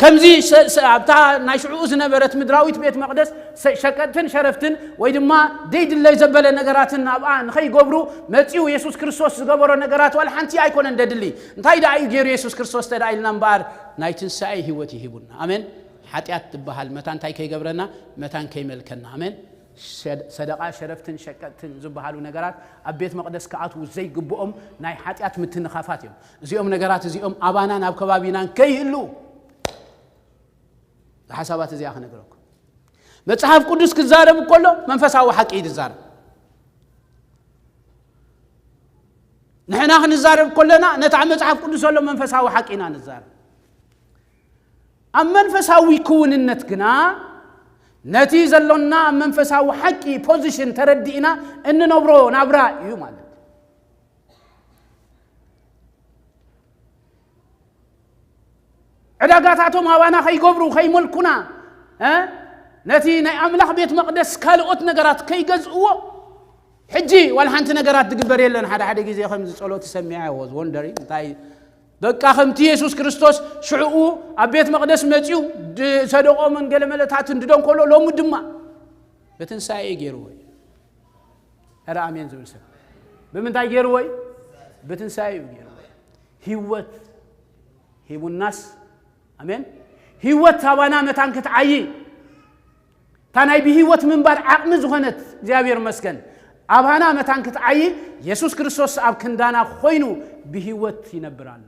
ከምዚ ሰ-፣ ሰ-፣ ኣብታ ናይ ሽዕኡ ዝነበረት ምድራዊት ቤት መቕደስ ሰ-፣ ሸቀጥትን ሸረፍትን ወይ ድማ ደይድለይ ዘበለ ነገራትን ኣብኣ ንኸይገብሩ መጺኡ የሱስ ክርስቶስ ዝገበሮ ነገራት ዋላ ሓንቲ ኣይኮነን ደድሊ። እንታይ ደኣ እዩ ገይሩ የሱስ ክርስቶስ ተዳ ኢልና እምበኣር ናይ ትንሳኤ ህይወት እዩ ሂቡና። ኣሜን። ሓጢኣት ትበሃል መታን እንታይ ከይገብረና? መታን ከይመልከና። ኣሜን። ሸድ-፣ ሰደቓ ሸረፍትን ሸቀጥትን ዝበሃሉ ነገራት ኣብ ቤት መቕደስ ክኣትዉ ዘይግብኦም ናይ ሓጢኣት ምትንኻፋት እዮም። እዚኦም ነገራት እዚኦም ኣባናን ኣብ ከባቢናን ከይህሉ፣ እዛ ሓሳባት እዚኣ ክነግረኩም። መጽሓፍ ቅዱስ ክዛረብ ከሎ መንፈሳዊ ሓቂ እዩ ዝዛረብ። ንሕና ክንዛረብ ከለና ነቲ ኣብ መጽሓፍ ቅዱስ ዘሎ መንፈሳዊ ሓቂ ኢና ንዛረብ። ኣብ መንፈሳዊ ክውንነት ግና ነቲ ዘሎና ኣብ መንፈሳዊ ሓቂ ፖዚሽን ተረዲእና እንነብሮ ናብራ እዩ ማለት። ዕዳጋታቶም ኣባና ከይገብሩ፣ ከይመልኩና፣ እ? ነቲ ናይ ኣምላኽ ቤት መቕደስ ካልኦት ነገራት ከይገዝእዎ፣ ሕጂ ዋላ ሓንቲ ነገራት ዝግበር የለን። ሓደ ሓደ ግዜ ከምዚ ጸሎት ሰሚዐ፣ I was wondering፣ እንታይ በቃ ከምቲ የሱስ ክርስቶስ ሽዕኡ ኣብ ቤት መቕደስ መጺኡ ድ-፣ ሰደቆምን ገለ መለታትን ድደንኮሎ፣ ሎሚ ድማ ብትንሳኤ ገይርዎ እዩ። ኧረ ኣሜን ዝብል ሰብ። ብምንታይ ገይርዎ እዩ? ብትንሳኤ እዩ ገይርዎ። ህይወት ሂቡናስ፣ ኣሜን፣ ህይወት ኣባና መታን ክትዓዪ፣ እታ ናይ ብህይወት ምንባር ዓቕሚ ዝኾነት፣ እግዚኣብሔር ይመስገን፣ ኣባና መታን ክትዓዪ፣ የሱስ ክርስቶስ ኣብ ክንዳና ኮይኑ ብህይወት ይነብር ኣሎ።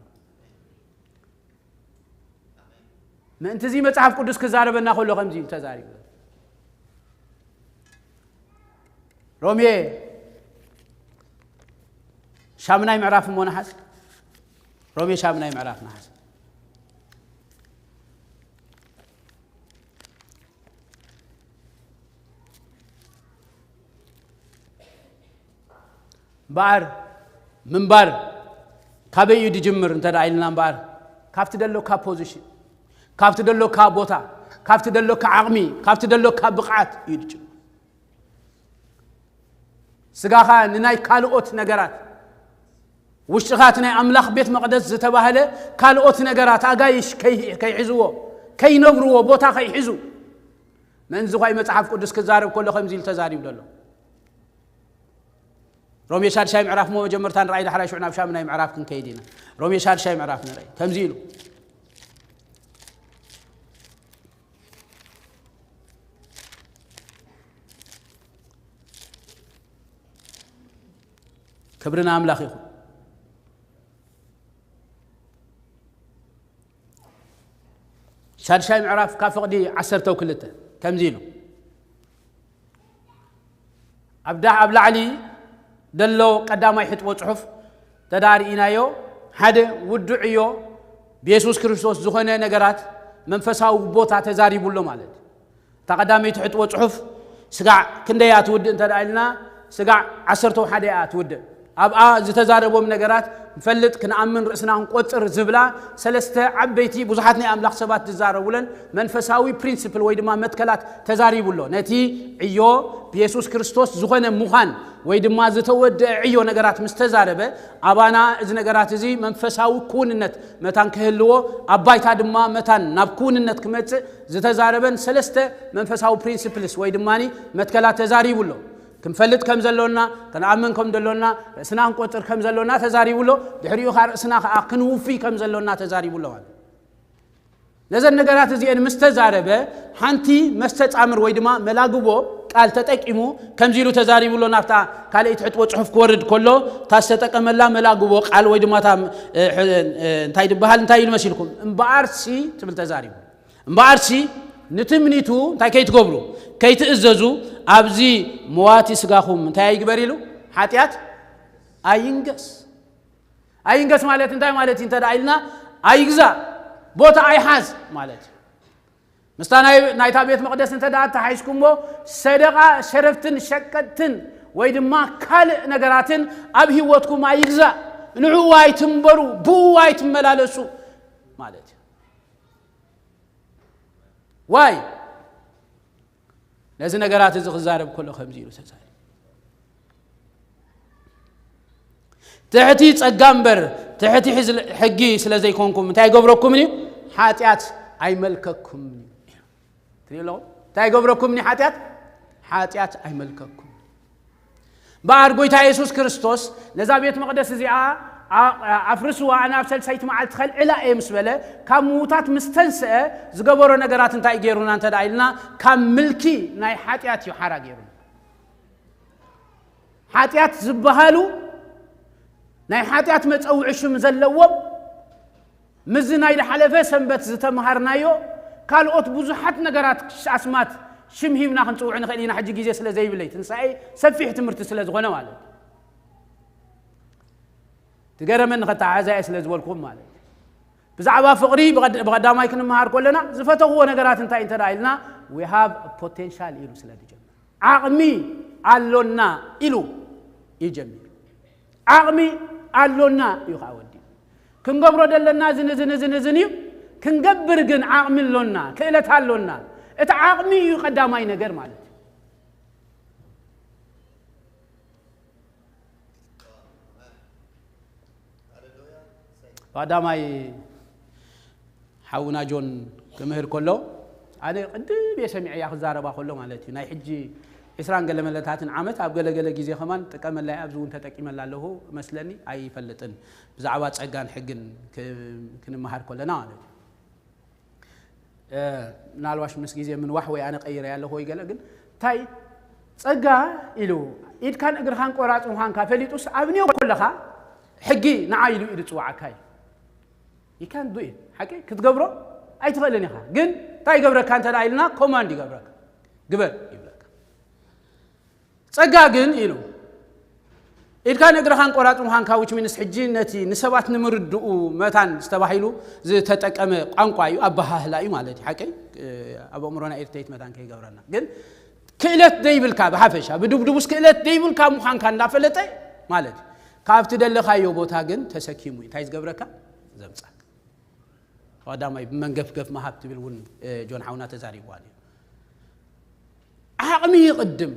ምእንቲ እዚ መጽሓፍ ቅዱስ ክዛረበና ከሎ ከምዚ ኢሉ ተዛሪቡ። ሮሜ ሻምናይ ምዕራፍ እሞ ንሓዝ። ሮሜ ሻምናይ ምዕራፍ ንሓዝ። እምበኣር ምንባር ካበይ እዩ ዝጅምር እንተ ደኣ ኢልና እምበኣር፣ ካብቲ ደሎካ ፖዚሽን፣ ካብቲ ደሎካ ቦታ፣ ካብቲ ደሎካ ዓቕሚ፣ ካብቲ ደሎካ ብቕዓት እዩ ዝጅምር። ስጋኻ ንናይ ካልኦት ነገራት፣ ውሽጥኻ እቲ ናይ ኣምላኽ ቤት መቕደስ ዝተባህለ ካልኦት ነገራት ኣጋይሽ ከይ-፣ ከይሕዝዎ፣ ከይነብርዎ፣ ቦታ ከይሕዙ። ምእንቲ እዚ ኳይ መጽሓፍ ቅዱስ ክዛረብ ከሎ ከምዚ ኢሉ ተዛሪቡ ዘሎ። ሮሜ ሻድሻይ ምዕራፍ እሞ መጀመርታ ንርኣይ፣ ዳሕራይ ሽዑ ናብ ሻምናይ ምዕራፍ ክንከይድ ኢና። ሮሜ ሻድሻይ ምዕራፍ ንርኣይ። ከምዚ ኢሉ፣ ክብሪ ንኣምላኽ ይኹን። ሻድሻይ ምዕራፍ ካብ ፍቕዲ ዓሰርተ ክልተ ከምዚ ኢሉ፣ ኣብ ዳ-፣ ኣብ ላዕሊ ዘሎ ቀዳማይ ሕጥቦ ጽሑፍ ተዳርኢናዮ፣ ሓደ ውዱዕ እዮ ብየሱስ ክርስቶስ ዝኾነ ነገራት መንፈሳዊ ቦታ ተዛሪቡ ኣሎ ማለት እዩ። እታ ቀዳመይቲ ሕጥቦ ጽሑፍ ስጋዕ ክንደይ እያ ትውድእ እንተ ደኣ ኢልና፣ ስጋዕ ዓሰርተ ሓደ እያ ትውድእ። ኣብኣ ዝተዛረቦም ነገራት ንፈልጥ፣ ክንኣምን፣ ርእስና ክንቆጽር ዝብላ ሰለስተ ዓበይቲ፣ ብዙሓት ናይ ኣምላኽ ሰባት ዝዛረቡለን መንፈሳዊ ፕሪንሲፕል ወይ ድማ መትከላት ተዛሪቡ ኣሎ። ነቲ ዕዮ ብየሱስ ክርስቶስ ዝኾነ ምዃን ወይ ድማ ዝተወድአ ዕዮ ነገራት ምስ ተዛረበ፣ ኣባና እዚ ነገራት እዚ መንፈሳዊ ክውንነት መታን ክህልዎ፣ ኣብ ባይታ ድማ መታን ናብ ክውንነት ክመጽእ ዝተዛረበን ሰለስተ መንፈሳዊ ፕሪንሲፕልስ ወይ ድማ መትከላት ተዛሪቡ ኣሎ። ክንፈልጥ ከም ዘሎና፣ ክንኣምን ከም ዘሎና፣ ርእስና ክንቆጽር ከም ዘሎና ተዛሪቡ ኣሎ። ድሕሪኡ ኸኣ ርእስና ኸኣ ክንውፊ ከም ዘሎና ተዛሪቡ ኣሎ ማለት። ነዘን ነገራት እዚአን ምስ ተዛረበ፣ ሓንቲ መስተጻምር ወይ ድማ መላግቦ ቃል ተጠቂሙ ከምዚ ኢሉ ተዛሪቡ ኣሎ። ናብታ ካልኣይቲ ሕጥቦ ጽሑፍ ክወርድ ከሎ፣ እታ ዝተጠቀመላ መላግቦ ቃል ወይ ድማ እታ፣ እ፣ እ፣ እንታይ ድበሃል፣ እንታይ ኢሉ መሲልኩም? እምበኣርሲ ትብል ተዛሪቡ። እምበኣርሲ ንትምኒቱ እንታይ ከይትገብሩ፣ ከይትእዘዙ፣ ኣብዚ መዋቲ ስጋኹም እንታይ ኣይግበር ኢሉ? ሓጢኣት ኣይንገስ። ኣይንገስ ማለት እንታይ ማለት እዩ እንተ ደኣ ኢልና፣ ኣይግዛእ፣ ቦታ ኣይሓዝ ማለት እዩ። ምስታ ናይ፣ ናይታ ቤት መቕደስ እንተ ደኣ ተሓይዝኩሞ፣ ሰደቓ ሸረፍትን ሸቀጥትን ወይ ድማ ካልእ ነገራትን ኣብ ህይወትኩም ኣይግዛእ። ንዕኡ ኣይትንበሩ፣ ብኡ ኣይትመላለሱ ማለት እዩ። ዋይ? ነዚ ነገራት እዚ ክዛረብ ከሎ ከምዚ ኢሉ ተዛሪቡ። ትሕቲ ጸጋ እምበር ትሕቲ ሕዝ-፣ ሕጊ ስለ ዘይኮንኩም እንታይ ይገብረኩምን እዩ? ሓጢኣት ኣይመልከኩምን እዩ። ትሪኡ ኣለኹም? እንታይ ይገብረኩምን እዩ ሓጢኣት? ሓጢኣት ኣይመልከኩም። እምበኣር ጎይታ የሱስ ክርስቶስ ነዛ ቤት መቕደስ እዚኣ ኣ-፣ ኣፍርስዋ፣ ኣነ ኣብ ሰልሳይቲ መዓልቲ ከልዕላ እየ ምስ በለ፣ ካብ ምዉታት ምስ ተንስአ ዝገበሮ ነገራት እንታይ ገይሩና እንተ ደኣ ኢልና፣ ካብ ምልኪ ናይ ሓጢኣት እዩ ሓራ ገይሩና። ሓጢኣት ዝበሃሉ ናይ ሓጢኣት መጸውዒ ሽም ዘለዎም፣ ምስዚ ናይ ዝሓለፈ ሰንበት ዝተምሃርናዮ ካልኦት ብዙሓት ነገራት ኣስማት ሽም ሂብና ክንጽውዕ ንኽእል ኢና። ሕጂ ግዜ ስለ ዘይብለይ፣ ትንሳኤ ሰፊሕ ትምህርቲ ስለ ዝኾነ ማለት እዩ። ትገረመኒ ከተሓሕዛ እየ ስለ ዝበልኩም ማለት እዩ። ብዛዕባ ፍቕሪ ብቐድ-፣ ብቐዳማይ ክንመሃር ከለና ዝፈተኽዎ ነገራት እንታይ እንተ ደኣ ኢልና፣ we have a potential ኢሉ ስለ ዝጀምር፣ ዓቕሚ ኣሎና ኢሉ እዩ ጀሚሩ። ዓቕሚ ኣሎና እዩ ከዓ ወዲኡ። ክንገብሮ ዘለና ዝን፣ ዝን፣ ዝን፣ ዝን እዩ። ክንገብር ግን ዓቕሚ ኣሎና፣ ክእለት ኣሎና። እቲ ዓቕሚ እዩ ቀዳማይ ነገር ማለት እዩ። ቀዳማይ ሓውና ጆን ክምህር ከሎ፣ ኣነ ቅድም እየ ሰሚዐያ ክዛረባ ከሎ ማለት እዩ። ናይ ሕጂ ዕስራን ገለ መለታትን ዓመት ኣብ ገለገለ ግዜ ከማን ጥቀመላ እየ፣ ኣብዚ እውን ተጠቂመላ ኣለኹ መስለኒ፣ ኣይፈልጥን። ብዛዕባ ጸጋን ሕግን ክ-፣ ክንመሃር ከለና ማለት እዩ። እ፣ ምናልባሽ ምስ ግዜ ምንዋሕ ወይ ኣነ ቀይረ ኣለኹ ወይ ገለ፣ ግን እንታይ ጸጋ ኢሉ ኢድካን እግርኻን ቆራጽ ምዃንካ ፈሊጡስ ኣብንዮ ከለኻ ሕጊ ንዓ ኢሉ እዩ ዝጽውዓካ እዩ። You can't do it። ሓቂ ክትገብሮ ኣይትኽእልን ኢኻ። ግን እንታይ ይገብረካ እንተ ደኣ ኢልና፣ ኮማንድ ይገብረካ። ግበር ይብለካ። ጸጋ ግን ኢሉ ኢድካን እግርኻን ቆራጽ ምዃንካ፣ which means ሕጂ ነቲ ንሰባት ንምርድኡ መታን ዝተባሂሉ ዝተጠቀመ ቋንቋ እዩ፣ ኣበሃህላ እዩ ማለት እዩ። ሓቀይ፣ እ፣ ኣብ ኣእምሮና ኢሪቴት መታን ከይገብረና። ግን ክእለት ደይብልካ ብሓፈሻ፣ ብድብድቡስ ክእለት ደይብልካ ምዃንካ እንዳፈለጠ ማለት እዩ። ካብቲ ደለኻዮ ቦታ ግን ተሰኪሙ እዩ። እንታይ ዝገብረካ? ዘምጻካ። ቀዳማይ ብመንገፍገፍ ምሃብ ትብል እውን፣ እ፣ ጆን ሓውና ተዛሪብዋ ነይሩ። ዓቕሚ ይቕድም።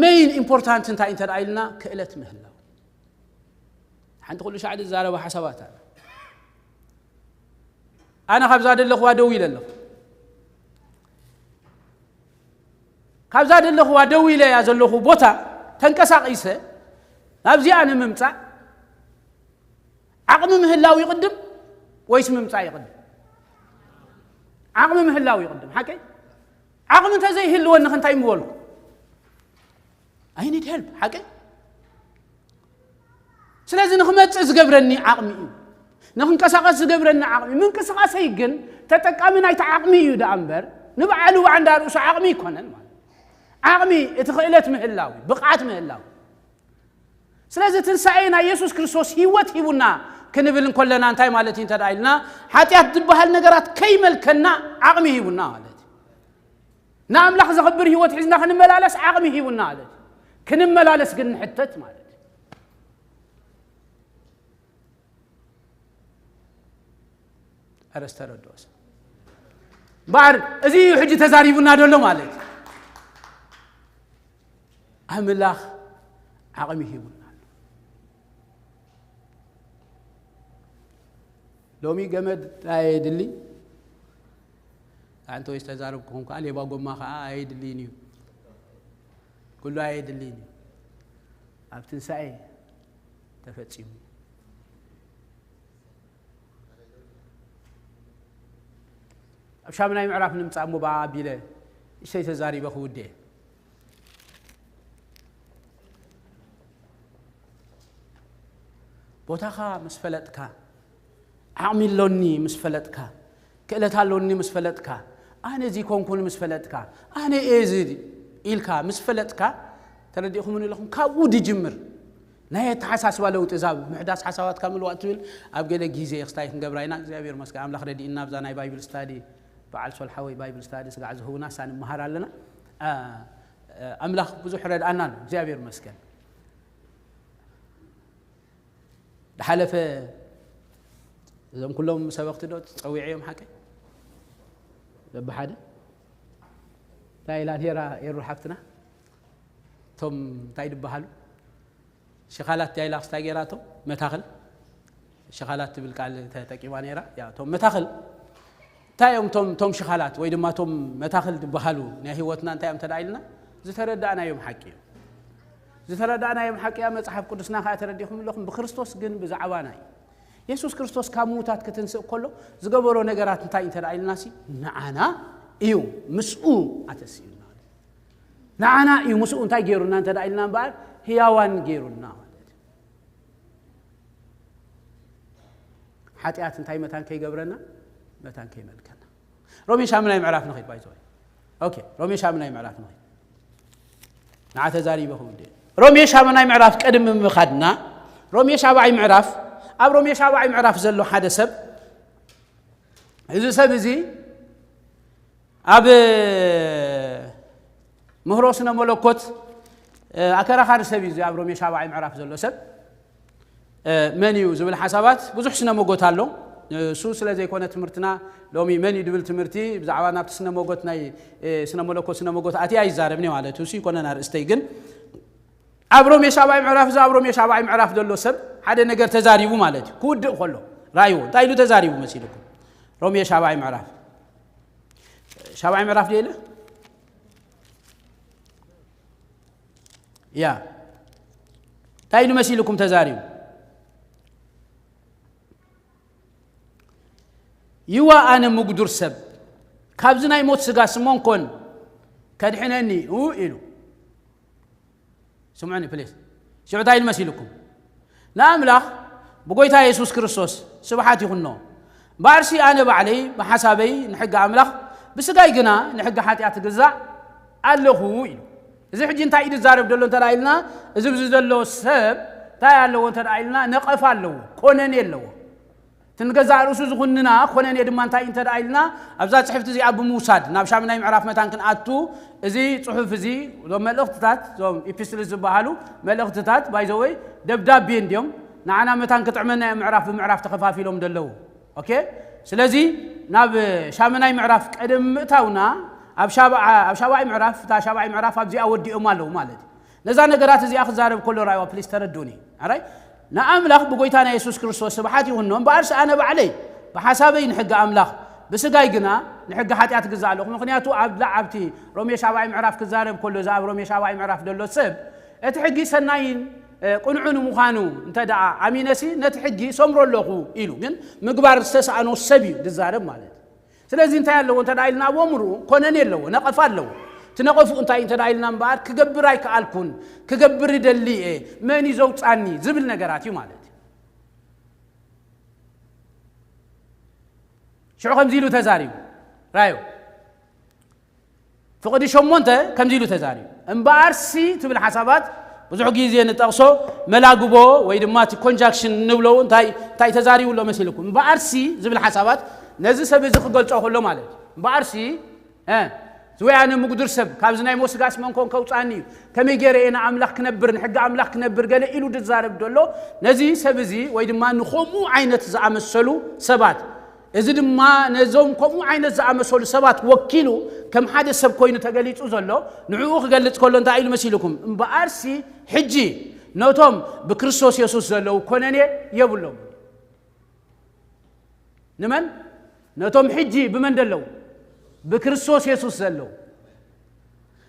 ሜይን ኢምፖርታንት እንታይ እንተ ደኣ ኢልና፣ ክእለት ምህላው። ሓንቲ ኩሉ ሻዕ ዝዛረባ ሓሳባት ኣላ። ኣነ ካብዛ ዘለኽዋ ደው ኢለ ኣለኹ። ካብዛ ዘለኽዋ ደው ኢለያ ዘለኹ ቦታ ተንቀሳቒሰ ናብዚኣ ንምምጻእ ዓቕሚ ምህላው ይቕድም ወይስ ምምጻእ ይቕድም? ዓቕሚ ምህላው ይቕድም። ሓቀይ? ዓቕሚ እንተዘይህልወኒ ከ እንታይ ምበልኩ? I need help። ሓቀይ? ስለዚ ንኽመጽእ ዝገብረኒ ዓቕሚ እዩ። ንኽንቀሳቐስ ዝገብረኒ ዓቕሚ እዩ። ምንቅስቓሰይ ግን ተጠቃሚ ናይቲ ዓቕሚ እዩ ደኣ እምበር፣ ንባዕሉ ባዕንዳ ርእሱ ዓቕሚ ኣይኮነን ማለት እዩ። ዓቕሚ እቲ ክእለት ምህላው እዩ፣ ብቕዓት ምህላው። ስለዚ ትንሳኤ ናይ የሱስ ክርስቶስ ህይወት ሂቡና፣ ክንብል እንኮለና እንታይ ማለት እዩ እንተ ደኣ ኢልና፣ ሓጢኣት ዝበሃል ነገራት ከይመልከና ዓቕሚ ሂቡና ማለት እዩ። ንኣምላኽ ዘኽብር ህይወት ሒዝና ክንመላለስ ዓቕሚ ሂቡና ማለት እዩ። ክንመላለስ ግን ንሕተት ማለት እዩ። ኣረ ዝተረድኦ ሰብ። እምበኣር እዚ እዩ ሕጂ ተዛሪቡና ዘሎ ማለት እዩ። ኣምላኽ ዓቕሚ ሂቡና ኣሎ። ሎሚ ገመድ ኣየድሊ ኣንተ ወይ ዝተዛረብኩኹም ከዓ ሌባ ጎማ ከዓ ኣየድልይን እዩ። ኩሉ ኣየድልይን እዩ። ኣብ ትንሳኤ ተፈጺሙ። ኣብ ሻምናይ ምዕራፍ ንምጻእ እሞ ብኣ ኣቢለ እሽተይ ተዛሪበ ክውድእ። ቦታኻ ምስ ፈለጥካ፣ ዓቕሚ ኣሎኒ ምስ ፈለጥካ፣ ክእለት ኣሎኒ ምስ ፈለጥካ፣ ኣነ እዚ ኮንኩን ምስ ፈለጥካ፣ ኣነ እየ እዚ ኢልካ ምስ ፈለጥካ፣ ተረዲእኹምኒ ኣለኹም፣ ካብኡ ድጅምር። ናይ ኣተሓሳስባ ለውጢ፣ እዛ ምሕዳስ ሓሳባትካ ምልዋጥ ትብል ኣብ ገለ ግዜ ክስታይ ክንገብራ ኢና። እግዚኣብሔር መስገን ኣምላኽ ረዲእና ኣብዛ ናይ ባይብል ስታዲ በዓል ሶል ሓወይ ባይብል ስታዲ ስጋዕ ዝህቡና እሳ ንምሃር ኣለና። ኣ፣ ኣ፣ ኣምላኽ ብዙሕ ረድኣና ኣሎ። እግዚኣብሔር መስገን። ድሓለፈ እዞም ኩሎም ሰበኽቲ ዶ ጸዊዐ እዮም ሓቀይ? በብሓደ እንታይ ኢላ ነይራ ኤሩ ሓፍትና? እቶም እንታይ ድበሃሉ? ሽኻላት ዲያ ኢላ ክስታይ ገይራቶም? መታኽል? ሽኻላት ትብል ቃል ተጠቂማ ነይራ። ያ፣ እቶም መታኽል እንታይ እዮም? እቶም፣ እቶም ሽኻላት ወይ ድማ እቶም መታኽል ዝበሃሉ ናይ ህይወትና እንታይ እዮም እንተ ደኣ ኢልና? ዝተረዳእናዮም ሓቂ እዮም። ዝተረዳእናዮም ሓቂ እያ መጽሓፍ ቅዱስና ከኣ ተረዲእኹም ኣለኹም። ብክርስቶስ ግን ብዛዕባና እዩ። የሱስ ክርስቶስ ካብ ምዉታት ክትንስእ ከሎ ዝገበሮ ነገራት እንታይ እንተ ደኣ ኢልናሲ? ንዓና እዩ፣ ምስኡ ኣተሲኡና። ንዓና እዩ ምስኡ እንታይ ገይሩና እንተ ደኣ ኢልና እምበኣር፣ ህያዋን ገይሩና ማለት እዩ። ሓጢኣት እንታይ መታን ከይገብረና፣ መታን ከይመልከና። ሮሜ ሻምናይ ምዕራፍ ንኸይድ፣ ባይዘወይ። ኦኬ፣ ሮሜ ሻምናይ ምዕራፍ ንኸይድ። ንዓ ተዛሪበ ክውድእ። ሮሜ ሻምናይ ምዕራፍ ቅድሚ ምኻድና፣ ሮሜ ሻብዓይ ምዕራፍ፣ ኣብ ሮሜ ሻብዓይ ምዕራፍ ዘሎ ሓደ ሰብ፣ እዚ ሰብ እዚ ኣብ ምህሮ ስነ መለኮት፣ እ፣ ኣከራኻሪ ሰብ እዩ። እዚ ኣብ ሮሜ ሻብዓይ ምዕራፍ ዘሎ ሰብ፣ እ፣ መን እዩ ዝብል ሓሳባት ብዙሕ ስነ መጎት ኣሎ። እሱ ስለ ዘይኮነ ትምህርትና ሎሚ መን እዩ ዝብል ትምህርቲ ብዛዕባ ናብቲ ስነ መጎት ናይ፣ እ፣ ስነ መለኮት ስነ መጎት ኣትየ ኣይዛረብን እየ ማለት እዩ። እሱ ይኮነን ኣርእስተይ። ግን ኣብ ሮሜ ሻብዓይ ምዕራፍ፣ እዚ ኣብ ሮሜ ሻብዓይ ምዕራፍ ዘሎ ሰብ ሓደ ነገር ተዛሪቡ ማለት እዩ። ክውድእ ከሎ ራእይዎ እንታይ ኢሉ ተዛሪቡ መሲልኩም? ሮሜ ሻብዓይ ምዕራፍ፣ ሻብዓይ ምዕራፍ ድየ ኢለ? ያ። እንታይ ኢሉ መሲልኩም ተዛሪቡ? ይዋ ኣነ ምጉዱር ሰብ፣ ካብዚ ናይ ሞት ስጋ ስሞንኮን ከድሕነኒ እዩ ኢሉ። ስምዑኒ ፕሊስ። ሽዑ እንታይ ኢሉ መሲልኩም? ንኣምላኽ ብጎይታ የሱስ ክርስቶስ ስብሓት ይኹኖ። እምበኣርሲ ኣነ ባዕለይ ብሓሳበይ ንሕጊ ኣምላኽ፣ ብስጋይ ግና ንሕጊ ሓጢኣት እግዛእ ኣለኹ ኢሉ። እዚ ሕጂ እንታይ እዩ ዝዛረብ ዘሎ እንተ ደኣ ኢልና፣ እዚ ብዚ ዘሎ ሰብ እንታይ ኣለዎ እንተ ደኣ ኢልና፣ ነቐፋ ኣለዎ፣ ኮነኔ ኣለዎ። እቲ ንገዛእ ርእሱ ዝኹንና ኮነኔ ድማ እንታይ እዩ እንተ ደኣ ኢልና፣ ኣብዛ ጽሕፍቲ እዚኣ ብምውሳድ ናብ ሻምናይ ምዕራፍ መታን ክንኣቱ፣ እዚ ጽሑፍ እዚ፣ እዞም መልእኽትታት፣ እዞም ኢፒስትልስ ዝበሃሉ መልእኽትታት፣ ባይ ዘ ወይ፣ ደብዳቤ እንድዮም፣ ንዓና መታን ክጥዕመና እዮም ምዕራፍ ብምዕራፍ ተኸፋፊሎም ዘለዉ። ኦኬ? ስለዚ ናብ ሻምናይ ምዕራፍ ቀደም ምእታውና፣ ኣብ ሻብዓ-፣ ኣብ ሻብዓይ ምዕራፍ፣ እታ ሻብዓይ ምዕራፍ ኣብዚኣ ወዲኦም ኣለዉ ማለት እዩ። ነዛ ነገራት እዚኣ ክዛረብ ከሎ ራእይዋ፣ ፕሊስ ተረዱኒ። ኣራይ? ንኣምላኽ ብጎይታና የሱስ ክርስቶስ ስብሓት ይኹኖ። እምበኣርስ ኣነ ባዕለይ ብሓሳበይ ንሕጊ ኣምላኽ፣ ብስጋይ ግና ንሕጊ ሓጢኣት እግዛእ ኣለኹ። ምኽንያቱ ኣብ ላ-፣ ኣብቲ ሮሜ ሻብዓይ ምዕራፍ ክዛረብ ከሎ፣ እዚ ኣብ ሮሜ ሻብዓይ ምዕራፍ ዘሎ ሰብ፣ እቲ ሕጊ ሰናይን፣ እ፣ ቅኑዕን ምዃኑ እንተ ደኣ ኣሚነሲ፣ ነቲ ሕጊ ሰምሮ ኣለኹ ኢሉ። ግን ምግባር ዝተሰኣኖ ሰብ እዩ ዝዛረብ ማለት እዩ። ስለዚ እንታይ ኣለዎ እንተ ደኣ ኢልና፣ ኣብ ኣእምሮኡ ኮነኔ ኣለዎ፣ ነቐፋ ኣለዎ። እቲ ነቐፍኡ እንታይ እንተ ደኣ ኢልና እምበኣር፣ ክገብር ኣይከኣልኩን፣ ክገብር ይደሊ እየ፣ መን እዩ ዘውጻኒ ዝብል ነገራት እዩ ማለት እዩ። ሽዑ ከምዚ ኢሉ ተዛሪቡ። ራዮ። ፍቕዲ ሸሞንተ ከምዚ ኢሉ ተዛሪቡ። እምበኣርሲ ትብል ሓሳባት ብዙሕ ግዜ ንጠቕሶ መላግቦ ወይ ድማ እቲ ኮንጃክሽን እንብሎ እንታይ እንታይ ተዛሪቡ ኣሎ መሲልኩም? እምበኣርሲ ዝብል ሓሳባት ነዚ ሰብ እዚ ክገልጾ ከሎ ማለት እዩ። እምበኣርሲ እ፣ ዝወያነ ምጉድር ሰብ ካብዚ ናይ ሞት ስጋስ መንኮን ከውጻኒ እዩ፣ ከመይ ገይረ እየ ንኣምላኽ ክነብር ንሕጊ ኣምላኽ ክነብር ገለ ኢሉ ዝዛረብ ዘሎ ነዚ ሰብ እዚ ወይ ድማ ንኸምኡ ዓይነት ዝኣመሰሉ ሰባት፣ እዚ ድማ ነዞም ከምኡ ዓይነት ዝኣመሰሉ ሰባት ወኪሉ ከም ሓደ ሰብ ኮይኑ ተገሊጹ ዘሎ ንዕኡ ክገልጽ ከሎ እንታይ ኢሉ መሲልኩም? እምበኣርሲ ሕጂ ነቶም ብክርስቶስ የሱስ ዘለዉ ኮነኔ የብሎም። ንመን? ነቶም ሕጂ ብመን ዘለዉ? ብክርስቶስ የሱስ ዘለዉ።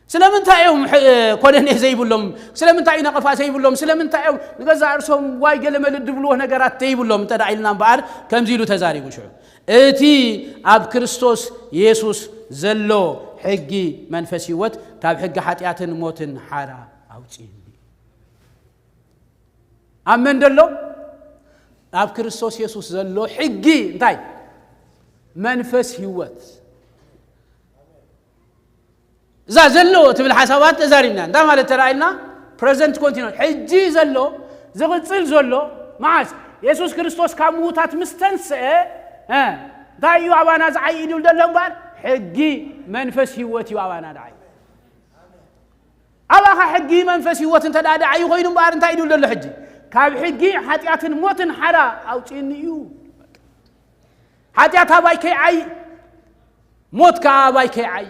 ስለምንታይ እዮም ሕ-፣ ኮነኔ ዘይብሎም? ስለምንታይ እዩ ነቐፋ ዘይብሎም? ስለምንታይ እዮም ንገዛእ ርእሶም ዋይ ገለ መለ ድብልዎ ነገራት ዘይብሎም? እንተ ደኣ ኢልና እምበኣር ከምዚ ኢሉ ተዛሪቡ ሽዑ፣ እቲ ኣብ ክርስቶስ የሱስ ዘሎ ሕጊ መንፈስ ህይወት ካብ ሕጊ ሓጢኣትን ሞትን ሓራ ኣውፅእኒ። ኣብ መን ዘሎ? ኣብ ክርስቶስ የሱስ ዘሎ ሕጊ እንታይ? መንፈስ ህይወት። እዛ ዘሎ ትብል ሓሳባት ተዛሪብና። እንታይ ማለት ተራእይና? ፕረዘንት ኮንቲኖ። ሕጂ ዘሎ፣ ዝቕጽል ዘሎ፣ መዓስ? የሱስ ክርስቶስ ካብ ምዉታት ምስ ተንስአ፣ እ፣ እንታይ እዩ ኣባና ዝዓይ ኢሉ ዘሎ እምበኣር? ሕጊ መንፈስ ህይወት እዩ ኣባና ዝዓይ። ኣባኻ ሕጊ መንፈስ ህይወት እንተ ደኣ ደዓዩ ኮይኑ እምበኣር እንታይ ኢሉ ዘሎ ሕጂ? ካብ ሕጊ ሓጢኣትን ሞትን ሓራ ኣውፅእኒ እዩ። ሓጢኣት ኣባይ ከይዓይ፣ ሞት ከኣ ኣባይ ከይዓይ።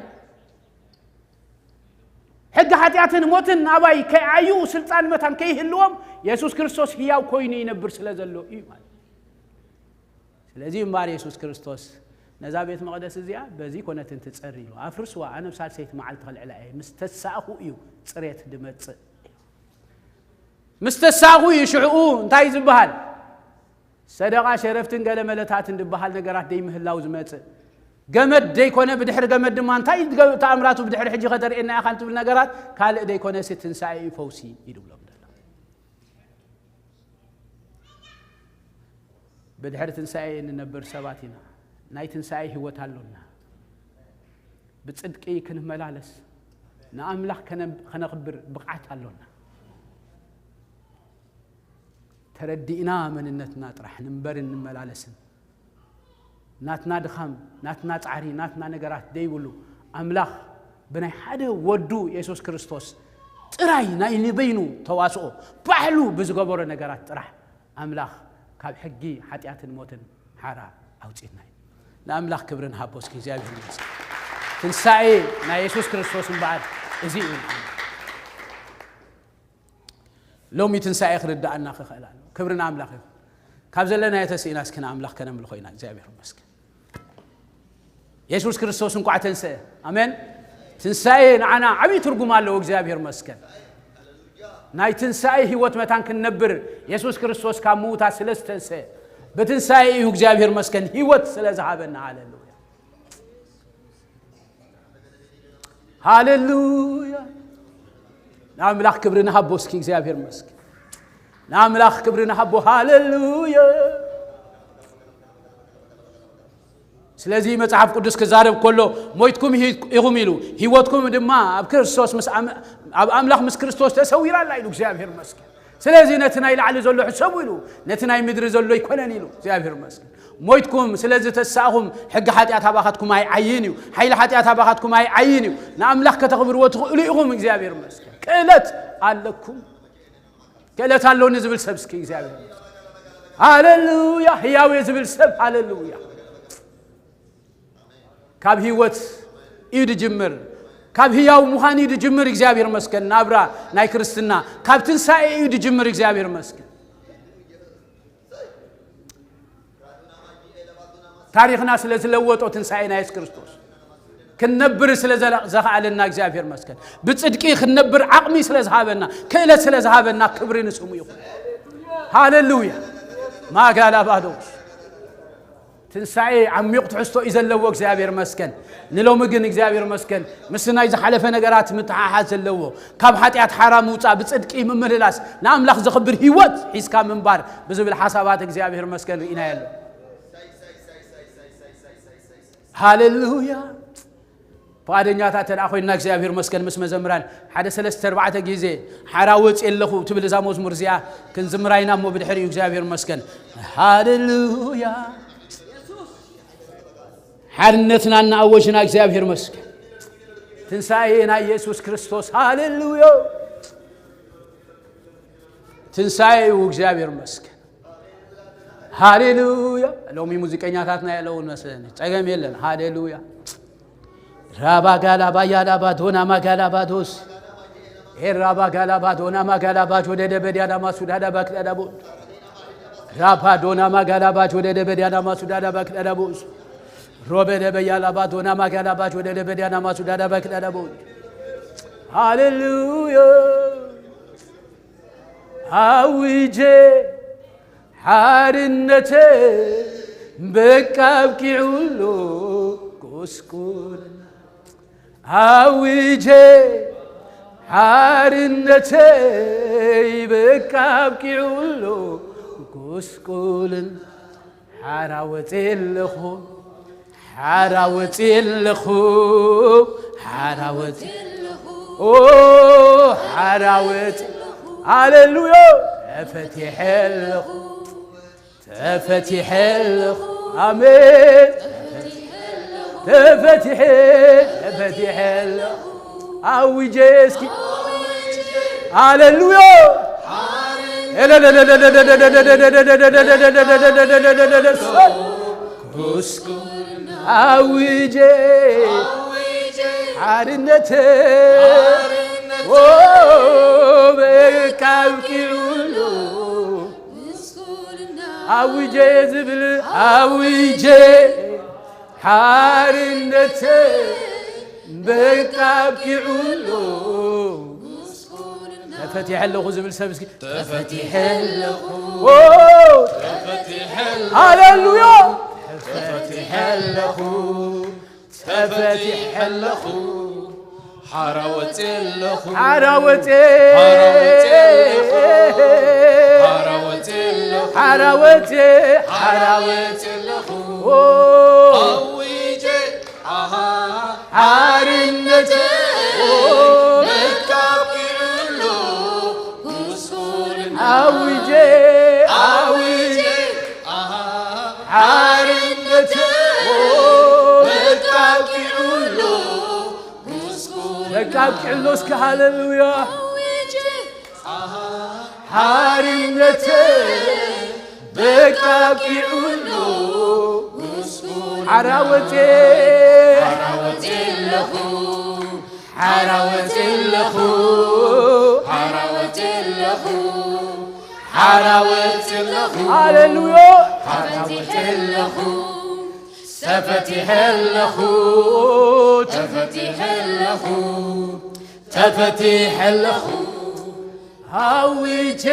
ሕጊ ሓጢኣትን ሞትን ኣባይ ከይዓዩ ስልጣን መታን ከይህልዎም የሱስ ክርስቶስ ህያው ኮይኑ ይነብር ስለ ዘሎ እዩ ማለት እዩ። ስለዚ እምበኣር የሱስ ክርስቶስ ነዛ ቤት መቕደስ እዚኣ በዚ ኮነትን ትጸሪ ኢሉ፣ ኣፍርስዋ፣ ኣነ ኣብ ሳልሰይቲ መዓልቲ ከልዕላ እየ፣ ምስ ተሳእኹ እዩ ጽሬት ድመጽእ። ምስ ተሳእኹ እዩ ሽዕኡ እንታይ ዝበሃል? ሰደቓ ሸረፍትን ገለ መለታትን ዝበሃል ነገራት ደይምህላው ዝመጽእ። ገመድ ደይኮነ፣ ብድሕሪ ገመድ ድማ እንታይ ትገ-፣ ተኣምራቱ ብድሕሪ ሕጂ ከተርእየና ኢኻ እንትብል ነገራት ካልእ ደይኮነ፣ ሲ ትንሳኤ እዩ ፈውሲ እዩ ድብሎም ዘሎ። ብድሕሪ ትንሳኤ እንነብር ሰባት ኢና። ናይ ትንሳኤ ህይወት ኣሎና። ብጽድቂ ክንመላለስ፣ ንኣምላኽ ከነ-፣ ከነኽብር ብቕዓት ኣሎና። ተረዲእና መንነትና ጥራሕ ንንበርን ንመላለስን። ናትና ድኻም፣ ናትና ጻዕሪ፣ ናትና ነገራት ደይብሉ፣ ኣምላኽ ብናይ ሓደ ወዱ የሱስ ክርስቶስ ጥራይ ናይ ንበይኑ ተዋስኦ ባዕሉ ብዝገበሮ ነገራት ጥራሕ ኣምላኽ ካብ ሕጊ ሓጢኣትን ሞትን ሓራ ኣውጺእና እዩ። ንኣምላኽ ክብሪ ንሃቦ እስኪ እግዚኣብሔር ይመስገን። ትንሳኤ ናይ የሱስ ክርስቶስ እምበኣር እዚ እዩ። ሎሚ ትንሳኤ ክርድኣና ክኽእል ኣሎ። ክብሪ ንኣምላኽ ይኹን። ካብ ዘለናዮ ተስኢና እስኪ ንኣምላኽ ከነምልኾ ኢና። እግዚኣብሔር ይመስገን። የሱስ ክርስቶስ እንቋዕ ተንስአ። ኣሜን። ትንሳኤ ንዓና ዓብዪ ትርጉም ኣለዎ። እግዚኣብሔር ይመስገን። ናይ ትንሳኤ ህይወት መታን ክንነብር የሱስ ክርስቶስ ካብ ምዉታት ስለ ዝተንስአ፣ ብትንሳኤ እዩ እግዚኣብሔር ይመስገን ህይወት ስለ ዝሃበና። ሃሌሉያ። ሃሌሉያ። ንኣምላኽ ክብሪ ንሃቦ እስኪ እግዚኣብሔር ይመስገን። ንኣምላኽ ክብሪ ንሃቦ። ሃሌሉያ። ስለዚ መጽሓፍ ቅዱስ ክዛረብ ከሎ ሞይትኩም ኢኹም ኢሉ፣ ህይወትኩም ድማ ኣብ ክርስቶስ ምስ ኣም-፣ ኣብ ኣምላኽ ምስ ክርስቶስ ተሰዊራ ኣላ ኢሉ እግዚኣብሔር ይመስገን። ስለዚ ነቲ ናይ ላዕሊ ዘሎ ሕሰቡ ኢሉ፣ ነቲ ናይ ምድሪ ዘሎ ኣይኮነን ኢሉ እግዚኣብሔር ይመስገን። ሞይትኩም ስለ ዝተሳእኹም ሕጊ ሓጢኣት ኣባኻትኩም ኣይዓይን እዩ። ሓይሊ ሓጢኣት ኣባኻትኩም ኣይዓይን እዩ። ንኣምላኽ ከተኽብርዎ ትኽእሉ ኢኹም። እግዚኣብሔር ይመስገን። ክእለት ኣለኩም። ክእለት ኣለኒ ዝብል ሰብ እስኪ እግዚኣብሔር ይመስገን። ሃሌሉያ። ህያው እየ ዝብል ሰብ ሃሌሉያ። ካብ ህይወት እዩ ድጅምር። ካብ ህያው ምዃን እዩ ድጅምር። እግዚኣብሔር ይመስገን። ናብራ ናይ ክርስትና ካብ ትንሳኤ እዩ ድጅምር። እግዚኣብሔር ይመስገን። ታሪኽና ስለ ዝለወጦ ትንሳኤ ናይ የሱስ ክርስቶስ ክንነብር ስለ ዘለ-፣ ዘኽኣለና እግዚኣብሔር ይመስገን። ብጽድቂ ክንነብር ዓቕሚ ስለ ዝሃበና፣ ክእለት ስለ ዝሃበና ክብሪ ንስሙ ይኹን። ሃሌሉያ። ማጋላ ባዶስ ትንሳኤ ዓሚቕ ትሕዝቶ እዩ ዘለዎ። እግዚኣብሔር ይመስገን። ንሎሚ ግን እግዚኣብሔር ይመስገን ምስ ናይ ዝሓለፈ ነገራት ምትሓሓዝ ዘለዎ፣ ካብ ሓጢኣት ሓራ ምውጻእ፣ ብጽድቂ ምምልላስ፣ ንኣምላኽ ዘኽብር ህይወት ሒዝካ ምንባር ብዝብል ሓሳባት እግዚኣብሔር ይመስገን ርኢናዮ ኣሎ። ሃሌሉያ። ፍቓደኛታት እንተ ደኣ ኮይንና እግዚኣብሔር መስገን ምስ መዘምራን ሓደ ሰለስተ ኣርባዕተ ግዜ ሓራ ወፅእ ኣለኹ ትብል እዛ መዝሙር እዚኣ ክንዝምራ ኢና እሞ ብድሕሪኡ እግዚኣብሔር መስገን ሃሌሉያ ሓርነትና እናኣወጅና እግዚኣብሔር መስገን ትንሳኤ ናይ ኢየሱስ ክርስቶስ ሃሌሉያ ትንሳኤ እዩ እግዚኣብሔር መስገን ሃሌሉያ ሎሚ ሙዚቀኛታትና የለውን መስለኒ ጸገም የለን ሃሌሉያ ራባ ጋላባ ያላባ ዶና ማጋላባ ዶስ ኤራባ ጋላባ ዶና ማጋላባ ጆደደ በዲያዳ ማሱዳዳ ባክዳዳ ቦ ራባ ዶና ማጋላባ ጆደደ በዲያዳ ማሱዳዳ ባክዳዳ ቦ ሮበደ በያላባ ዶና ማጋላባ ጆደደ በዲያዳ ማሱዳዳ ባክዳዳ ቦ ሃሌሉያ ኣውጀ ሓርነተ በቃ ኣብቂዑ ኣሎ ጎስቆልና ኣውጀ ሓርነተይ በቃ ኣብቂዑ ኣሎ ጎስቆልና ሓራ ወፅየ ኣለኹ ሓራ ወፅየ ኣለኹ ሓራ ወፅየ ኦ ሓራ ወፅየ ሃሌሉያ ተፈቲሐ ኣለኹ ተፈቲሐ ኣለኹ ኣሜን ተፈቲሐ ተፈቲሐ ኣለኹ ኣውጀ እስኪ ሃሌሉያ ኩስኩ ኣውጀ ሓርነተ በቃ ኣብቂዑ ኣሎ ኣውጀ ዝብል ኣውጀ ሓርነተ በቃ ኣብቂዑ ኣሎ ተፈቲሐ ኣለኹ ዝብል ሰብ እስኪ ተፈቲሐ ኣለኹ ሃሌሉያ ተፈቲሐ ኣለኹ ተፈቲሐ ኣለኹ ሓራ ወፅየ ኣለኹ ሓራ ወፅየ ሓራ ወፅየ ኣለኹ ሓራ ወፅየ ኣለኹ ሓራ ወፅየ ሓራ ወፅየ ኣለኹ ኣውጀ ኣሃ ሓርነተ በቃ ኣብቂዑ ኣሎ ጉስቁልና ኣውጀ ኣውጀ ኣሃ ሓርነተ በቃ ኣብቂዑ ኣሎ ጉስቁልና በቃ ኣብቂዑ ኣሎ እስኪ ሃሌሉያ ኣውጀ ኣሃ ሓርነተ በቃ ኣብቂዑ ኣሎ ጉስቁልና ሓራ ወፅየ ሓራ ወፅየ ኣለኹ ሓራ ወፅየ ኣለኹ ሓራ ወፅየ ኣለኹ ሓራ ወፅየ ኣለኹ ሃሌሉያ ሓራ ወፅየ ኣለኹ ተፈቲሐ ኣለኹ ተፈቲሐ ኣለኹ ተፈቲሐ ኣለኹ ኣውጀ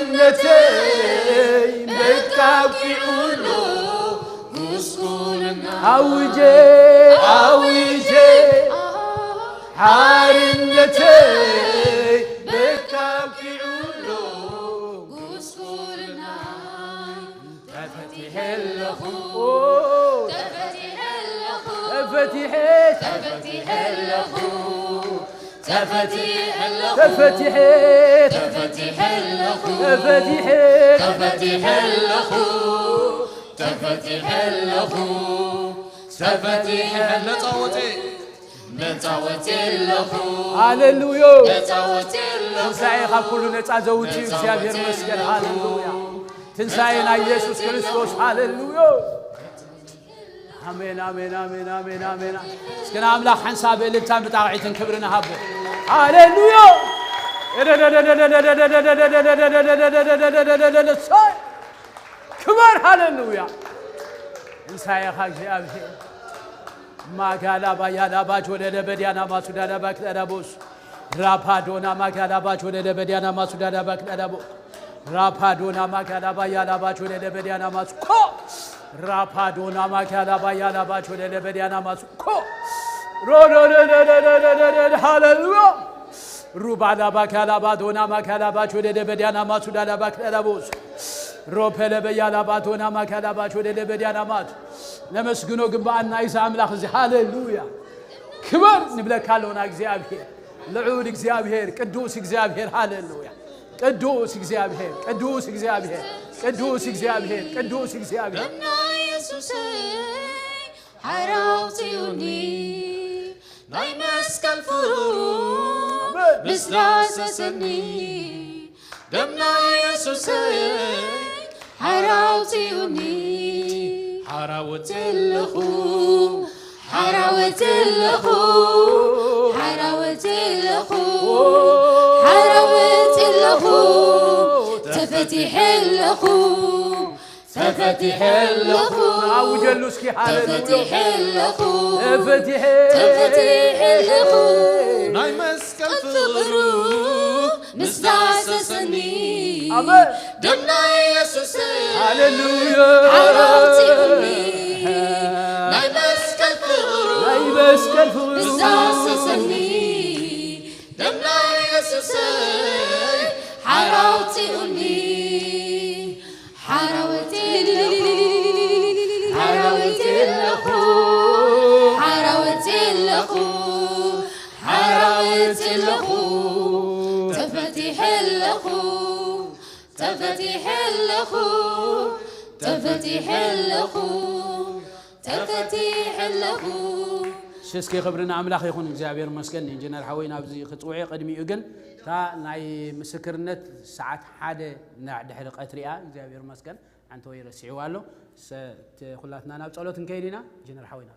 ሓርነተይ በቃ ኣብቂዑ ኣሎ ጉስቁልና ኣውጀ ኣውጀ ሓርነተይ በቃ ኣብቂዑ ኣሎ ጉስቁልና ተፈቲሐ ኣለኹ ተፈቲሐ ኣለኹ ተፈቲሐ ተፈቲሐ ኣለኹ ተፈቲሐ ኣለኹ ተፈቲሐ ተፈቲሐ ኣለኹ ተፈቲሐ ተፈቲሐ ኣለኹ ተፈቲሐ ኣለኹ ተፈቲሐ ነፃ ወፅየ ነፃ ወፅየ ኣለኹ ሃሌሉያ ነፃ ወፅየ ኣለኹ ትንሳኤ ካብ ኩሉ ነፃ ዘውፅእ እዩ እግዚኣብሔር መስገን ሃሌሉያ ትንሳኤ ናይ ኢየሱስ ክርስቶስ ሃሌሉያ ኣሜን ኣሜን ኣሜን ኣሜን ኣሜን እስኪ ንኣምላኽ ሓንሳብ እልልታን ብጣቕዒትን ክብሪ ንሃቦ ሃሌሉያ ክበር ሃሌሉያ ትንሳኤኻ እግዚኣብሔር ማጋላባ ያላባ ጆለለ በዲያና ማሱዳዳባ ክዳዳቦስ ራፓዶና ማጋላባ ጆለለ በዲያና ማሱዳዳባ ክዳዳቦ ራፓዶና ማጋላባ ያላባ ጆለለ በዲያና ማሱኮ ራፓዶና ማጋላባ ያላባ ጆለለ በዲያና ማሱኮ ሮዶደደደደደደደ ሃሌሉያ ሩባላባ ጋላባ ዶና ማጋላባ ጆለለ በዲያና ማሱዳዳባ ክዳዳቦስ ሮፐለ በያላ ባቶና ማካላ ባቾ ደለ በዲያና ማቱ። ነመስግኖ ግባኣና ናይዚ ኣምላኽ እዚ። ሃሌሉያ። ክብር ንብለካ ኣለና እግዚኣብሔር። ልዑል እግዚኣብሔር፣ ቅዱስ እግዚኣብሔር። ሃሌሉያ። ቅዱስ እግዚኣብሔር፣ ቅዱስ እግዚኣብሔር፣ ቅዱስ እግዚኣብሔር፣ ቅዱስ እግዚኣብሔር። ደምና የሱሰይ ሓራውፂኡኒ ናይ መስቀል ፍሩ ኣሜን። ምስ ዳሰሰኒ ደምና የሱሰይ ሓራውፂኡኒ ሓራወት ዘለኹ ሓራወት ዘለኹ ሓራወት ዘለኹ ሓራወት ዘለኹ ተፈቲሐ ኣለኹ ተፈቲሐ ኣለኹ ኣውጀሉ እስኪ። ሃሌሉያ። ተፈቲሐ ኣለኹ ተፈቲሐ ተፈቲሐ ኣለኹ ናይ መስቀል ፍቕሩ ምስ ዳሰሰኒ ኣሜን። ደምና የሱስ ሃሌሉያ። ሓራውፂኡኒ ናይ መስቀል ፍቕሩ ናይ መስቀል ፍቕሩ ምስ ዳሰሰኒ ደምና የሱስ ሓራውፂኡኒ ሓራወት ኣለኹ ሓራወት ኣለኹ ሓራወት ኣለኹ ሓራወት ኣለኹ ተፈቲሐ ኣለኹ ተፈቲሐ ኣለኹ ተፈቲሐ ኣለኹ ተፈቲሐ ኣለኹ። እሺ፣ እስኪ ክብሪ ንኣምላኽ ይኹን፣ እግዚኣብሔር ይመስገን። ኢንጂነር ሓወይ ናብዚ ክጽውዑ ቅድሚኡ ግን እታ ናይ ምስክርነት ሰዓት ሓደ ድሕሪ ቀትሪ እያ። እግዚኣብሔር ይመስገን። ኣንተ ወይ ረሲዕዋ ኣሎ። ሰ-፣ ተ-፣ ኩላትና ናብ ጸሎት እንከይድ ኢና። ጀነራል ሓወይና።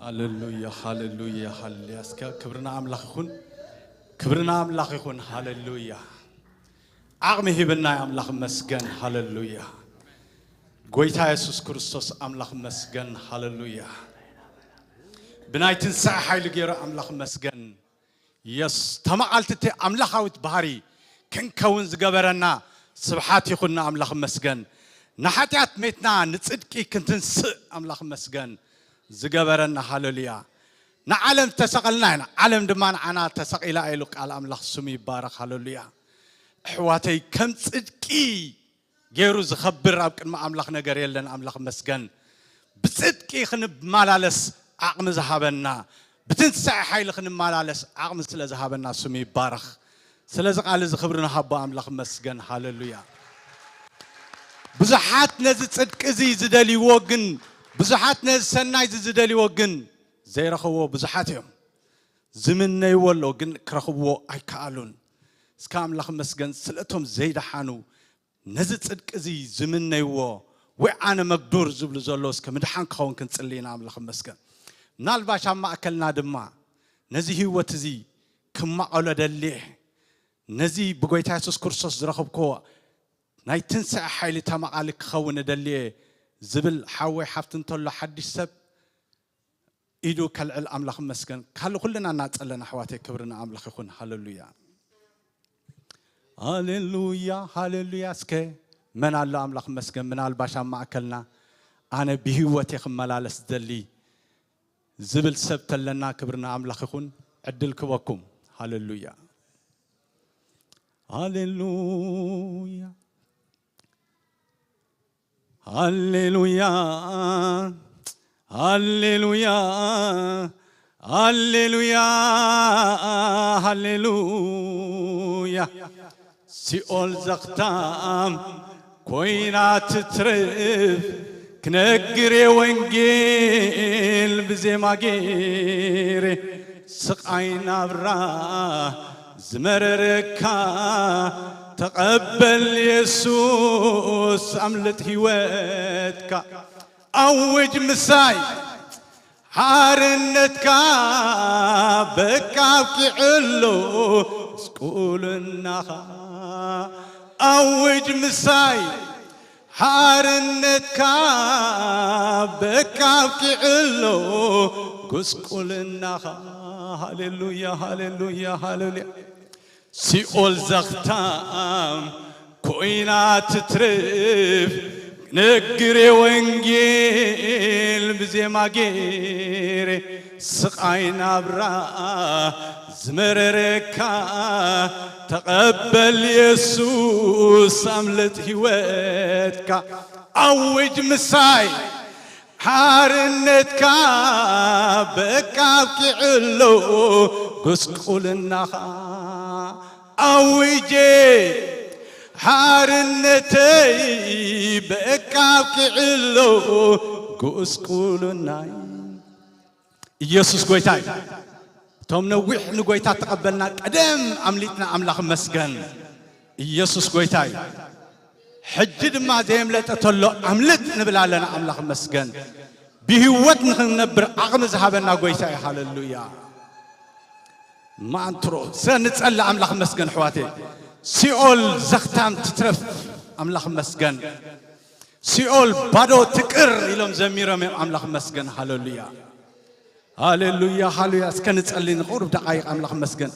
ሃሌሉያ፣ ሃሌሉያ፣ ሃሌሉያ። እስከ ክብርና ኣምላኽ ይኹን። ክብርና ኣምላኽ ይኹን። ሃሌሉያ። ዓቕሚ ሂብና ኣምላኽ መስገን። ሃሌሉያ። ጎይታ የሱስ ክርስቶስ ኣምላኽ መስገን። ሃሌሉያ። ብናይ ትንሳኤ ሓይሊ ገይሩ ኣምላኽ መስገን። የስ ተመዓልቲ እቲ ኣምላኻዊት ባህሪ ክንከውን ዝገበረና ስብሓት ይኹን ንኣምላኽ መስገን። ንሓጢኣት ሜትና ንጽድቂ ክንትንስእ ኣምላኽ መስገን ዝገበረና። ሃሌሉያ። ንዓለም ዝተሰቐልና ኢና፣ ዓለም ድማ ንዓና ተሰቒላ ኢሉ ቃል ኣምላኽ ስሙ ይባረኽ። ሃሌሉያ። ኣሕዋተይ ከም ጽድቂ ገይሩ ዝኸብር ኣብ ቅድሚ ኣምላኽ ነገር የለን። ኣምላኽ መስገን። ብጽድቂ ክንመላለስ ዓቕሚ ዝሃበና፣ ብትንሳኤ ሓይሊ ክንመላለስ ዓቕሚ ስለ ዝሃበና ስሙ ይባረኽ። ስለዚ ቃል እዚ ክብሪ ንሃቦ ኣምላኽ መስገን። ሃሌሉያ። ብዙሓት ነዚ ጽድቂ እዚ ዝደልይዎ ግን፣ ብዙሓት ነዚ ሰናይ እዚ ዝደልይዎ ግን ዘይረኸብዎ ብዙሓት እዮም። ዝምነይዎ ኣሎ ግን ክረኽብዎ ኣይከኣሉን። እስከ ኣምላኽ መስገን ስለቶም ዘይደሓኑ ነዚ ጽድቂ እዚ ዝምነይዎ ወይ ኣነ መግዱር ዝብሉ ዘለዉ እስከ ምድሓን ክኸውን ክንጽሊ ኢና። ኣምላኽ መስገን። ምናልባሽ ኣብ ማእከልና ድማ ነዚ ህይወት እዚ ክማቐሎ ደልየ፣ ነዚ ብጎይታ የሱስ ክርስቶስ ዝረኸብክዎ ናይ ትንሳኤ ሓይሊ ተማቓሊ ክኸውን እደልየ ዝብል ሓወይ ሓፍቲ እንተሎ ሓድሽ ሰብ ኢዱ ከልዕል ኣምላኽ መስገን። ካል ኩልና እናጸለና ኣሕዋተይ ክብሪ ንኣምላኽ ይኹን። ሃሌሉያ። ሃሌሉያ፣ ሃሌሉያ። እስከ መን ኣሎ ኣምላኽ መስገን ምናልባሽ ኣብ ማእከልና ኣነ ብህይወት እየ ክመላለስ ዝደሊ ዝብል ሰብ ተለና ክብሪ ንኣምላኽ ይኹን። ዕድል ክበኩም። ሃሌሉያ። ሃሌሉያ። ሃሌሉያ፣ ሃሌሉያ፣ ሃሌሉያ፣ ሃሌሉያ። ሲኦል ዘኽታም ኮይና ትትርፍ ክነግር ወንጌል ብዜማ ገይረ ስቓይ ናብራ ዝመረረካ ተቐበል የሱስ ኣምልጥ ህይወትካ ኣውጅ ምሳይ ሓርነትካ በቃ ኣብቂዕሎ ስቁልናኻ ኣውጅ ምሳይ ሓርነትካ በቃ ኣብቂዕሎ ጉስቁልናኻ። ሃሌሉያ፣ ሃሌሉያ፣ ሃሌሉያ። ሲኦል ዘኽታም ኮይና ትትርፍ ነግሬ ወንጌል ብዜማ ገይረ ስቓይ ናብራ ዝመረረካ ተቐበል የሱስ ኣምልጥ ህይወትካ። ኣውጅ ምሳይ ሓርነትካ በቃ ኣብቂዕሎ ጉስቁልናኻ። ኣውጀ ሓርነተይ በቃ ኣብቂዕሎ ጉስቁልናይ። ኢየሱስ ጎይታ እዩ። እቶም ነዊሕ ንጎይታ ተቐበልና ቀደም ኣምሊጥና ኣምላኽ መስገን። ኢየሱስ ጎይታ እዩ። ሕጂ ድማ ዘየምለጠ ተሎ ኣምልጥ ንብል ኣለና ኣምላኽ መስገን። ብህይወት ንኽንነብር ዓቕሚ ዝሃበና ጎይታ እዩ። ሃለሉያ። ማንትሮ ሰ ንጸሊ ኣምላኽ መስገን ኣሕዋተይ። ሲኦል ዘኽታም ትትረፍ ኣምላኽ መስገን። ሲኦል ባዶ ትቅር ኢሎም ዘሚሮም እዮም ኣምላኽ መስገን። ሃለሉያ። ሃሌሉያ፣ ሃሌሉያ። እስከ ንጸሊ ንቁሩብ ደቓይቕ ኣምላኽ መስገን።